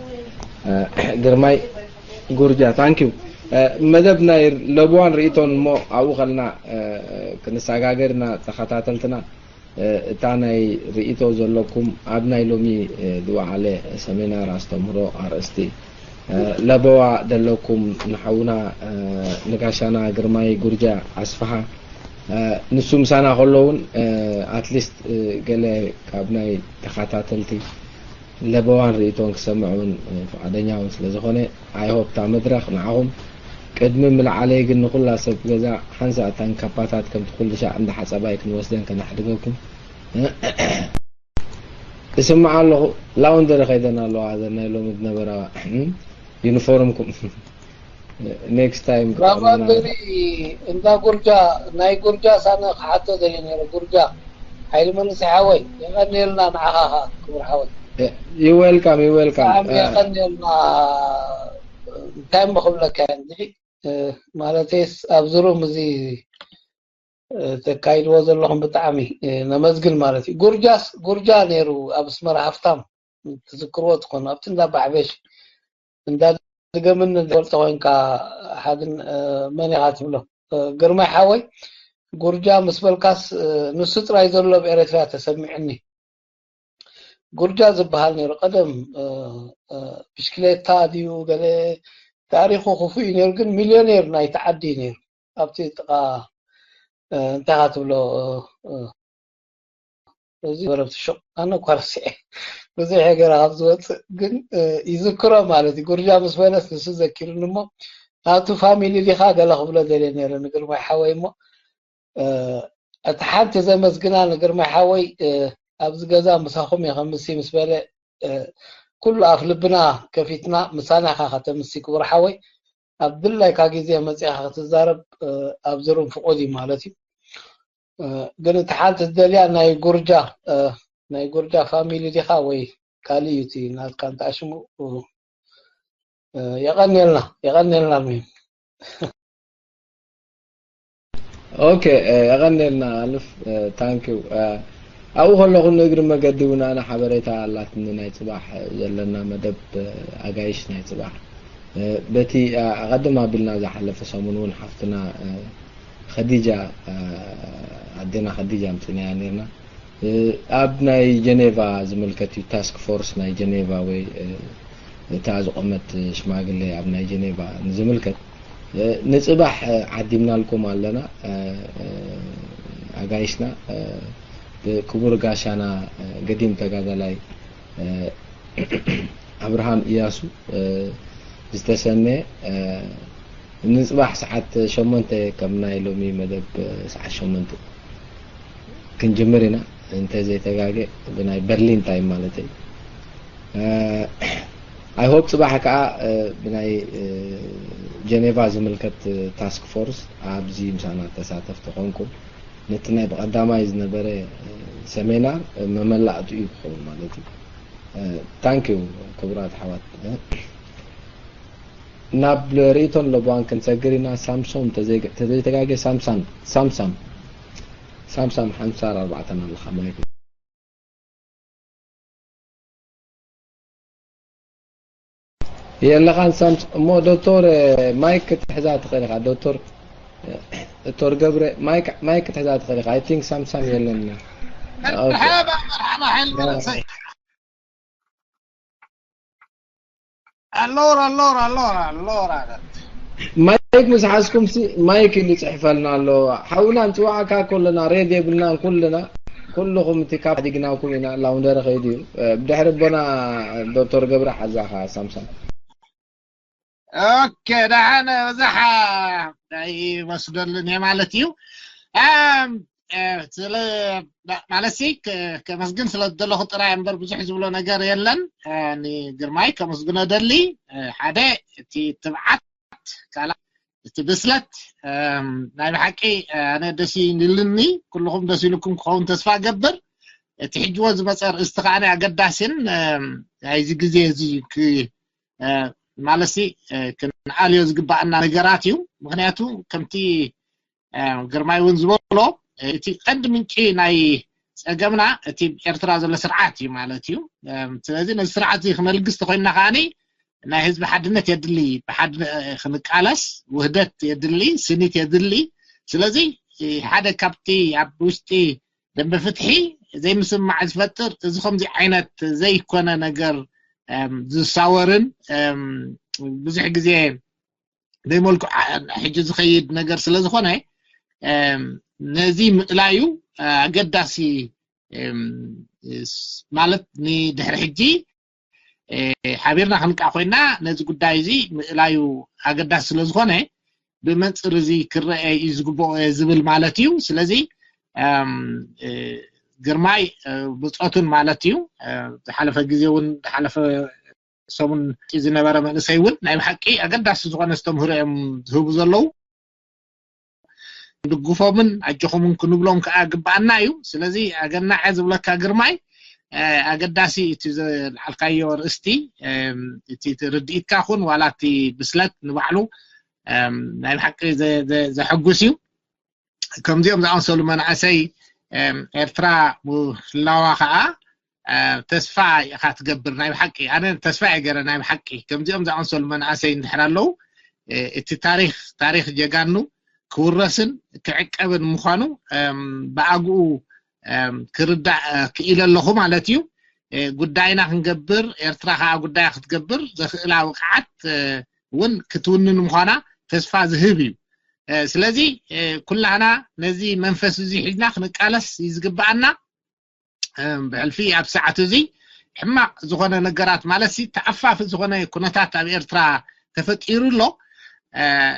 ግርማይ ጉርጃ። Thank you። መደብ ናይ ለብዋን ርእይቶን እሞ ኣብኡ ከልና ክንሰጋገር ኢና ተኸታተልትና። እታ ናይ ርእይቶ ዘለኩም ኣብ ናይ ሎሚ ዝወዓለ ሰሚናር ኣስተምህሮ ኣርእስቲ ለበዋ ደለኩም ንሓውና ንጋሻና ግርማይ ጉርጃ ኣስፍሃ ንሱ ምሳና ከሎ እውን ኣትሊስት ገለ ካብ ናይ ተኸታተልቲ ለበዋን ርእይቶን ክሰምዕ እውን ፍቓደኛ እውን ስለ ዝኾነ I hope እታ መድረኽ ንዓኹም ቅድሚ ምልዓለይ ግን ንኹላ ሰብ ገዛ ሓንሳእ እተን ካፓታት ከምቲ ኩሉ ሻዕ እንዳ ሓጸባይ ክንወስደን ከነሕድገኩም። እስምዓ ኣለኹ ላውንደሪ ከይደን ኣለዋ እዘን ናይ ሎሚ ዝነበራ ዩኒፎርምኩም next time ላውንደሪ እንዳ ጉርጃ ናይ ጉርጃ ሳነ ክሓቶ ደልየ ነይረ ጉርጃ ሓይሊ መንእሰይ ሓወይ የቐንየልና ንዓኻ ኸዓ ክቡር ሓወይ you welcome you welcome ብጣዕሚ የቐንየልና እንታይ እሞ ክብለካ እየ እንድዒ ማለተይስ ኣብዚ ሩም እዚ ተካይድዎ ዘለኹም ብጣዕሚ ነመስግን ማለት እዩ። ጉርጃስ ጉርጃ ነይሩ ኣብ ኣስመራ ሃፍታም ትዝክርዎ ትኾኑ ኣብቲ እንዳ ባዕበሽ እንዳ ድገምን ዝፈልጦ ኮንካ ሓድን መን ኢኻ ትብሎ ግርማይ ሓወይ ጉርጃ ምስ በልካስ ንሱ ጥራይ ዘሎ ኣብ ኤረትርያ ተሰሚዕኒ። ጉርጃ ዝበሃል ነይሩ ቀደም ብሽክሌታ ድዩ ገለ ታሪኹ ክፉእ እዩ ነይሩ ግን ሚልዮኔር ናይቲ ዓዲ እዩ ነይሩ ኣብቲ ጥቓ እንታይ ኢኻ ትብሎ እዚ በረብቲ ሹቕ ኣነ እኳ ረሲዐ ብዙሕ ገራ ካብ ዝወፅእ ግን ይዝክሮ ማለት እዩ ጉርጃ ምስ በለስ ንሱ ዘኪሩኒ እሞ ናቱ ፋሚሊ ዲኻ ገለ ክብሎ ደልየ ነይረ ንግርማይ ሓወይ እሞ እቲ ሓንቲ ዘመስግና ንግርማይ ሓወይ ኣብዚ ገዛ ምሳኹም እየ ከምሲ ምስ በለ ኩሉ ኣፍ ልብና ከፊትና ምሳና ኢኻ ከተምሲ ክቡር ሓወይ። ኣብ ድላይካ ግዜ መጺኻ ክትዛረብ ኣብዚ ሩም ፍቑድ እዩ ማለት እዩ። ግን እቲ ሓንቲ ዝደልያ ናይ ጉርጃ ናይ ጉርጃ ፋሚሊ ዲኻ ወይ ካልእ እዩ እቲ ናትካ እንተኣሽሙ የቐንየልና የቐንየልና። ኦኬ፣ የቐንየልና ኣልፍ። ታንኪዩ። ኣብኡ ከለኹ ንእግሪ መገዲ እውን ኣነ ሓበሬታ ኣላትኒ ናይ ፅባሕ ዘለና መደብ ኣጋይሽ ናይ ፅባሕ በቲ ኣቐድም ኣቢልና ዝሓለፈ ሰሙን እውን ሓፍትና ኸዲጃ ኣዴና ኸዲጃ ኣምፅናያ ነርና ኣብ ናይ ጀኔቫ ዝምልከት እዩ ታስክ ፎርስ ናይ ጀኔቫ ወይ እታ ዝቆመት ሽማግሌ ኣብ ናይ ጀኔቫ ንዝምልከት ንፅባሕ ዓዲምናልኩም ኣለና ኣጋይሽና ክቡር ጋሻና ገዲም ተጋዳላይ ኣብርሃም እያሱ ዝተሰነ ንፅባሕ ሰዓት ሸሞንተ ከም ናይ ሎሚ መደብ ሰዓት ሸሞንተ ክንጅምር ኢና እንተ ዘይተጋገ ብናይ በርሊን ታይም ማለት እዩ። I hope ፅባሕ ከዓ ብናይ ጀኔቫ ዝምልከት ታስክ ፎርስ ኣብዚ ምሳና ተሳተፍቲ ኮንኩም ነቲ ናይ ብቐዳማይ ዝነበረ ሰሜናር መመላእቱ እዩ ክኸውን ማለት እዩ። Thank you ክቡራት ኣሕዋት። ናብ ርእይቶን ለበዋን ክንሰግር ኢና። ሳምሶም ተዘይተጋገ ሳምሳን ሳምሳም ሳምሳም ሓምሳ ኣርባዕተ ኣለኻ ማይክ የለኻን ሳምስ እሞ ዶክተር ማይክ ክትሕዛ ትኽእል ኢኻ። ዶክተር ዶክተር ገብረ ማይክ ማይክ ክትሕዛ ትኽእል ኢኻ። I think ሳምሳም የለን። መርሓባ መርሓባ ሓይል መለሰይ። ኣሎራ ኣሎራ ኣሎራ ኣሎራ ማይክ ምስ ሓዝኩም ሲ ማይክ ኢሉ ይፅሕፈልና ኣሎ። ሓውና ንፅዋዕካ ከለና ሬድ የብልናን ኩልና ኩልኹም እቲ ካብ ሓዲግናኩም ኢና። ላውንደሪ ከይዱ እዩ። ብድሕሪ ኣቦና ዶክተር ገብረ ሓዛኻ ሳምሳም። ኦኬ ደሓን በዛሓ ኣይወስደልን እየ ማለት እዩ። ኣም፣ እ፣ ስለ ማ- ማለትሲ ከ- ከመስግን ስለ ዝደለኹ ጥራይ እምበር ብዙሕ ዝብሎ ነገር የለን። እ፣ ንግርማይ ከመስግኖ ደሊ እ፣ ሓደ እቲ ትብዓት ካልእ እቲ ብስለት እም፣ ናይ ብሓቂ እ፣ ኣነ ደስ ኢልኒ ኩልኹም ደስ ኢልኩም ክኸውን ተስፋ እገብር። እቲ ሕጅዎ ዝመፀ ርእስቲ ከዓ ኣገዳሲን እም፣ ናይዚ ግዜ እዚ ክ- ማለትሲ ክንኣልዮ ዝግባኣና ነገራት እዩ። ምክንያቱ ከምቲ ግርማይ እውን ዝበሎ እቲ ቀንዲ ምንጪ ናይ ፀገምና እቲ ኤርትራ ዘሎ ስርዓት እዩ ማለት እዩ። ስለዚ ነዚ ስርዓት እዚ ክነልግስ ተኮይንና ከዓኒ ናይ ህዝቢ ሓድነት የድሊ፣ ብሓድ ክንቃለስ ውህደት የድሊ፣ ስኒት የድሊ። ስለዚ ሓደ ካብቲ ኣብ ውሽጢ ደንበ ፍትሒ ዘይምስምማዕ ዝፈጥር እዚ ከምዚ ዓይነት ዘይኮነ ነገር ዝሳወርን ብዙሕ ግዜ ዘይመልክዑ ሕጂ ዝኸይድ ነገር ስለ ዝኾነ ነዚ ምእላዩ ኣገዳሲ ማለት ንድሕሪ ሕጂ ሓቢርና ክንቃ ኮይና ነዚ ጉዳይ እዚ ምእላዩ ኣገዳሲ ስለ ዝኾነ ብመንፅር እዚ ክረአ እዩ ዝግብኦ ዝብል ማለት እዩ። ስለዚ ግርማይ ብፆቱን ማለት እዩ ዝሓለፈ ግዜ እውን ዝሓለፈ ሰሙን ዝነበረ መንእሰይ እውን ናይ ብሓቂ ኣገዳሲ ዝኾነ ዝተምህሮ እዮም ዝህቡ ዘለዉ። ንድግፎምን ኣጆኹምን ክንብሎም ከዓ ግባኣና እዩ። ስለዚ ኣገናዐ ዝብለካ ግርማይ ኣገዳሲ እቲ ዝለዓልካዮ ርእስቲ እቲ ርድኢትካ ኹን ዋላ እቲ ብስለት ንባዕሉ ናይ ብሓቂ ዘሐጉስ እዩ። ከምዚኦም ዝኣመሰሉ መናእሰይ ኤርትራ ህላዋ ከዓ ተስፋ ኢኻ ትገብር ናይ ብሓቂ። ኣነ ተስፋ እየ ገረ ናይ ብሓቂ ከምዚኦም ዝኣመሰሉ መናእሰይ እንድሕር ኣለዉ እቲ ታሪኽ ታሪኽ ጀጋኑ ክውረስን ክዕቀብን ምዃኑ ብኣግኡ ክርዳእ ክኢለ ኣለኹ ማለት እዩ። ጉዳይና ክንገብር ኤርትራ ከዓ ጉዳያ ክትገብር ዘኽእላ ብቕዓት እውን ክትውንን ምዃና ተስፋ ዝህብ እዩ። ስለዚ ኩላህና ነዚ መንፈስ እዚ ሒዝና ክንቃለስ እዩ ዝግባኣና። ብሕልፊ ኣብ ሰዓት እዚ ሕማቕ ዝኾነ ነገራት ማለት ሲ ተኣፋፊ ዝኾነ ኩነታት ኣብ ኤርትራ ተፈጢሩ ኣሎ።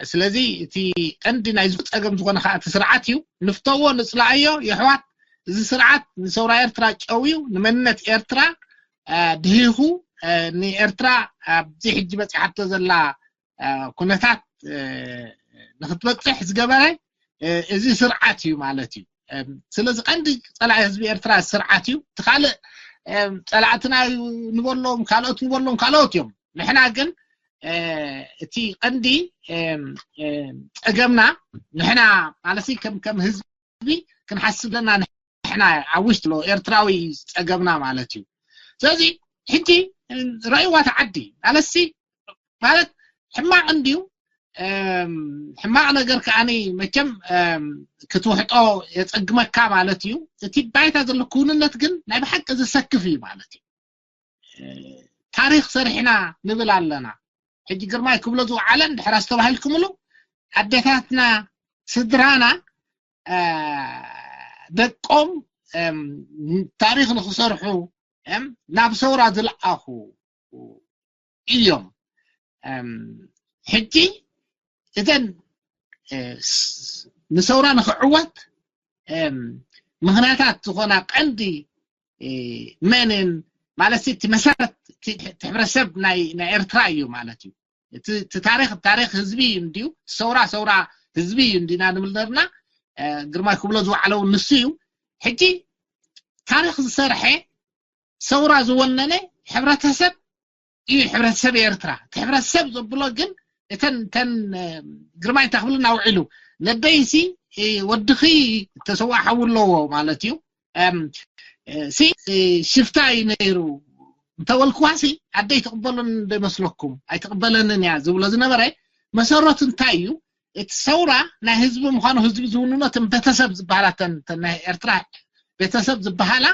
ስለዚ እቲ ቀንዲ ናይ ዝፀገም ዝኾነ ከዓ እቲ ስርዓት እዩ። ንፍተዎ ንፅላኣዮ የሕዋት እዚ ስርዓት ንሰውራ ኤርትራ ጨውዩ፣ ንመንነት ኤርትራ ድሂኹ፣ ንኤርትራ ኣብዚ ሕጂ በፂሓቶ ዘላ ኩነታት ንክትበፅሕ ዝገበረ እዚ ስርዓት እዩ ማለት እዩ። ስለዚ ቀንዲ ፀላኢ ህዝቢ ኤርትራ ስርዓት እዩ። እቲ ካልእ ፀላእትና እዩ ንበሎም፣ ካልኦት ንበሎም፣ ካልኦት እዮም። ንሕና ግን እቲ ቀንዲ ፀገምና ንሕና ማለት ከም ከም ህዝቢ ክንሓስብ ዘለና ንሕና ኣብ ውሽጢ ኤርትራዊ ፀገምና ማለት እዩ። ስለዚ ሕጂ ረእይዋ ተዓዲ ማለትሲ ማለት ሕማቕ እንድዩ። ሕማቕ ነገር ከዓኒ መቸም ክትውሕጦ የፀግመካ ማለት እዩ። እቲ ባይታ ዘሎ ክውንነት ግን ናይ ብሓቂ ዘሰክፍ እዩ ማለት እዩ። ታሪኽ ሰሪሕና ንብል ኣለና። ሕጂ ግርማይ ክብሎ ዝወዓለ እንድሕር ኣስተባሂልኩምሉ ኣዴታትና ስድራና ደቆም ታሪኽ ንክሰርሑ ናብ ሰውራ ዝለኣኹ እዮም። ሕጂ እተን ንሰውራ ንክዕወት ምክንያታት ዝኾና ቀንዲ መንን ማለት እቲ መሰረት እቲ ሕብረተሰብ ናይ ኤርትራ እዩ ማለት እዩ። እቲ ታሪኽ ታሪኽ ህዝቢ እዩ እንድዩ፣ ሰውራ ሰውራ ህዝቢ እዩ እንዲና ንብል ነርና። ግርማይ ክብሎ ዝወዓለው ንሱ እዩ። ሕጂ ታሪኽ ዝሰርሐ ሰውራ ዝወነነ ሕብረተሰብ እዩ ሕብረተሰብ ኤርትራ። እቲ ሕብረተሰብ ዘብሎ ግን እተን እተን ግርማይ እንታይ ክብልና ውዒሉ ነደይሲ ወድኺ ተሰዋ ሓው ኣለዎ ማለት እዩ። ሲ ሽፍታ እዩ ነይሩ እንተበልኩዋሲ ኣደይ ትቕበሉን ዶ ይመስለኩም? ኣይትቕበለንን እያ ዝብሎ ዝነበረ መሰረቱ እንታይ እዩ? እቲ ሰውራ ናይ ህዝቢ ምዃኑ ህዝቢ ዝውንኖ እተን ቤተሰብ ዝበሃላ እተን ናይ ኤርትራ ቤተሰብ ዝበሃላ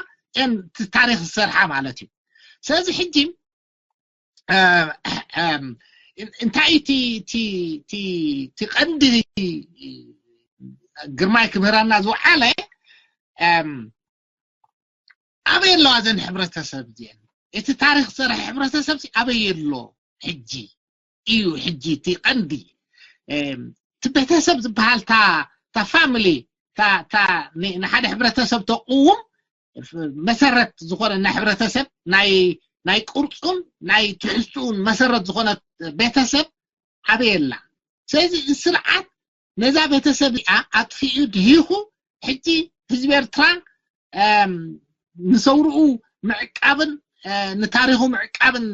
እን ታሪኽ ዝሰርሓ ማለት እዩ። ስለዚ ሕጂ እንታይ እቲ ቀንዲ ግርማይ ክምህረና ዝወዓለ ኣበይ ኣለዋ ዘን ሕብረተሰብ እዚአን? እቲ ታሪኽ ዝሰርሐ ሕብረተሰብ ኣበይ ኣሎ? ሕጂ እዩ ሕጂ እቲ ቀንዲ እቲ ቤተሰብ ዝበሃል ታ ፋሚሊ ንሓደ ሕብረተሰብ ተቕውም መሰረት ዝኾነ ናይ ሕብረተሰብ ናይ ናይ ቅርፁን ናይ ትሕዝትኡን መሰረት ዝኾነት ቤተሰብ ኣበይ ኣላ? ስለዚ እዚ ስርዓት ነዛ ቤተሰብ እዚኣ ኣጥፊኡ ድሂኹ ሕጂ ህዝቢ ኤርትራ ንሰውርኡ ምዕቃብን ንታሪኹ ምዕቃብን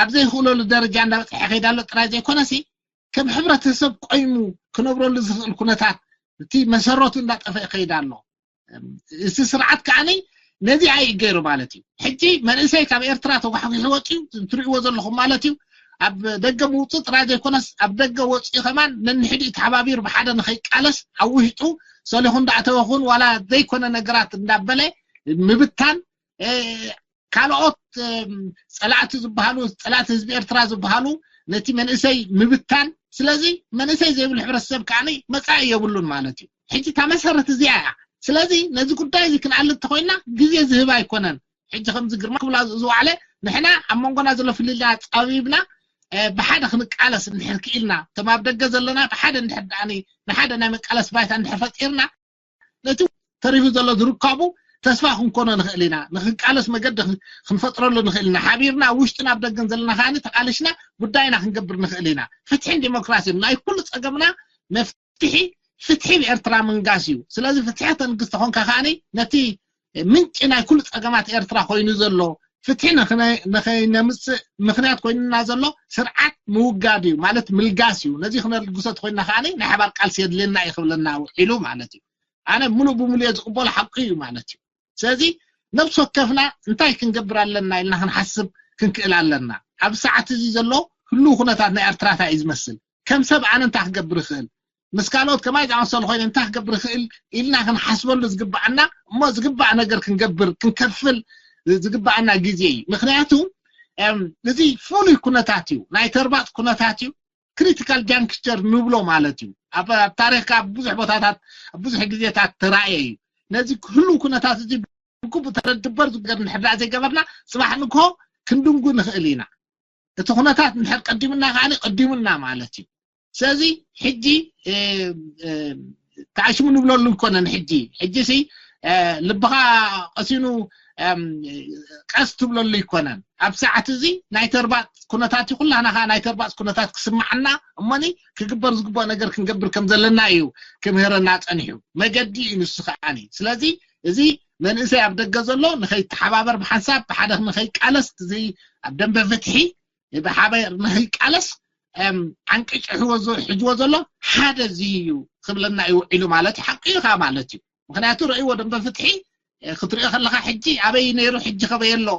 ኣብ ዘይኽእለሉ ደረጃ እንዳበፅሐ ከይዳ ኣሎ ጥራይ ዘይኮነሲ ከም ሕብረተሰብ ቆይሙ ክነብረሉ ዝኽእል ኩነታት እቲ መሰረቱ እንዳጠፈአ ከይዳ ኣሎ። እዚ ስርዓት ከዓኒ ነዚ ኣይእገሩ ማለት እዩ። ሕጂ መንእሰይ ካብ ኤርትራ ተጓሕጒሑ ወፅዩ ትሪእዎ ዘለኹም ማለት እዩ። ኣብ ደገ ምውፅእ ጥራይ ዘይኮነስ ኣብ ደገ ወፅዩ ከማን ነንሕድኡ ተሓባቢሩ ብሓደ ንኸይቃለስ ኣብ ውሽጡ ሰሊኹ እንዳእተወኹን ዋላ ዘይኮነ ነገራት እንዳበለ ምብታን ካልኦት ፀላእቲ ዝበሃሉ ፀላእቲ ህዝቢ ኤርትራ ዝበሃሉ ነቲ መንእሰይ ምብታን። ስለዚ መንእሰይ ዘይብሉ ሕብረተሰብ ከዓኒ መፃኢ የብሉን ማለት እዩ። ሕጂ እታ መሰረት እዚኣ እያ። ስለዚ ነዚ ጉዳይ እዚ ክንኣልት ተኮይና ግዜ ዝህብ ኣይኮነን። ሕጂ ከምዚ ግርማ ክብላ ዝዋዕለ ንሕና ኣብ መንጎና ዘሎ ፍልልያ ፃቢብና ብሓደ ክንቃለስ እንድሕር ክኢልና እቶም ኣብ ደገ ዘለና ብሓደ እንድሕር ደኣኒ ንሓደ ናይ መቃለስ ባይታ እንድሕር ፈጢርና ነቲ ተሪፉ ዘሎ ዝርካቡ ተስፋ ክንኮኖ ንኽእል ኢና። ንክንቃለስ መገዲ ክንፈጥረሉ ንኽእል ኢና። ሓቢርና ኣብ ውሽጥን ኣብ ደገን ዘለና ከዓኒ ተቃሊስና ጉዳይና ክንገብር ንኽእል ኢና። ፍትሕን ዲሞክራሲን ናይ ኩሉ ፀገምና መፍትሒ ፍትሒ ብኤርትራ ምንጋስ እዩ። ስለዚ ፍትሒ ተንግስ ተኾንካ ከዓኒ ነቲ ምንጪ ናይ ኩሉ ፀገማት ኤርትራ ኮይኑ ዘሎ ፍትሒ ንኸይነምፅእ ምኽንያት ኮይኑና ዘሎ ስርዓት ምውጋድ እዩ ማለት ምልጋስ እዩ። ነዚ ክነልግሶ ተኮይና ከዓኒ ናይ ሓባር ቃልሲ የድልየና እዩ ክብለና ውዒሉ ማለት እዩ። ኣነ ሙሉእ ብሙሉእ ዝቕበሎ ሓቂ እዩ ማለት እዩ። ስለዚ ነብሲ ወከፍና እንታይ ክንገብር ኣለና ኢልና ክንሓስብ ክንክእል ኣለና። ኣብ ሰዓት እዚ ዘሎ ህልው ኩነታት ናይ ኤርትራ እንታይ እዩ ዝመስል? ከም ሰብ ኣነ እንታይ ክገብር ይኽእል? ምስ ካልኦት ከማይ ዝኣመሰሉ ኮይነ እንታይ ክገብር ይኽእል ኢልና ክንሓስበሉ ዝግባኣና እሞ ዝግባእ ነገር ክንገብር ክንከፍል ዝግባኣና ግዜ እዩ። ምክንያቱ እዚ ፍሉይ ኩነታት እዩ፣ ናይ ተርባጥ ኩነታት እዩ። ክሪቲካል ጃንክቸር ንብሎ ማለት እዩ። ኣብ ታሪኽካ ኣብ ብዙሕ ቦታታት ኣብ ብዙሕ ግዜታት ተራእየ እዩ። ነዚ ህሉው ኩነታት እዚ ብግቡእ ተረድበር ዝገር ንሕዳእ ዘይገበርና ፅባሕ ንግሆ ክንድንጉ ንኽእል ኢና። እቲ ኩነታት እንድሕር ቀዲሙና ከዓኒ ቀዲሙና ማለት እዩ። ስለዚ ሕጂ ተኣሽሙ ንብለሉ እንኮነን ሕጂ ሕጂ ሲ ልብኻ ቀሲኑ ቀስ ትብለሉ ይኮነን። ኣብ ሰዓት እዚ ናይ ተርባፅ ኩነታት እዩ። ኩላና ከዓ ናይ ተርባፅ ኩነታት ክስማዓና እሞኒ ክግበር ዝግብኦ ነገር ክንገብር ከም ዘለና እዩ ክምህረና ፀኒሑ። መገዲ እዩ ንሱ ከዓኒ። ስለዚ እዚ መንእሰይ ኣብ ደገ ዘሎ ንኸይተሓባበር ብሓንሳብ ብሓደ ንኸይቃለስ እዚ ኣብ ደንበ ፍትሒ ብሓበር ንኸይቃለስ ዓንቂ ጭሕዎ ሕጅዎ ዘሎ ሓደ እዚ እዩ ክብለና እዩ ውዒሉ ማለት እዩ። ሓቂ እዩ ከዓ ማለት እዩ። ምክንያቱ ረእይዎ ደንበ ፍትሒ ክትሪኦ ከለካ ሕጂ ኣበይ ነይሩ ሕጂ ከበይ ኣሎ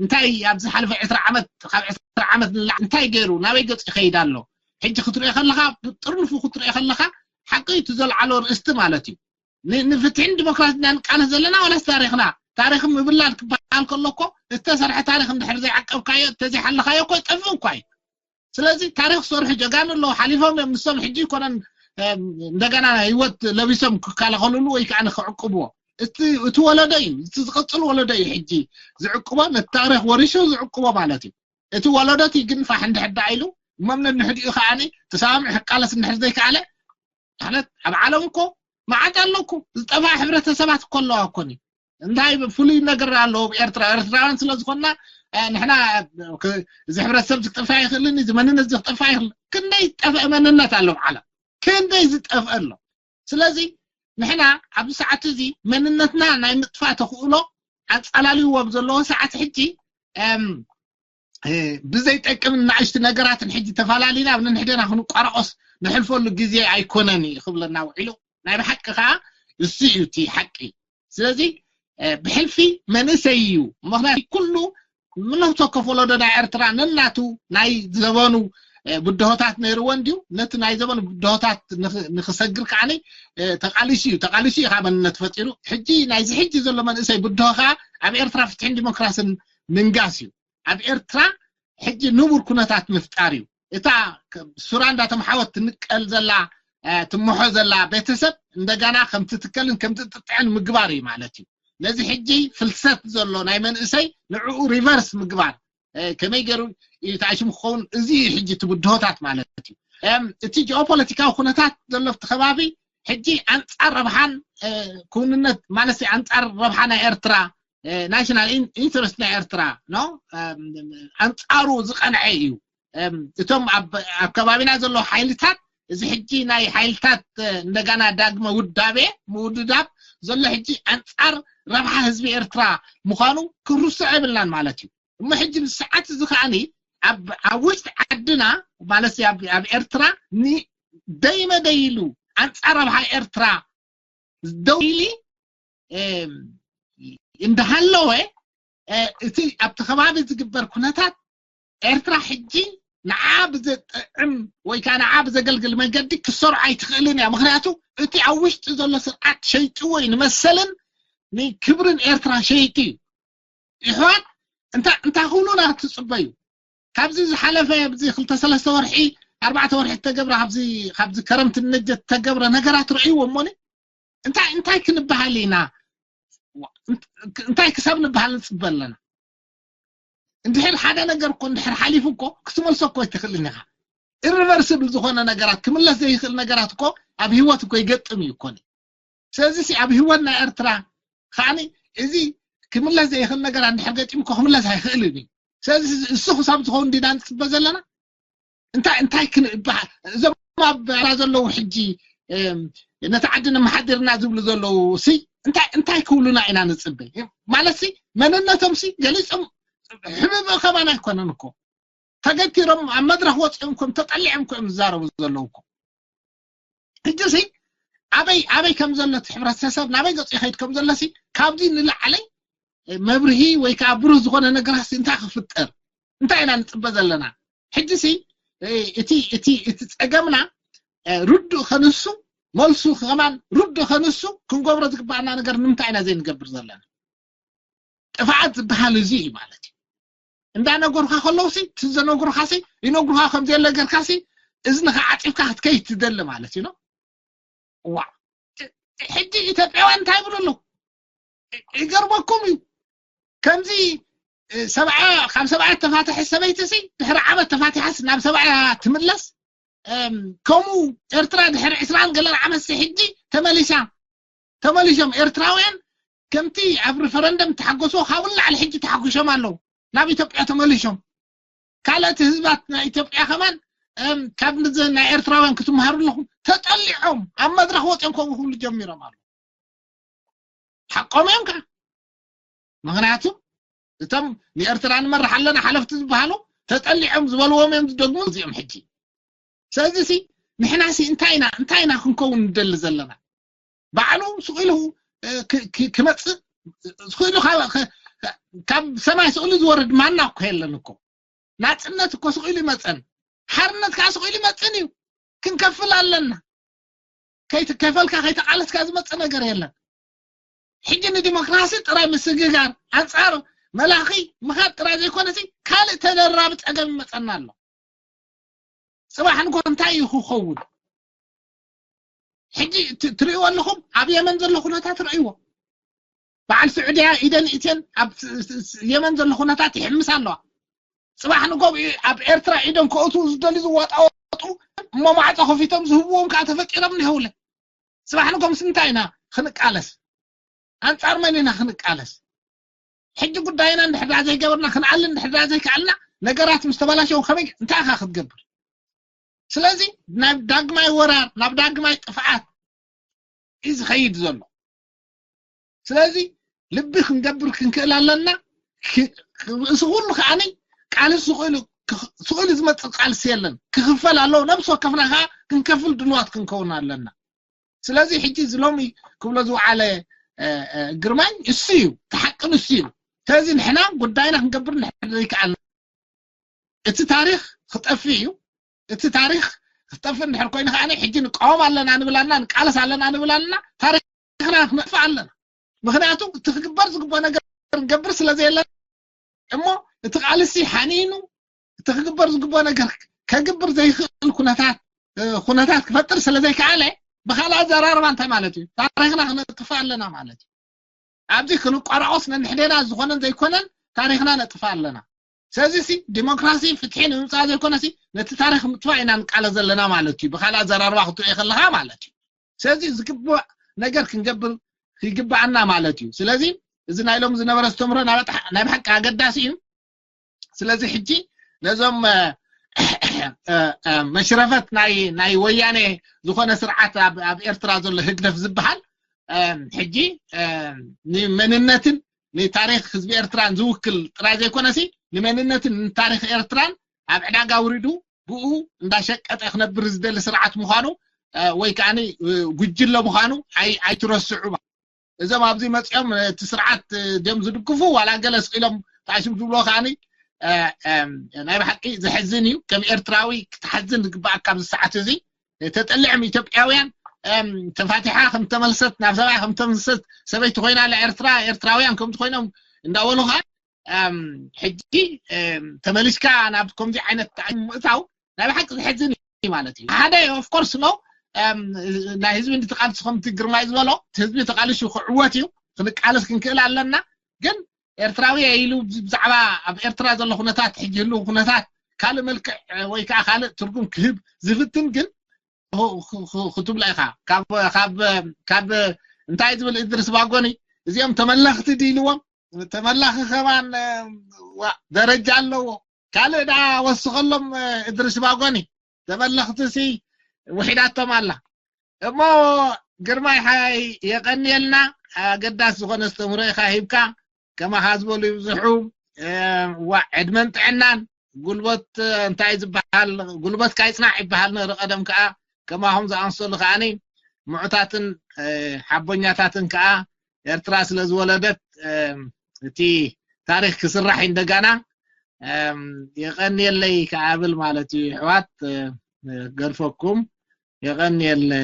እንታይ ኣብ ዝሓለፈ ዕስራ ዓመት ካብ ዕስራ ዓመት ንላዕ እንታይ ገይሩ ናበይ ገፁ ይኸይድ ኣሎ ሕጂ ክትሪኦ ከለካ ብጥርንፉ ክትሪኦ ከለካ ሓቂ እዩ እቲ ዘልዓሎ ርእስቲ ማለት እዩ። ንፍትሕን ዲሞክራሲ ኢና ንቃለስ ዘለና ዋላስ ታሪክና? ታሪክ ምብላል ክበሃል ከሎ እኮ ዝተሰርሐ ታሪክ እንድሕር ዘይዓቀብካዮ ተዘይሓለካዮ እኮ ይጠፍእ እኳ እዩ። ስለዚ ታሪክ ዝሰርሑ ጀጋኑ ኣለዉ ሓሊፎም እዮም። ንሶም ሕጂ ይኮነን እንደገና ህይወት ለቢሶም ክከላኸልሉ ወይ ከዓ ክዕቅብዎ እቲ ወለዶ እዩ። እቲ ዝቐፅል ወለዶ እዩ ሕጂ ዝዕቅቦ፣ ነቲ ታሪክ ወሪሱ ዝዕቅቦ ማለት እዩ። እቲ ወለዶ እቲ ግን ፋሕ እንድሕር ደኣ ኢሉ እሞም ነንሕድኡ ከዓኒ ተሰማምዑ ክቃለስ እንድሕር ዘይከኣለ ማለት ኣብ ዓለም እኮ መዓት ኣሎ እኮ ዝጠፍኣ ሕብረተሰባት እኮ ኣለዋ እኮ ኒ እንታይ ፍሉይ ነገር ኣለዎ ኣብ ኤርትራ? ኤርትራውያን ስለ ዝኾንና ንሕና እዚ ሕብረተሰብ እዚ ክጠፍእ ኣይኽእልን፣ እዚ መንነት እዚ ክጠፍእ ኣይኽእልን። ክንደይ ዝጠፍአ መንነት ኣሎ ኣብ ዓለም፣ ክንደይ ዝጠፍአ ኣሎ። ስለዚ ንሕና ኣብዚ ሰዓት እዚ መንነትና ናይ ምጥፋእ ተኽእሎ ኣንጻላልይዎ ኣብ ዘለዎ ሰዓት ሕጂ ብዘይጠቅምን ንኣሽቱ ነገራትን ሕጂ ተፈላሊና ኣብ ነንሕደና ክንቋራቆስ ንሕልፈሉ ግዜ ኣይኮነን እዩ ክብለና ውዒሉ። ናይ ብሓቂ ከዓ እሱ እዩ እቲ ሓቂ። ስለዚ ብሕልፊ መንእሰይ እዩ። ምክንያቱ ኩሉ ምነፍስ ወከፍ ወለዶ ናይ ኤርትራ ነናቱ ናይ ዘበኑ ብድሆታት ነይርዎ እንድዩ። ነቲ ናይ ዘበኑ ብድሆታት ንክሰግር ከዓኒ ተቃሊሱ እዩ። ተቃሊሱ እዩ ካብ መንነት ፈጢሩ። ሕጂ ናይዚ ሕጂ ዘሎ መንእሰይ ብድሆ ከዓ ኣብ ኤርትራ ፍትሕን ዲሞክራስን ምንጋስ እዩ። ኣብ ኤርትራ ሕጂ ንቡር ኩነታት ምፍጣር እዩ። እታ ሱራ እንዳተምሓወት ትንቀል ዘላ ትምሖ ዘላ ቤተሰብ እንደገና ከም ትትከልን ከም ትጥጥዕን ምግባር እዩ ማለት እዩ። ነዚ ሕጂ ፍልሰት ዘሎ ናይ መንእሰይ ንዕኡ ሪቨርስ ምግባር ከመይ ገይሩ እዩ ተኣሽሙ ክኸውን? እዚ እዩ ሕጂ እቲ ብድሆታት ማለት እዩ። እቲ ጂኦፖለቲካዊ ኩነታት ዘሎ እቲ ከባቢ ሕጂ ኣንጻር ረብሓን ክውንነት ማለት ኣንጻር ረብሓ ናይ ኤርትራ ናሽናል ኢንትረስት ናይ ኤርትራ ኖ ኣንጻሩ ዝቐንዐ እዩ። እቶም ኣብ ከባቢና ዘለዉ ሓይልታት እዚ ሕጂ ናይ ሓይልታት እንደገና ዳግመ ውዳቤ ምውድዳብ ዘሎ ሕጂ ኣንጻር ረብሓ ህዝቢ ኤርትራ ምዃኑ ክርሶ የብልናን ማለት እዩ። እሞ ሕጂ ምስ ሰዓት እዚ ከዓኒ ኣብ ውሽጢ ዓድና ማለት ኣብ ኤርትራ ደይመደይ ኢሉ ኣንጻር ረብሓ ኤርትራ ደው ኢሊ እንዳሃለወ እቲ ኣብቲ ከባቢ ዝግበር ኩነታት ኤርትራ ሕጂ ንዓ ብዘጥዕም ወይ ከዓ ንዓ ብዘገልግል መገዲ ክሰርዖ ኣይትኽእልን እያ። ምክንያቱ እቲ ኣብ ውሽጢ ዘሎ ስርዓት ሸይጥዎ እዩ ንመሰልን ንክብርን ኤርትራ ሸይጡ እዩ። ይሕዋት እንታይ እንታይ ክብሉና ትፅበዩ? ካብዚ ዝሓለፈ ኣብዚ ክልተ ሰለስተ ወርሒ ኣርባዕተ ወርሒ ዝተገብረ ካብዚ ካብዚ ከረምቲ ነጀት ዝተገብረ ነገራት ረእይዎ እሞኒ እንታይ እንታይ ክንበሃል ኢና? እንታይ ክሳብ ንበሃል ንፅበ ኣለና? እንድሕር ሓደ ነገር እኮ እንድሕር ሓሊፉ እኮ ክትመልሶ እኮ ኣይትኽእልን ኢኻ። ኢሪቨርስብል ዝኾነ ነገራት ክምለስ ዘይኽእል ነገራት እኮ ኣብ ህይወት እኮ ይገጥም እዩ እኮ። ስለዚ ሲ ኣብ ህይወት ናይ ኤርትራ ከዓኒ እዚ ክምለስ ዘይኽእል ነገራት እንድሕር ገጢሙ እኮ ክምለስ ኣይኽእልን እዩ። ስለዚ እሱ ክሳብ ዝኸውን ዲና ንፅበ ዘለና እንታይ እንታይ ክንበሃል እዞም ኣብ ኤርትራ ዘለዉ ሕጂ ነቲ ዓዲ ነመሓድርና ዝብሉ ዘለዉ ሲ እንታይ እንታይ ክብሉና ኢና ንፅበ ማለት ሲ መንነቶም ሲ ገሊፆም ሕብብ ከማን ኣይኮነን እኮ ተገቲሮም ኣብ መድረክ ወፂኦም ከም ተጠሊዖም እኮ እዮም ዝዛረቡ ዘለዉ እኮ ሕጂ ሲ ኣበይ ኣበይ ከም ዘሎ እቲ ሕብረተሰብ ናበይ ገፁ ይኸይድ ከም ዘሎ ሲ ካብዚ ንላዕለይ መብርሂ ወይ ከዓ ብሩህ ዝኾነ ነገራት እንታይ ክፍጠር እንታይ ኢና ንፅበ ዘለና ሕጂ ሲ እቲ እቲ እቲ ፀገምና ርዱእ ከንሱ መልሱ ከማን ርዱእ ከንሱ ክንገብሮ ዝግባኣና ነገር ንምንታይ ኢና ዘይንገብር ዘለና ጥፍዓት ዝበሃል እዚ እዩ ማለት እዩ እንዳነገሩካ ከለውሲ እቲ ዘነግሩካሲ ይነግሩካ ከምዘየለ ገርካሲ እዝንካ ዓፂብካ ክትከይድ ትደሊ ማለት እዩ ዋ ሕጂ ኢትዮጵያውያን እንታይ ይብሉ ኣለዉ ይገርመኩም እዩ ከምዚ ሰብዓ ካብ ሰብዓ ተፋትሐ ሰበይቲ ሲ ድሕሪ ዓመት ተፋቲሓስ ናብ ሰብዓ ትምለስ ከምኡ ኤርትራ ድሕሪ ዕስራን ገለን ዓመት ሲ ሕጂ ተመሊሳ ተመሊሶም ኤርትራውያን ከምቲ ኣብ ሪፈረንደም ተሓጎስዎ ካብኡ ንላዕሊ ሕጂ ተሓጒሶም ኣለዉ። ናብ ኢትዮጵያ ተመሊሶም ካልኦት ህዝባት ናይ ኢትዮጵያ ከማን እም፣ ካብ ምዝ ናይ ኤርትራውያን ክትመሃሩ ኣለኹም። ተጠሊዖም ኣብ መድረኽ ወፅኦም ከምኡ ክብሉ ጀሚሮም ኣለዉ። ሓቆም እዮም ከ ምክንያቱ እቶም ንኤርትራ ንመርሕ ኣለና ሓለፍቲ ዝበሃሉ ተጠሊዖም ዝበልዎም እዮም ዝደግሙ እዚኦም ሕጂ። ስለዚ ሲ ንሕና ሲ እንታይ ኢና እንታይ ኢና ክንከውን ንደሊ ዘለና? ባዕሉ ስቕ ኢሉ እ፣ ክ- ክ- ክመፅእ ስቕ ኢሉ ካብ- ከ- ካብ ሰማይ ስቕ ኢሉ ዝወርድ ማና እኮ የለን እኮ። ናፅነት እኮ ስቕ ኢሉ ይመፀን፣ ሓርነት ከዓ ስቕ ኢሉ ይመፅን እዩ። ክንከፍል ኣለና። ከይትከፈልካ ከይተቃለስካ ዝመፅእ ነገር የለን። ሕጂ ንዲሞክራሲ ጥራይ ምስግጋር ኣንፃር መላኺ ምኻድ ጥራይ ዘይኮነሲ ካልእ ተደራቢ ፀገም ይመፀና ኣሎ። ፅባሕ ንጎ እንታይ እዩ ክኸውን? ሕጂ ት- ትርእይዎ ኣለኹም፣ ኣብ የመን ዘሎ ኩነታት ርእይዎ። በዓል ስዑድያ ኢደን ኢትየን ኣብ ስ- ስ- ስ- የመን ዘሎ ኩነታት ይሕምስ ኣለዋ። ፅባሕ ንጎ ኣብ ኤርትራ ኢደን ከእቱ ዝደሊ ዝዋጣወጡ እሞ ማዕፆ ከፊቶም ዝህብዎም ከዓ ተፈጢሮም ንሄውለ። ፅባሕ ንጎ ምስ እንታይ ኢና ክንቃለስ? ኣንፃር መን ኢና ክንቃለስ? ሕጂ ጉዳይና እንድሕዳ ዘይገበርና ክንኣልን እንድሕዳ ዘይከኣልና ነገራት ምስ ተበላሸው ከመይ እንታይ ኢኻ ክትገብር? ስለዚ ናብ ዳግማይ ወራር ናብ ዳግማይ ጥፍዓት እዩ ዝኸይድ ዘሎ። ስለዚ ልቢ ክንገብር ክንክእል ኣለና። ክ- ክ- እዚ ኩሉ ከዓኒ ቃልሲ ስቕ ኢሉ ክኽ- ስቕ ኢሉ ዝመፅእ ቃልሲ የለን። ክኽፈል ኣለዎ። ነብሲ ወከፍና ከዓ ክንከፍል ድልዋት ክንከውን ኣለና። ስለዚ ሕጂ እዚ ሎሚ ክብሎ ዝወዓለ እ፣ እ፣ ግርማይ እሱ እዩ፣ እቲ ሓቂ ንሱ እዩ። ስለዚ ንሕና ጉዳይና ክንገብር እንድሕር ዘይከኣልና እቲ ታሪኽ ክጠፍእ እዩ። እቲ ታሪኽ ክጠፍእ እንድሕር ኮይኑ ከዓ ሕጂ ንቃወም ኣለና ንብል ኣለና፣ ንቃለስ ኣለና ንብል ኣለና፣ ታሪኽና ክነጥፍእ ኣለና። ምክንያቱ እቲ ክግበር ዝግብኦ ነገር ንገብር ስለ ዘየለና እሞ እቲ ቃልሲ ሓኒኑ እቲ ክግበር ዝግብኦ ነገር ከግብር ዘይኽእል ኩነታት እ፣ ኩነታት ክፈጥር ስለ ዘይከኣለ ብካልእ ኣዘራርባ እንታይ ማለት እዩ? ታሪኽና ክነጥፍእ ኣለና ማለት እዩ። ኣብዚ ክንቆራቆስ ነንሕዴና ዝኾነን ዘይኮነን ታሪኽና ነጥፍእ ኣለና። ስለዚ ሲ ዲሞክራሲ ፍትሒ ንምምፃእ ዘይኮነሲ ነቲ ታሪኽ ምጥፋእ ኢና ንቃለ ዘለና ማለት እዩ። ብካልእ ኣዘራርባ ክትሪኦ ከለካ ማለት እዩ። ስለዚ ዝግባእ ነገር ክንገብር ይግባኣና ማለት እዩ። ስለዚ እዚ ናይ ሎም ዝነበረ ኣስተምህሮ ናይ ብሓቂ ኣገዳሲ እዩ። ስለዚ ሕጂ ነዞም መሽረፈት ናይ ወያኔ ዝኾነ ስርዓት ኣብ ኤርትራ ዘሎ ህግደፍ ዝበሃል ሕጂ ንመንነትን ንታሪኽ ህዝቢ ኤርትራን ዝውክል ጥራይ ዘይኮነሲ ንመንነትን ንታሪኽ ኤርትራን ኣብ ዕዳጋ ኣውሪዱ ብኡ እንዳሸቀጠ ክነብር ዝደሊ ስርዓት ምዃኑ ወይ ከዓ ጉጅለ ምዃኑ ኣይትረስዑ። እዞም ኣብዚ መፂኦም እቲ ስርዓት ድዮም ዝድግፉ ዋላ ገለ ስቕ ኢሎም ተዓሽም ዝብሎ ከዓኒ ናይ ብሓቂ ዘሕዝን እዩ። ከም ኤርትራዊ ክትሓዝን ዝግባኣካ ኣብዚ ሰዓት እዚ። ተጠሊዖም ኢትዮጵያውያን ተፋቲሓ ከምተመልሰት ናብ ሰብኣያ ከምተመልሰት ሰበይቲ ኮይና ኣላ ኤርትራ ኤርትራውያን ከምቲ ኮይኖም እንዳበሉ ከዓ ሕጂ ተመሊስካ ናብ ከምዚ ዓይነት ምእታው ናይ ብሓቂ ዘሕዝን እዩ ማለት እዩ። ሓደ ኦፍኮርስ ነው ናይ ህዝቢ እንትትቃልሲ ከምቲ ግርማይ ዝበሎ ህዝቢ ተቃልሱ ክዕወት እዩ። ክንቃለስ ክንክእል ኣለና። ግን ኤርትራዊ ኢሉ ብዛዕባ ኣብ ኤርትራ ዘሎ ኩነታት ሕጂ ህልው ኩነታት ካልእ መልክዕ ወይ ከዓ ካልእ ትርጉም ክህብ ዝፍትን ግን ክትብሎ ኢኻ። ካብ እንታይ ዝብል እድርስ ባጎኒ እዚኦም ተመለኽቲ ድኢልዎም ተመላኺ ከማን ደረጃ ኣለዎ። ካልእ ደኣ ወስኸሎም እድርስ ባጎኒ ተመለኽትሲ ውሒዳቶም ኣላ እሞ ግርማይ ሓይ የቐንየልና። ኣገዳስ ዝኾነ ኣስተምህሮ ኢኻ ሂብካ። ከማኻ ዝበሉ ይብዝሑ። ዋ ዕድመን ጥዕናን ጉልበት እንታይ ዝበሃል ጉልበትካ ይፅናዕ ይበሃል ነሩ ቀደም ከዓ ከማኹም ዝኣምሰሉ ከዓኒ ምዑታትን ሓቦኛታትን ከዓ ኤርትራ ስለ ዝወለደት እቲ ታሪክ ክስራሕ እንደጋና የቀንየለይ ክኣብል ማለት እዩ። ኣሕዋት ገድፈኩም የቀንየለይ።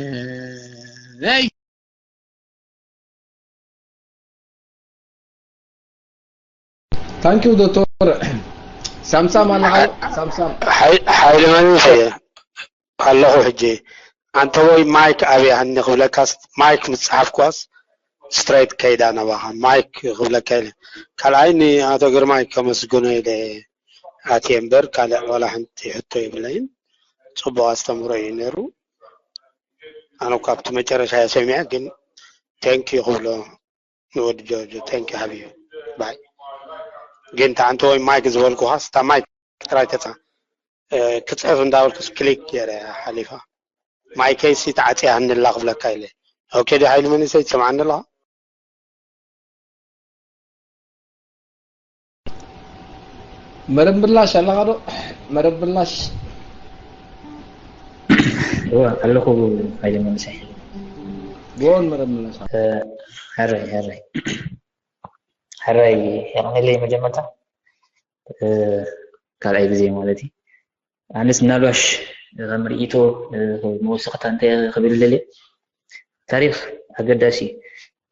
ታንኪዩ ዶክተር ሳምሳም ኣለኻ ሳምሳም ሓይሊ መንሽ ኣለኹ ሕጂ ኣንተ ወይ ማይክ ኣብያህኒ ክብለካስ ማይክ ምፅሓፍኳስ ስትሬት ከይዳ ናባኻ ማይክ ክብለካ ኢለ ካልኣይ ንኣቶ ግርማይ ከመስግኖ ኢለ ኣትየ እምበር ካልእ ዋላ ሓንቲ ሕቶ የብለይን ፅቡቅ ኣስተምህሮ እዩ ነይሩ ኣነ ካብቲ መጨረሻ እየ ሰሚዐ ግን Thank you ክብሎ ንወዲ ጆርጆ። Thank you ሓቢቢ። ባይ። ግን ታንተ ወይ ማይክ ዝበልኩኻስ እታ ማይክ ጥራይ ተጻ ክጽሕፍ እንዳበልኩስ ክሊክ ገይረ ሓሊፋ። ማይከይሲ ተዓጽያ እንላ ክብለካ ኢለ። ኦኬ ዲ ሓይሉ መንእሰይ ትሰምዓኒ ኣለኻ? መረብ ምላሽ ኣለኻ ዶ? መረብ ምላሽ እወ ኣለኹ። ሓይለ መንእሰይ ብኦን መረብ ምላሽ እ፣ ሕራይ ሕራይ ሕራይ የቕንለይ መጀመርታ እ፣ ካልኣይ ግዜ ማለት እዩ። ኣነስ ምናልባሽ ከም ርእይቶ እ፣ መወሰኽታ እንታይ ክብል ደልየ፣ ታሪኽ ኣገዳሲ እዩ።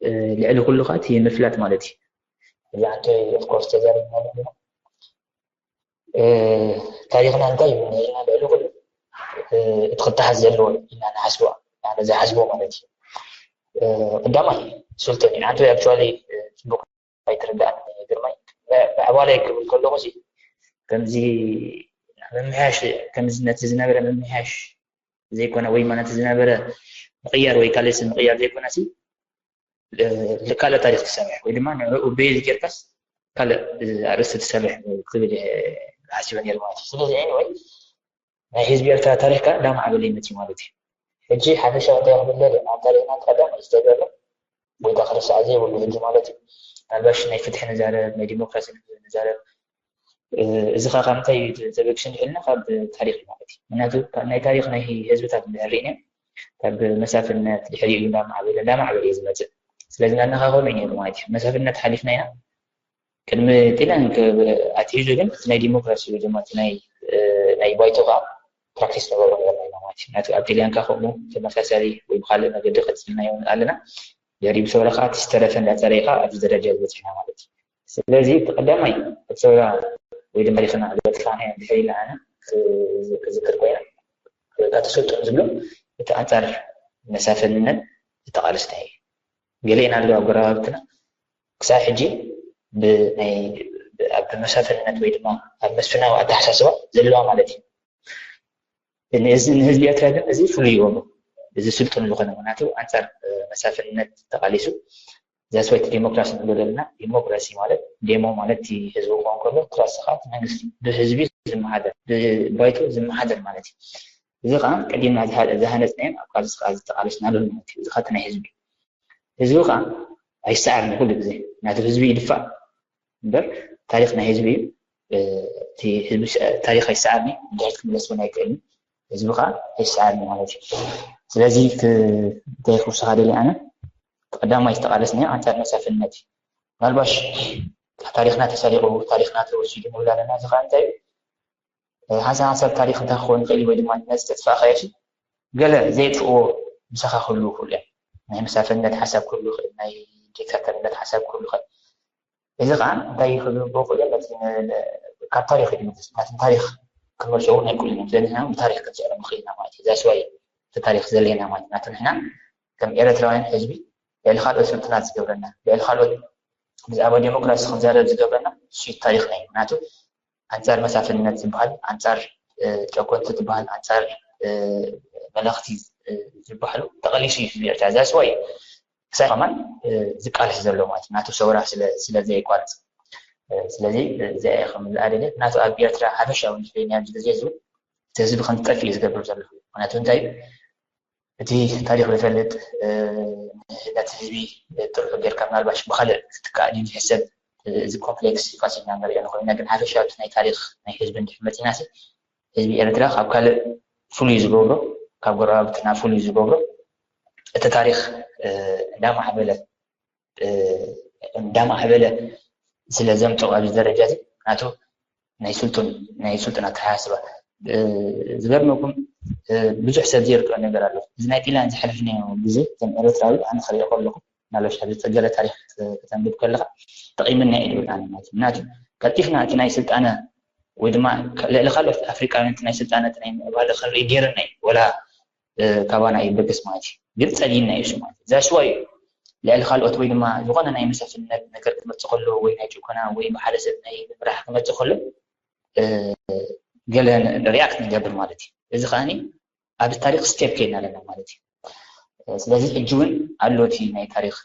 እ፣ ልዕሊ ኩሉ ከዓ እቲ ምፍላጥ ማለት እዩ። እዚ ዓንተ ኦፍኮርስ ተዛሪብና ኣለና። እ፣ ታሪኽና እንታይ እዩ ንሕና ልዕሊ ኩሉ እ፣ እቲ ክተሓዝ ዘለዎ ኢልና ንሓስቦ ኣነ ዝሓስቦ ማለት እዩ። እ፣ ቀዳማይ ስልጡን እዩ። ዓንተ ኣክቹዋሊ ጽቡቕ ኣይትርዳእን ግርማይ። ምዕባለ ክብል ከለኹ ሲ ከምዚ ምምሕያሽ ከምዚ ነቲ ዝነበረ ምምሕያሽ ዘይኮነ ወይ ድማ ነቲ ዝነበረ ምቕያር ወይ ካልእ ስም ምቕያር ዘይኮነ ሲ ካልእ ታሪኽ ትሰርሕ ወይ ድማ ንዕኡ ቤዝ ጌርካስ ካልእ ኣርእስቲ ትሰርሕ ክብል ሓሲበ ነይሩ ማለት እዩ። ስለዚ ኤኒወይ ናይ ህዝቢ ኤርትራ ታሪኽ ከዓ እንዳማዕበለ ይመፅእ ማለት እዩ። ሕጂ ሓፈሻዊ እንታይ ክብል ደልየ ኣብ ታሪኽና ቀዳማይ ዝተገብረ ወይ ከዓ ክርሳዕ ዘይብሉ ሕጂ ማለት እዩ። ምናልባሽ ናይ ፍትሒ ንዛረብ ናይ ዲሞክራሲ ንዛረብ እዚ ከዓ ካብ እንታይ እዩ ተበግሱ እንድሕልና ካብ ታሪኽ እዩ ማለት እዩ። ምክንያቱ ናይ ታሪኽ ናይ ህዝብታት እንድሕር ርኢና ካብ መሳፍነት ድሕሪኡ እንዳማዕበለ እንዳማዕበለ እዩ ዝመፅእ። ስለዚ ናናኻ ከምኡ እዩ ነይሩ ማለት እዩ። መሳፍነት ሓሊፍና ኢና ቅድሚ ጢልያን ኣትሒዙ ግን እቲ ናይ ዲሞክራሲ ወይ ድማ እቲ ናይ ናይ ባይቶ ከዓ ፕራክቲስ ንገብሮ ነበርና ኢና ማለት እዩ። ምክንያቱ ኣብ ጢልያን ከዓ ከምኡ ተመሳሳሊ ወይ ብካልእ መገዲ ቀፂልናዮ ኣለና። ድሕሪ ብሰውራ ከዓ እቲ ዝተረፈ እንዳተረየ ከዓ ኣብዚ ደረጃ ዝበፅሕና ማለት እዩ። ስለዚ እቲ ቀዳማይ እቲ ሰውራ ወይ ድማ ታሪኽና ዝበፅሕና ድሕሪ ኢልና ኣነ ክዝክር ኮይና እታ ተሰልጦ ዝብሎ እቲ ኣንፃር መሳፍንነት ዝተቃለስና እዩ። ገሊአን ኣለዋ ጎረባብትና ክሳብ ሕጂ ብናይ ኣብ መሳፍንነት ወይ ድማ ኣብ መስፍናዊ ኣተሓሳስባ ዘለዋ ማለት እዩ። ንህዝቢ ኤርትራ ግን እዚ ፍሉይ ይገብሮ። እዚ ስልጡን ዝኾነ ምክንያቱ ኣንፃር መሳፍንነት ተቃሊሱ ዛስዋይ ዲሞክራሲ ንብሎ ዘለና። ዲሞክራሲ ማለት ዴሞ ማለት እቲ ህዝቢ ክኾን ከሎ ክራሲ ከዓ እቲ መንግስቲ ብህዝቢ ዝመሓደር ብባይቶ ዝመሓደር ማለት እዩ። እዚ ከዓ ቀዲምና ዝሃነፅናዮን ኣብ ቃልሲ ከዓ ዝተቃለስናሉ ማለት እዩ። እዚ ከዓ ናይ ህዝቢ ህዝቢ ከዓ ኣይሰዓርን ኩሉ ግዜ ናቱ ህዝቢ ይድፋእ እምበር ታሪኽ ናይ ህዝቢ እዩ። እቲ ህዝቢ ታሪኽ ኣይሰዓርን እዩ። ድሕሪት ክምለስ እውን ኣይክእልን። ህዝቢ ከዓ ኣይሰዓርን ማለት እዩ። ስለዚ እንታይ ክውስኻ ደልየ ኣነ ቀዳማይ ዝተቃለስናዮ ኣንፃር መሳፍንነት እዩ። ምናልባሽ ታሪኽና ተሰሪቑ ታሪኽና ተወሲዱ ንብል ኣለና። እዚ ከዓ እንታይ እዩ? ሓንሳብ ሓንሳብ ታሪኽ እንታይ ክኸውን ይኽእል እዩ ወይ ድማ ነዚ ተጥፋእካዮ ሲ ገለ ዘየጥፍእዎ ምሳኻ ክህልዉ ይኽእሉ እዮም። ናይ መሳፍንነት ሓሳብ ክህሉ ይኽእል፣ ናይ ዲክታተርነት ሓሳብ ክህሉ ይኽእል። እዚ ከዓ እንታይ ክገብሮ ክእሉ ነቲ ካብ ታሪኽ እዩ ዝምልስ። ምክንያቱ ታሪኽ ክመልሶ እውን ኣይክእሉን እዮም። ስለዚ ንሕና ብታሪኽ ክንስዕሮም ንኽእል ኢና ማለት እዩ። ዛስዋይ እቲ ታሪኽ ዘድልየና ማለት እዩ። ምክንያቱ ንሕና ከም ኤረትራውያን ህዝቢ ልዕሊ ካልኦት ስልጡናት ዝገብረና ልዕሊ ካልኦት ብዛዕባ ዴሞክራሲ ክንዛረብ ዝገብረና እሱ እዩ ታሪኽና እዩ። ምክንያቱ ኣንፃር መሳፍንነት ዝበሃል ኣንፃር ጨቆንቲ ዝበሃል ኣንፃር መለኽቲ ዝበሃሉ ተቐሊሱ እዩ ህዝቢ ኤርትራ ዛስዋይ ክሳይ ከማን ዝቃለስ ዘሎ ማለት ናቱ ሰውራ ስለ ዘየቋርፅ ስለዚ እዚኣ እየ ከም ዝኣደለ ናቱ ኣብ ኤርትራ ሓፈሻዊ ንፍለኛ ኣብዚ ግዜ እዚ እቲ ህዝቢ ከም ዝጠፍእ እዩ ዝገብር ዘሎ ምክንያቱ እንታይ እቲ ታሪኽ ዝፈልጥ ነቲ ህዝቢ ጥርሑ ጌርካ ምናልባሽ ብካልእ ክትካእ ድዩ ዝሕሰብ እዚ ኮምፕሌክስ ይቀሲና ንሪኦ ንኮይና ግን ሓፈሻዊ ናይ ታሪኽ ናይ ህዝቢ እንድሕር መፂና ህዝቢ ኤርትራ ካብ ካልእ ፍሉይ ዝገብሮ ካብ ጎረባብትና ፍሉይ ዝገብሮ እቲ ታሪኽ እንዳማዕበለ እንዳማዕበለ ስለ ዘምፅኦ ኣብዚ ደረጃ እዚ ናቱ ናይ ስልጡን ናይ ስልጡን ኣተሓሳስባ ዝገርመኩም ብዙሕ ሰብ ዘይርድኦ ነገር ኣሎ እዚ ናይ ጢላን ዝሓለፍናዮ ግዜ ከም ኤርትራዊ ኣነ ክሪኦ ከለኹ ናሎሽ ኣብዚ ፀገለ ታሪክ ከተንብብ ከለካ ጠቂምና እዩ ዝብል ኣነ ማለት እዩ ምክንያቱ ቀልጢፍና እቲ ናይ ስልጣነ ወይ ድማ ልዕሊ ካልኦት ኣፍሪቃውያን ናይ ስልጣነ ናይ ምዕባለ ክንርኢ ገይርና እዩ ወላ ካባና ይበገስ ማለት እዩ ግን ፀሊና እዩ ማለት እዩ ዛስዋ እዩ ልዕሊ ካልኦት ወይ ድማ ዝኾነ ናይ መሳፍነት ነገር ክመፅእ ከሎ ወይ ናይ ጭኮና ወይ ብሓደ ሰብ ናይ ምምራሕ ክመፅእ ከሎ ገለ ሪያክት ንገብር ማለት እዩ እዚ ከዓ ኣብዚ ታሪክ ስቴፕ ከይድና ኣለና ማለት እዩ ስለዚ ሕጂ እውን ኣሎ እቲ ናይ ታሪኽ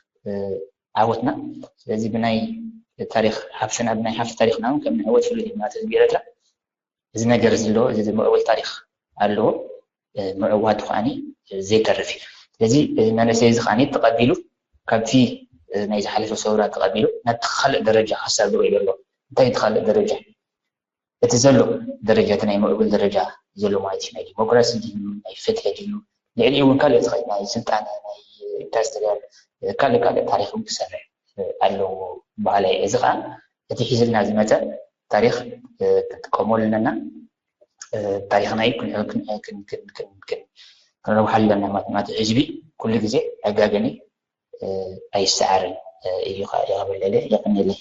ዓወትና። ስለዚ ብናይ ታሪኽ ሃፍትና፣ ብናይ ሃፍቲ ታሪኽና እውን ከም ንዕወት ፍሉጥ እዩ ማለት ህዝቢ ኤርትራ። እዚ ነገር እዚ ኣሎ፣ እዚ ምዕቡል ታሪኽ ኣለዎ። ምዕዋቱ ከዓኒ ዘይተርፍ እዩ። ስለዚ እዚ መንእሰይ እዚ ከዓኒ ተቐቢሉ፣ ካብቲ ናይ ዝሓለፈ ሰውራ ተቐቢሉ ናብቲ ካልእ ደረጃ ክሳግሮ ይደሎ። እንታይ እቲ ካልእ ደረጃ? እቲ ዘሎ ደረጃ፣ እቲ ናይ ምዕቡል ደረጃ ዘሎ ማለት እዩ፣ ናይ ዲሞክራሲ ድዩ፣ ናይ ፍትሒ ድዩ፣ ልዕሊኡ እውን ካልእ ዝኸ-፣ ናይ ስልጣነ፣ ናይ ኢንዱስትሪያል፣ ካልእ ካልእ ታሪኽ እውን ክሰርሕ ኣለዎ በሃላይ። እዚ ከዓ እቲ ሒዝልና ዝመፀ ታሪኽ ክንጥቀመሉ ኣለና። ታሪኽና እዩ ክን-፣ ክን-፣ ክን-፣ ክን-፣ ክን-፣ ክን-፣ ክንረብሓሉ ኣለና ማለት፣ ማለት ህዝቢ ኩሉ ግዜ ኣይጋገን እዩ፣ ኣይሰዓርን እዩ ከዓ ይቐበለለ። የቐንየለይ።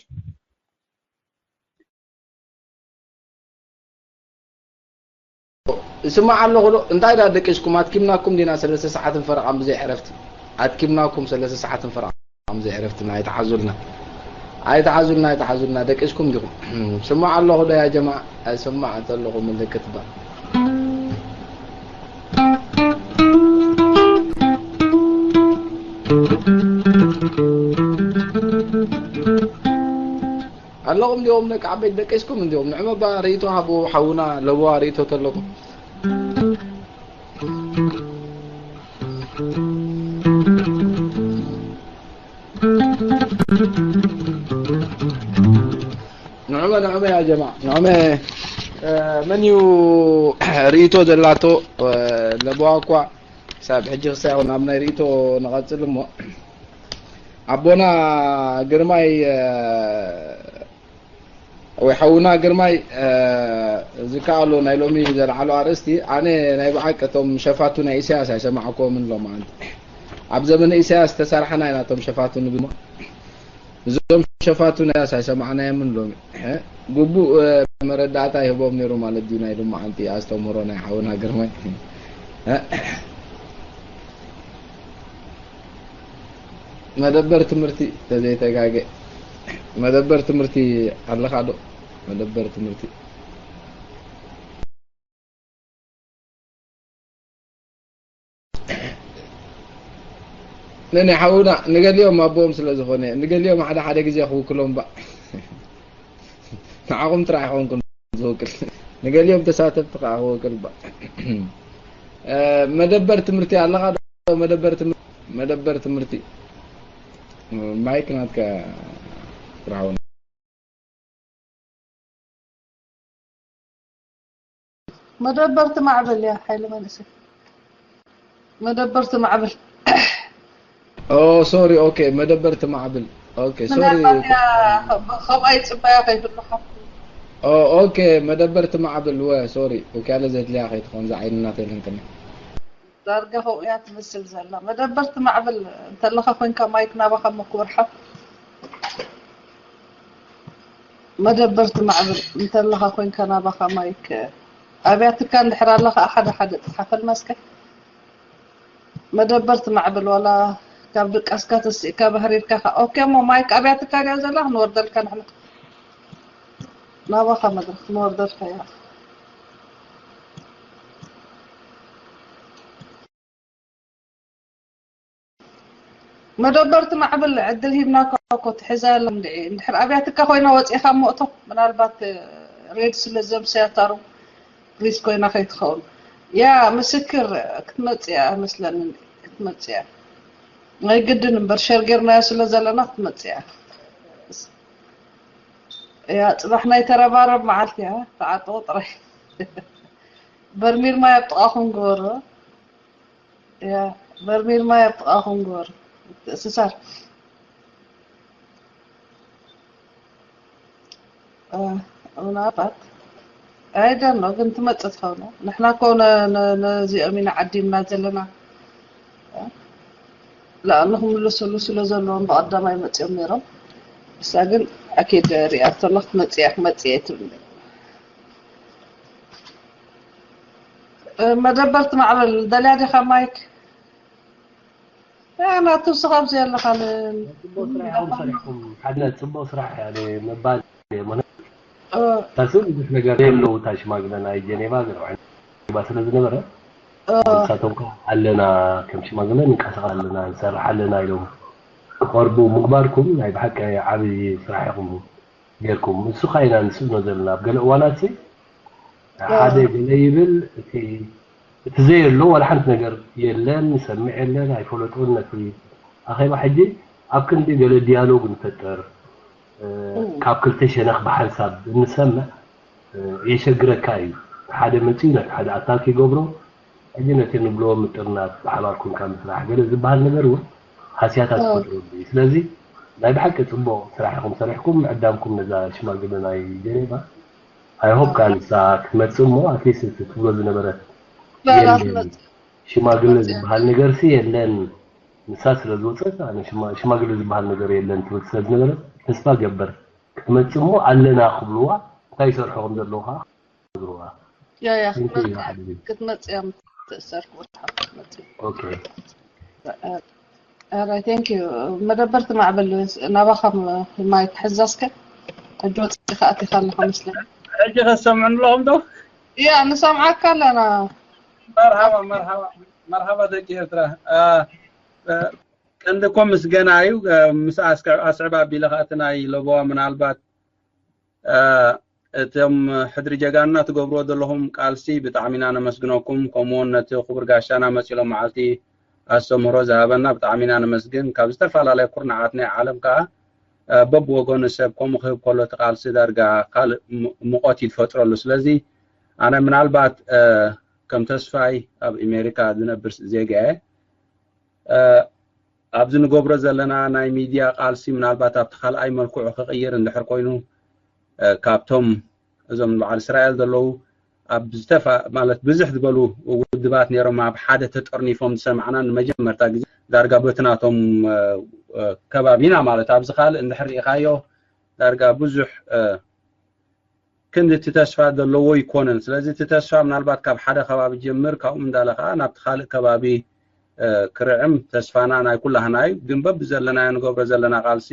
እስማዕ ኣለኹ ዶ? እንታይ ዳ ደቂስኩም? ኣትኪምናኩም ዲና ሰለስተ ሰዓትን ፈረቓን ብዘይ ዕረፍቲ? ኣትኪምናኩም ሰለስተ ሰዓትን ፈረቓን ብዘይ ዕረፍቲ? ኣይትሓዙልና። ኣይትሓዙልና፣ ኣይትሓዙልና። ደቂስኩም ዲኹም? ስማዕ ኣለኹ ዶ ያ ጀማ? ኣይስማዕ እንተለኹ ምልክት ባ። ኣለኹም ዲኹም ደቂ ዓበይቲ ደቂስኩም እንዲኹም? ንዕመባ ርእይቶ ሃቡ፣ ሓውና ለበዋ ርእይቶ ተለኩም። ንዑመ፣ ንዑመ ያ ጀማ፣ ንዑመ፣ እ፣ መን እዩ ርእይቶ ዘላቶ? እ፣ ለበዋ እኳ ክሳብ ሕጂ ክሳብ ይኹን ኣብ ናይ ርእይቶ ንቐጽል እሞ፣ ኣቦና ግርማይ፣ እ፣ ወይ ሓውና ግርማይ፣ እ፣ ዝከኣሎ ናይ ሎሚ ዘልዓሎ ኣርእስቲ፣ ኣነ ናይ ብሓቂ እቶም ሸፋቱ ናይ ኢሳያስ ኣይሰማዕኩዎምን ሎማዓንቲ። ኣብ ዘመነ ኢሳያስ ዝተሰርሐና ኢና እቶም ሸፋቱ ንብሞ። እዞም ሸፋቱ ናይ ኢሳያስ ኣይሰማዕናዮምን ሎሚ። እ፣ ግቡእ፣ እ፣ መረዳእታ ይህቦም ነይሩ ማለት ድዩ ናይ ሎማዓንቲ ኣስተምህሮ ናይ ሓውና ግርማይ? እ፣ መደበር ትምህርቲ ተዘይተጋገ፣ መደበር ትምህርቲ ኣለኻ ዶ? መደበር ትምህርቲ። ነኒ ሓውና ንገሊኦም ኣቦኦም ስለ ዝኾነ፣ ንገሊኦም ሓደ ሓደ ግዜ ክውክሎም ባ። ንዓኹም ጥራሕ ኣይኮንኩን ዝውክል፣ ንገሊኦም ተሳተፍቲ ከዓ ክውክል ባ። እ፣ መደበር ትምህርቲ ኣለኻ ዶ? መደበር ትምህርቲ፣ መደበር ትምህርቲ። ማይክ ናትካ ጥራሕ። መደበርቲ ማዕበል እያ፣ ሓይለ መንእሰይ። መደበርቲ ማዕበል። ኦ፣ ሶሪ፣ ኦኬ፣ መደበርቲ ማዕብል። ኦኬ፣ ሶሪ። ምናልባት እያ፣ ከምኣ ይጽበያ ከይፍልኻ። ኦ፣ ኦኬ፣ መደበርቲ ማዕብል፣ ወ፣ ሶሪ። ኦኬ፣ ያለ ዘድልያ ከይትኾን፣ ዝዓይንና ተይልንክኒ። ዳርጋ ከምኡ እያ ትመስል ዘላ። መደበርቲ ማዕብል እንተለኻ ኮንካ ማይክ ናባኻ ምኩ ወርሓ። መደበርቲ ማዕብል እንተለኻ ኮንካ ናባኻ ማይክ ኣብያትካ እንድሕር ኣለኻ ሓደ ሓደ ጽሓፈልና እስከ። መደበርቲ ማዕብል ዋላ ካብ ድቃስካ ተስእካ ባህሪርካ ኻ። ኦኬ እሞ ማይክ ኣብያትካ ድያ ዘላ ክንወርደልካ ንሕና። ናባኻ መድረኽ ክንወርደልካ እያ። መደበርቲ ማዕብል ዕድል ሂብናካ እኮ ትሕዛ የለን ድዒ። እንድሕር ኣብያትካ ኮይና ወፂእኻ እሞ እቶ ምናልባት ሬድ ስለ ዘምሰያታሩ ፕሊስ ኮይና ከይትኸውን። ያ ምስክር ክትመፅእ እያ መስለኒ ክትመፅእ እያ። ናይ ግድን እምበር ሸር ጌርናዮ ስለ ዘለና ክትመፅእ እያ። ያ ፅባሕ ናይ ተረባረብ መዓልቲ እያ ተዓጥቑ ጥራይ። በርሚል ማይ ኣብ ጥቓኹም ግበሩ። ያ በርሚል ማይ ኣብ ጥቓኹም ግበር። ምትእስሳር ምናልባት ኣይደኖ ግን ትመጽእ ትኸውን። ንሕና እኮ ነዚኦም ኢና ዓዲምና ዘለና። ለኣኑ ክምልስሉ ስለ ዘለዎም ብቐዳማይ መጺኦም ነይሮም። እሳ ግን ኣኪድ ሪኣ ተሎ ክትመጽእ እያ ክትመጽእ እየ ትብል። መደበርቲ ማዕበል ደልያ ዲኻ ማይክ? ናቱ ስኻ ኣብዚ ኣለኻ። ጽቡቅ ስራሕ ኢኹም ሰሪሕኩም። ሓደ ጽቡቅ ስራሕ ያኔ ምባል እየ። ምኽንያቱ ታስብ ብዙሕ ነገር የለው። እታ ሽማግለ ናይ ጀኔቫ ገለ ዓይነት ባ ስለ ዝነበረ ንሳቶም ከዓ ኣለና፣ ከም ሽማግለ ንንቀሳቐስ ኣለና፣ ንሰርሕ ኣለና ኢሎም ክቐርቡ ምግባርኩም ናይ ብሓቂ ዓብዪ ስራሕ ኢኹም ጌርኩም። ንሱ ከዓ ኢና ንስእኖ ዘለና። ኣብ ገለ እዋናት ሓደ ገለ ይብል፣ እቲ እቲ ዘየሎ ዋላ ሓንቲ ነገር የለን፣ ንሰምዕ የለን፣ ኣይፈለጦን። ነቲ ኣኼባ ሕጂ ኣብ ክንዲ ገለ ዲያሎግ ንፈጥር፣ ካብ ክልተ ሸነኽ ብሓንሳብ እንሰምዕ የሸግረካ እዩ። ሓደ መፂኡ ነቲ ሓደ ኣታክ ይገብሮ። ሕጂ ነቲ ንብሎ ምጥርናፍ ብሓባር ኮንካ ምስራሕ ገለ ዝበሃል ነገር እውን ሃስያታት ዝፈጥረሉ እዩ። ስለዚ ናይ ብሓቂ ፅቡቕ ስራሕ ኢኹም ሰሪሕኩም። ምዕዳምኩም ነዛ ሽማግለ ናይ ጀኔቫ፣ ኣይሆፕ ከዓ ንሳ ክትመፅእ እሞ ኣትሊስት እቲ ትብሎ ዝነበረት ሽማግለ ዝበሃል ነገርሲ የለን። ንሳ ስለ ዝወፀት ኣነ ሽማግለ ዝበሃል ነገር የለን ትብል ስለ ዝነበረት ተስፋ ገበር ክትመፅእ እሞ ኣለና ክብልዋ፣ እንታይ ይሰርሑ ከም ዘለዉ ከዓ ክነግርዋ። ያ ያ ክትመፅእ እያ ትእሰር ክትመፅእ። ኦኬ ኧረ ቴንክ ዩ። መደበርቲ ማዕበል ናባኻ ማይክ ሕዛ እስከ። ሕጂ ወፂኻ ኣቲኻ ኣለኻ መስለኒ። ሕጂ ከሰምዑ ኣለኹም ዶ? ያ ንሰምዓካ ኣለና። መርሃባ መርሃባ መርሃባ ደቂ ኤርትራ። ቀንዲ እኮ ምስገና እዩ። ምስ ኣስዕብ ኣቢለ ከኣ እቲ ናይ ለበዋ ምናልባት እቶም ሕድሪ ጀጋኑና ትገብርዎ ዘለኹም ቃልሲ ብጣዕሚ ኢና ነመስግነኩም። ከምኡውን ነቲ ክቡር ጋሻና መፂሎም መዓልቲ ኣስተምህሮ ዝሃበና ብጣዕሚ ኢና ነመስግን። ካብ ዝተፈላለዩ ኩርናዓት ናይ ዓለም ከዓ በብወገኑ ሰብ ከምኡ ክህብ ከሎ እቲ ቃልሲ ዳርጋ ካልእ ሙቐት እዩ ዝፈጥረሉ። ስለዚ ኣነ ምናልባት ከም ተስፋይ ኣብ ኣሜሪካ ዝነብር ዜጋ እየ። ኣብዚ ንገብሮ ዘለና ናይ ሚድያ ቃልሲ ምናልባት ኣብቲ ካልኣይ መልክዑ ክቕይር እንድሕር ኮይኑ ካብቶም እዞም በዓል እስራኤል ዘለዉ ኣብ ዝተፋ ማለት ብዝሕ ዝበሉ ውድባት ነይሮም ኣብ ሓደ ተጠርኒፎም ዝሰማዕና ንመጀመርታ ግዜ ዳርጋ በቲ ናቶም ከባቢና ማለት ኣብዚ ካልእ እንድሕር ርኢኻዮ ዳርጋ ብዙሕ ክንዲ እቲ ተስፋ ዘለዎ ይኮነን። ስለዚ እቲ ተስፋ ምናልባት ካብ ሓደ ከባቢ ጀምር ካብኡ እንዳለ ከዓ ናብቲ ካልእ ከባቢ ክርዕም ተስፋና ናይ ኩላህና እዩ። ግን በብዘለናዮ ንገብሮ ዘለና ቃልሲ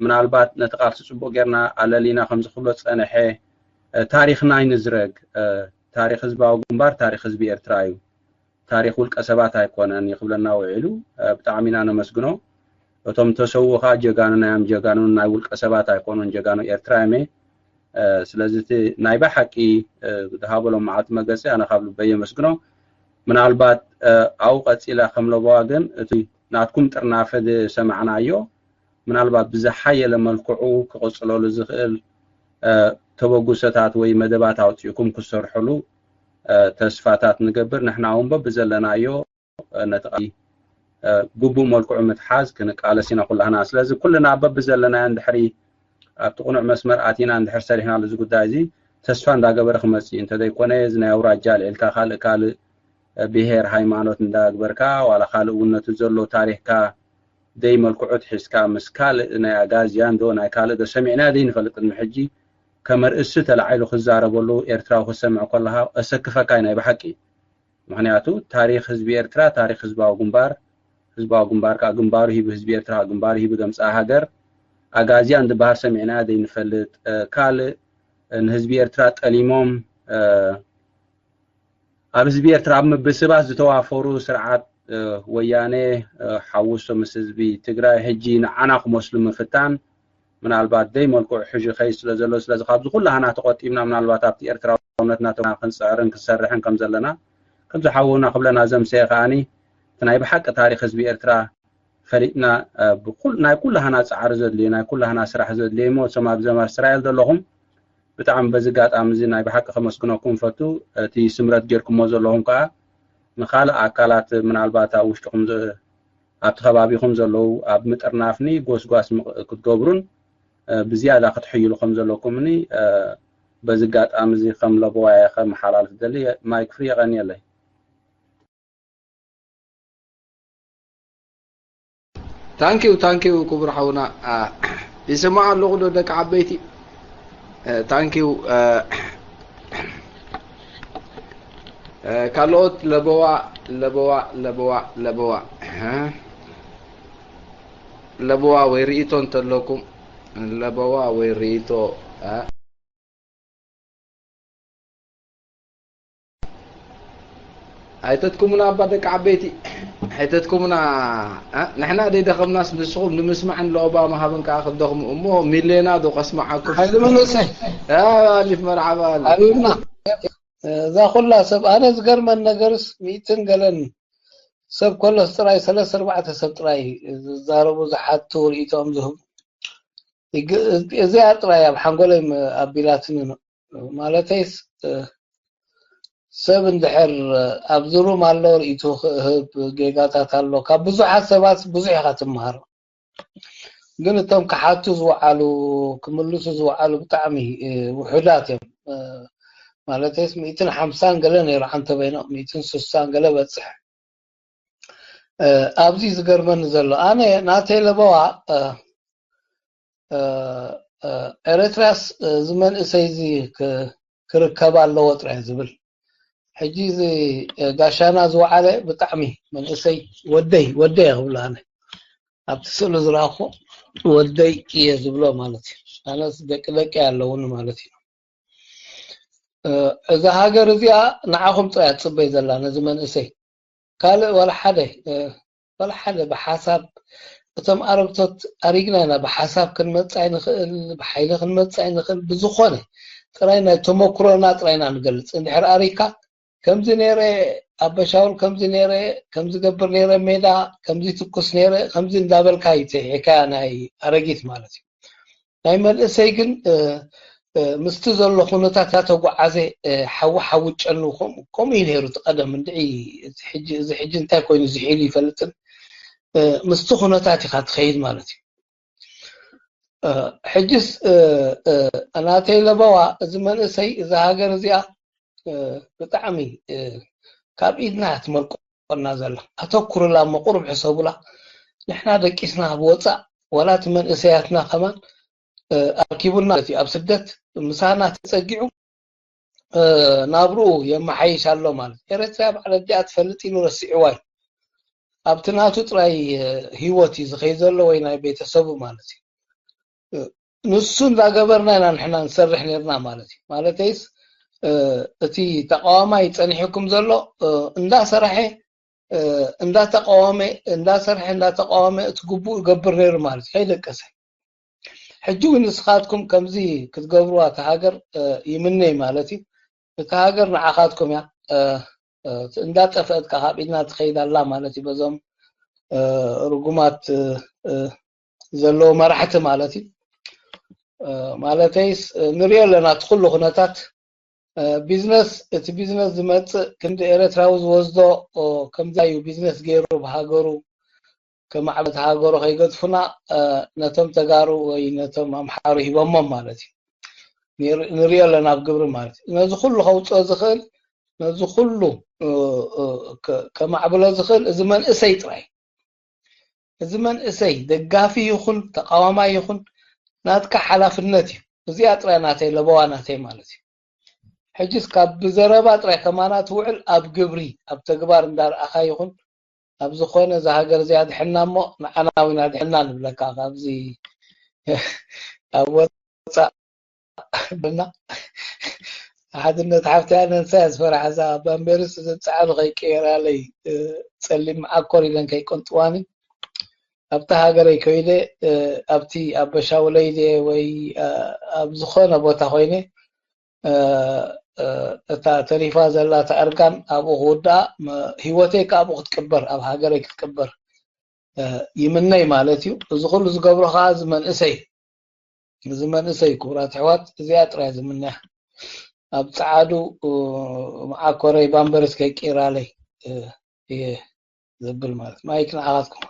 ምናልባት ነቲ ቃልሲ ፅቡቅ ጌርና ኣለሊና ከምዚ ክብሎ ዝፀንሐ ታሪኽና ኣይንዝረግ። ታሪኽ ህዝባዊ ግንባር ታሪኽ ህዝቢ ኤርትራ እዩ። ታሪኽ ውልቀ ሰባት ኣይኮነን እዩ ክብለና ውዒሉ። ብጣዕሚ ኢና ነመስግኖ። እቶም ተሰዉ ከዓ ጀጋኑና እዮም። ጀጋኑ ናይ ውልቀ ሰባት ኣይኮኑን፣ ጀጋኑ ኤርትራ እዮም። ስለዚ እቲ ናይ ብሓቂ ዝሃበሎም መዓልቲ መገሲ ኣነ ካብ ልበይ የመስግኖ። ምናልባት ኣብኡ ቀፂለ ከም ለበዋ ግን እቲ ናትኩም ጥርናፈ ዝሰማዕናዮ ምናልባት ብዝሓየለ መልክዑ ክቕፅለሉ ዝኽእል ተበጉሶታት ወይ መደባት ኣውፂእኩም ክሰርሕሉ ተስፋታት ንገብር። ንሕና እውን በብዘለናዮ ነቲ ግቡእ መልክዑ ምትሓዝ ክንቃለስ ኢና ኩላህና። ስለዚ ኩልና በብዘለናዮ እንድሕሪ ኣብቲ ቅኑዕ መስመር ኣቲና እንድሕር ሰሪሕናሉ እዚ ጉዳይ እዚ ተስፋ እንዳገበረ ክመፅእ እዩ። እንተዘይኮነ እዚ ናይ ኣውራጃ ኣልዒልካ ካልእ ካልእ ብሄር ሃይማኖት እንዳግበርካ ዋላ ካልእ እውን ነቲ ዘሎ ታሪኽካ ደይ መልክዑ ትሒዝካ ምስ ካልእ ናይ ኣጋዝያን ዶ ናይ ካልእ ዶ ሰሚዕና ዘይንፈልጥ ቅድሚ ሕጂ ከም ኣርእስቲ ተላዒሉ ክዛረበሉ ኤርትራዊ ክሰምዕ ከለኻ ኣሰክፈካ እዩ ናይ ብሓቂ። ምኽንያቱ ታሪኽ ህዝቢ ኤርትራ ታሪኽ ህዝባዊ ግንባር፣ ህዝባዊ ግንባር ከዓ ግንባሩ ሂቡ ህዝቢ ኤርትራ ግንባሩ ሂቡ ዘምፅኣ ሃገር ኣጋዝያን ዝበሃል ሰሚዕና ዘይንፈልጥ ካልእ ንህዝቢ ኤርትራ ጠሊሞም ኣብ ህዝቢ ኤርትራ ኣብ ምብስባስ ዝተዋፈሩ ስርዓት ወያነ ሓውሶ ምስ ህዝቢ ትግራይ ሕጂ ንዓና ክመስሉ ምፍታን ምናልባት ደይ መልክዑ ሕዚ ከይ ስለ ዘሎ ስለዚ ካብዚ ኩላህና ተቆጢብና ምናልባት ኣብቲ ኤርትራውነትና ተና ክንፅዕርን ክንሰርሕን ከም ዘለና ከምዚ ሓውና ክብለና ዘምሰየ ከዓኒ እቲ ናይ ብሓቂ ታሪክ ህዝቢ ኤርትራ ፈሊጥና ናይ ኩላህና ፃዕሪ ዘድልዮ ናይ ኩላህና ስራሕ ዘድልዮ እሞ እቶም ኣብዚ እስራኤል ዘለኹም ብጣዕሚ በዚ ኣጋጣሚ እዚ ናይ ብሓቂ ከመስግነኩም ፈቱ። እቲ ስምረት ጌርኩሞ ዘለኹም ከዓ ንካልእ ኣካላት ምናልባት ኣብ ውሽጥኹም ኣብቲ ከባቢኹም ዘለዉ ኣብ ምጥርናፍኒ ጎስጓስ ክትገብሩን ብዝያዳ ክትሕይሉ ከም ዘለኩምኒ በዚ ኣጋጣሚ እዚ ከም ለበዋየ ከመሓላልፍ ደሊ ማይክ ፍሪ የቐንየለይ። ታንኪው ታንኪው ክቡር ሓውና ይስማዕ ኣለኹ ዶ ደቂ ዓበይቲ? ታንኪው ካልኦት ለበዋ ለበዋ ለበዋ ለበዋ ለበዋ ወይ ርእይቶ እንተለኩም ለበዋ ወይ ርእይቶ ኣይተትኩሙና እባ ደቂ ዓበይቲ፣ ኣይተትኩሙና። እ? ንሕና ደይደኸምናስ ንስኹም ንምስማዕን ለኦባ ምሃብን ከኣ ክትደኽሙ እሞ፣ ሚሌና ዶ ከስምዓኩም? ሓይሊ መንእሰይ ያ ኣሊፍ መርሓባ ኣሊፍ። ሓቢብና። እዛ ኩላ ሰብ፣ ኣነ ዝገርመን ነገርስ ሚእትን ገለን ሰብ ኮሎስ ጥራይ ሰለስተ ኣርባዕተ ሰብ ጥራይ ዝዛረቡ፣ ዝሓቱ፣ ርእይቶኦም ዝህቡ። ይግ-፣ እዚኣ ጥራይ ኣብ ሓንጎለይ ም-፣ ኣቢላትኒ ነው። ማለተይስ፣ እ፣ ሰብ እንድሕር ኣብዚ ሩም ኣሎ ርእይቱ ክህብ ጌጋታት ኣሎ። ካብ ብዙሓት ሰባት ብዙሕ ኢኻ ትመሃር። ግን እቶም ክሓቱ ዝወዓሉ፣ ክምልሱ ዝወዓሉ ብጣዕሚ፣ እ፣ ውሑዳት እዮም። እ፣ ማለተይስ ሚእትን ሓምሳን ገለ ነይሩ ዓንተ በይኖ፣ ሚእትን ስሳን ገለ በጽሕ። እ፣ ኣብዚ ዝገርመኒ ዘሎ፣ ኣነ ናተይ ለበዋ፣ እ፣ እ፣ እ፣ ኤረትራስ፣ እ፣ እዚ መንእሰይ እዚ ክ-፣ ክርከብ ኣለዎ ጥራይ ዝብል። ሕጂ እዚ፣ እ፣ ጋሻና ዝወዓለ ብጣዕሚ መንእሰይ ወደይ፣ ወደይ እየ ክብሎ ኣነ። ኣብቲ ስእሊ ዝረኣኹ ወደይ እየ ዝብሎ ማለት እዩ። ኣነስ ደቂ ደቂ ኣለውኒ ማለት እዩ። እ፣ እዛ ሃገር እዚኣ ንዓኹም ጥራይ እያ ትጽበይ ዘላ፣ ነዚ መንእሰይ። ካልእ ዋላ ሓደ፣ እ፣ ዋላ ሓደ ብሓሳብ እቶም ኣረግቶት ኣሪግና ኢና፣ ብሓሳብ ክንመጽእ ኣይንኽእል፣ ብሓይሊ ክንመጽእ ኣይንኽእል፣ ብዝኾነ ጥራይ ናይ ተመኩሮና ጥራይ ኢና ንገልጽ። እንድሕር ኣሪግካ ከምዚ ነይረ፣ ኣበሻውል ከምዚ ነይረ፣ ከምዚ ገብር ነይረ፣ ሜዳ ከምዚ ትኩስ ነይረ፣ ከምዚ እንዳበልካ እዩ እቲ ሕካያ ናይ ኣረጊት ማለት እዩ። ናይ መንእሰይ ግን፣ እ፣ እ፣ ምስቲ ዘሎ ኩነታት እንዳተጓዓዘ፣ እ፣ ሓዊ ሓዊ ጨኑ ከም-፣ ከምኡ እዩ ነይሩ እቲ ቀደም። እንድዒ እዚ ሕጂ፣ እዚ ሕጂ እንታይ ኮይኑ ዝሒሉ ይፈልጥን፣ እ፣ ምስቲ ኩነታት ኢኻ ትኸይድ ማለት እዩ። እ፣ ሕጅስ፣ እ፣ እ፣ ናተይ ለበዋ፣ እዚ መንእሰይ፣ እዛ ሃገር እዚኣ፣ እ፣ ብጣዕሚ፣ እ፣ ካብ ኢድና እያ ትመልቆና ዘላ። ኣተኩሩላ እሞ ቁሩብ ሕሰቡላ። ንሕና ደቂስና ኣብ ወጻእ፣ ዋላ እቲ መንእሰያትና ከማን፣ እ፣ ኣርኪቡና ማለት እዩ። ኣብ ስደት ምሳና ተጸጊዑ፣ እ፣ ናብርኡ የመሓይሽ ኣሎ ማለት። ኤረትርያ ባዕላ ኣዲኣ ትፈልጥ ኢሉ ረሲዕዋ እዩ። ኣብቲ ናቱ ጥራይ፣ እ፣ ህይወት እዩ ዝኸይድ ዘሎ ወይ ናይ ቤተሰቡ ማለት እዩ። እ፣ ንሱ እንዳገበርና ኢና ንሕና ንሰርሕ ነርና ማለት እዩ። ማለተይስ፣ እ፣ እቲ ተቃዋማይ ጸኒሑኩም ዘሎ፣ እ፣ እንዳሰረሐ፣ እ፣ እንዳተቃወመ፣ እንዳሰርሐ፣ እንዳተቃወመ እቲ ግቡእ ይገብር ነይሩ ማለት እዩ። ከይደቀሰ። ሕጂ እውን ንስኻትኩም ከምዚ ክትገብርዋ እታ ሃገር፣ እ፣ ይምነይ ማለት እዩ። እታ ሃገር ንዓኻትኩም እያ፣ እ፣ እ፣ እንዳጠፍአት ከኣ ካብ ኢድና ትኸይድ ኣላ ማለት እዩ። በዞም፣ እ፣ ርጉማት፣ እ፣ እ፣ ዘለዉ መራሕቲ ማለት እዩ። እ፣ ማለተይስ፣ እ፣ ንሪኦ ኣለና እቲ ኩሉ ኩነታት። እ፣ ቢዝነስ፣ እቲ ቢዝነስ ዝመጽእ ክንዲ ኤረትራዊ ዝወስዶ፣ ኦ፣ ከምዛ እዩ ቢዝነስ ገይሩ ብሃገሩ ከማዕበት ሃገሩ ከይገድፉና፣ እ፣ ነቶም ተጋሩ ወይ ነቶም ኣምሓሩ ሂቦሞም ማለት እዩ። ንር-፣ ንሪኦ ኣለና ኣብ ግብሪ ማለት እዩ። ነዚ ኩሉ ከውፅኦ ዝኽእል፣ ነዚ ኩሉ፣ እ፣ እ፣ ከ-፣ ከማዕብሎ ዝኽእል እዚ መንእሰይ ጥራይ። እዚ መንእሰይ ደጋፊ ይኹን ተቃዋማይ ይኹን ናትካ ሓላፍነት እዩ። እዚኣ ጥራይ ናተይ ለበዋ ናተይ ማለት እዩ። ሕጅስ ካብ ብዘረባ ጥራይ ከማና ትውዕል ኣብ ግብሪ ኣብ ተግባር እንዳርኣኻ ይኹን ኣብ ዝኾነ እዛ ሃገር እዚኣ ድሕና እሞ ንዓና እውን ኣድሕና ንብለካ ካብዚ ኣብ ወፃእ ብና ሓድነት ሓፍቲ ኣነንሳ እያ ዝፈርሓ እዛ ባምቤርስ ዘብፅዓሉ ከይቀየራለይ እ፣ ፀሊም መዓኮር ኢለን ከይቆንጥዋኒ ኣብታ ሃገረይ ኮይነ እ፣ ኣብቲ ኣብ በሻውለይ ድየ ወይ እ፣ ኣብ ዝኾነ ቦታ ኮይነ እ፣ እ፣ እታ ተሪፋ ዘላ እታ እርጋን ኣብኡ ክውድኣ መ-፣ ህይወተይ ከ ኣብኡ ክትቅበር ኣብ ሃገረይ ክትቅበር እ፣ ይምነይ ማለት እዩ። እዚ ኩሉ ዝገብሮ ከዓ እዚ መንእሰይ እዚ መንእሰይ ክቡራት ኣሕዋት እዚኣ ጥራይ ዝምነያ ኣብ ጸዓዱ እ፣ መዓኮረይ ባምበርስ ከይቂራለይ እ፣ እየ ዘብል ማለት ማይክ ንዓኻትኩም።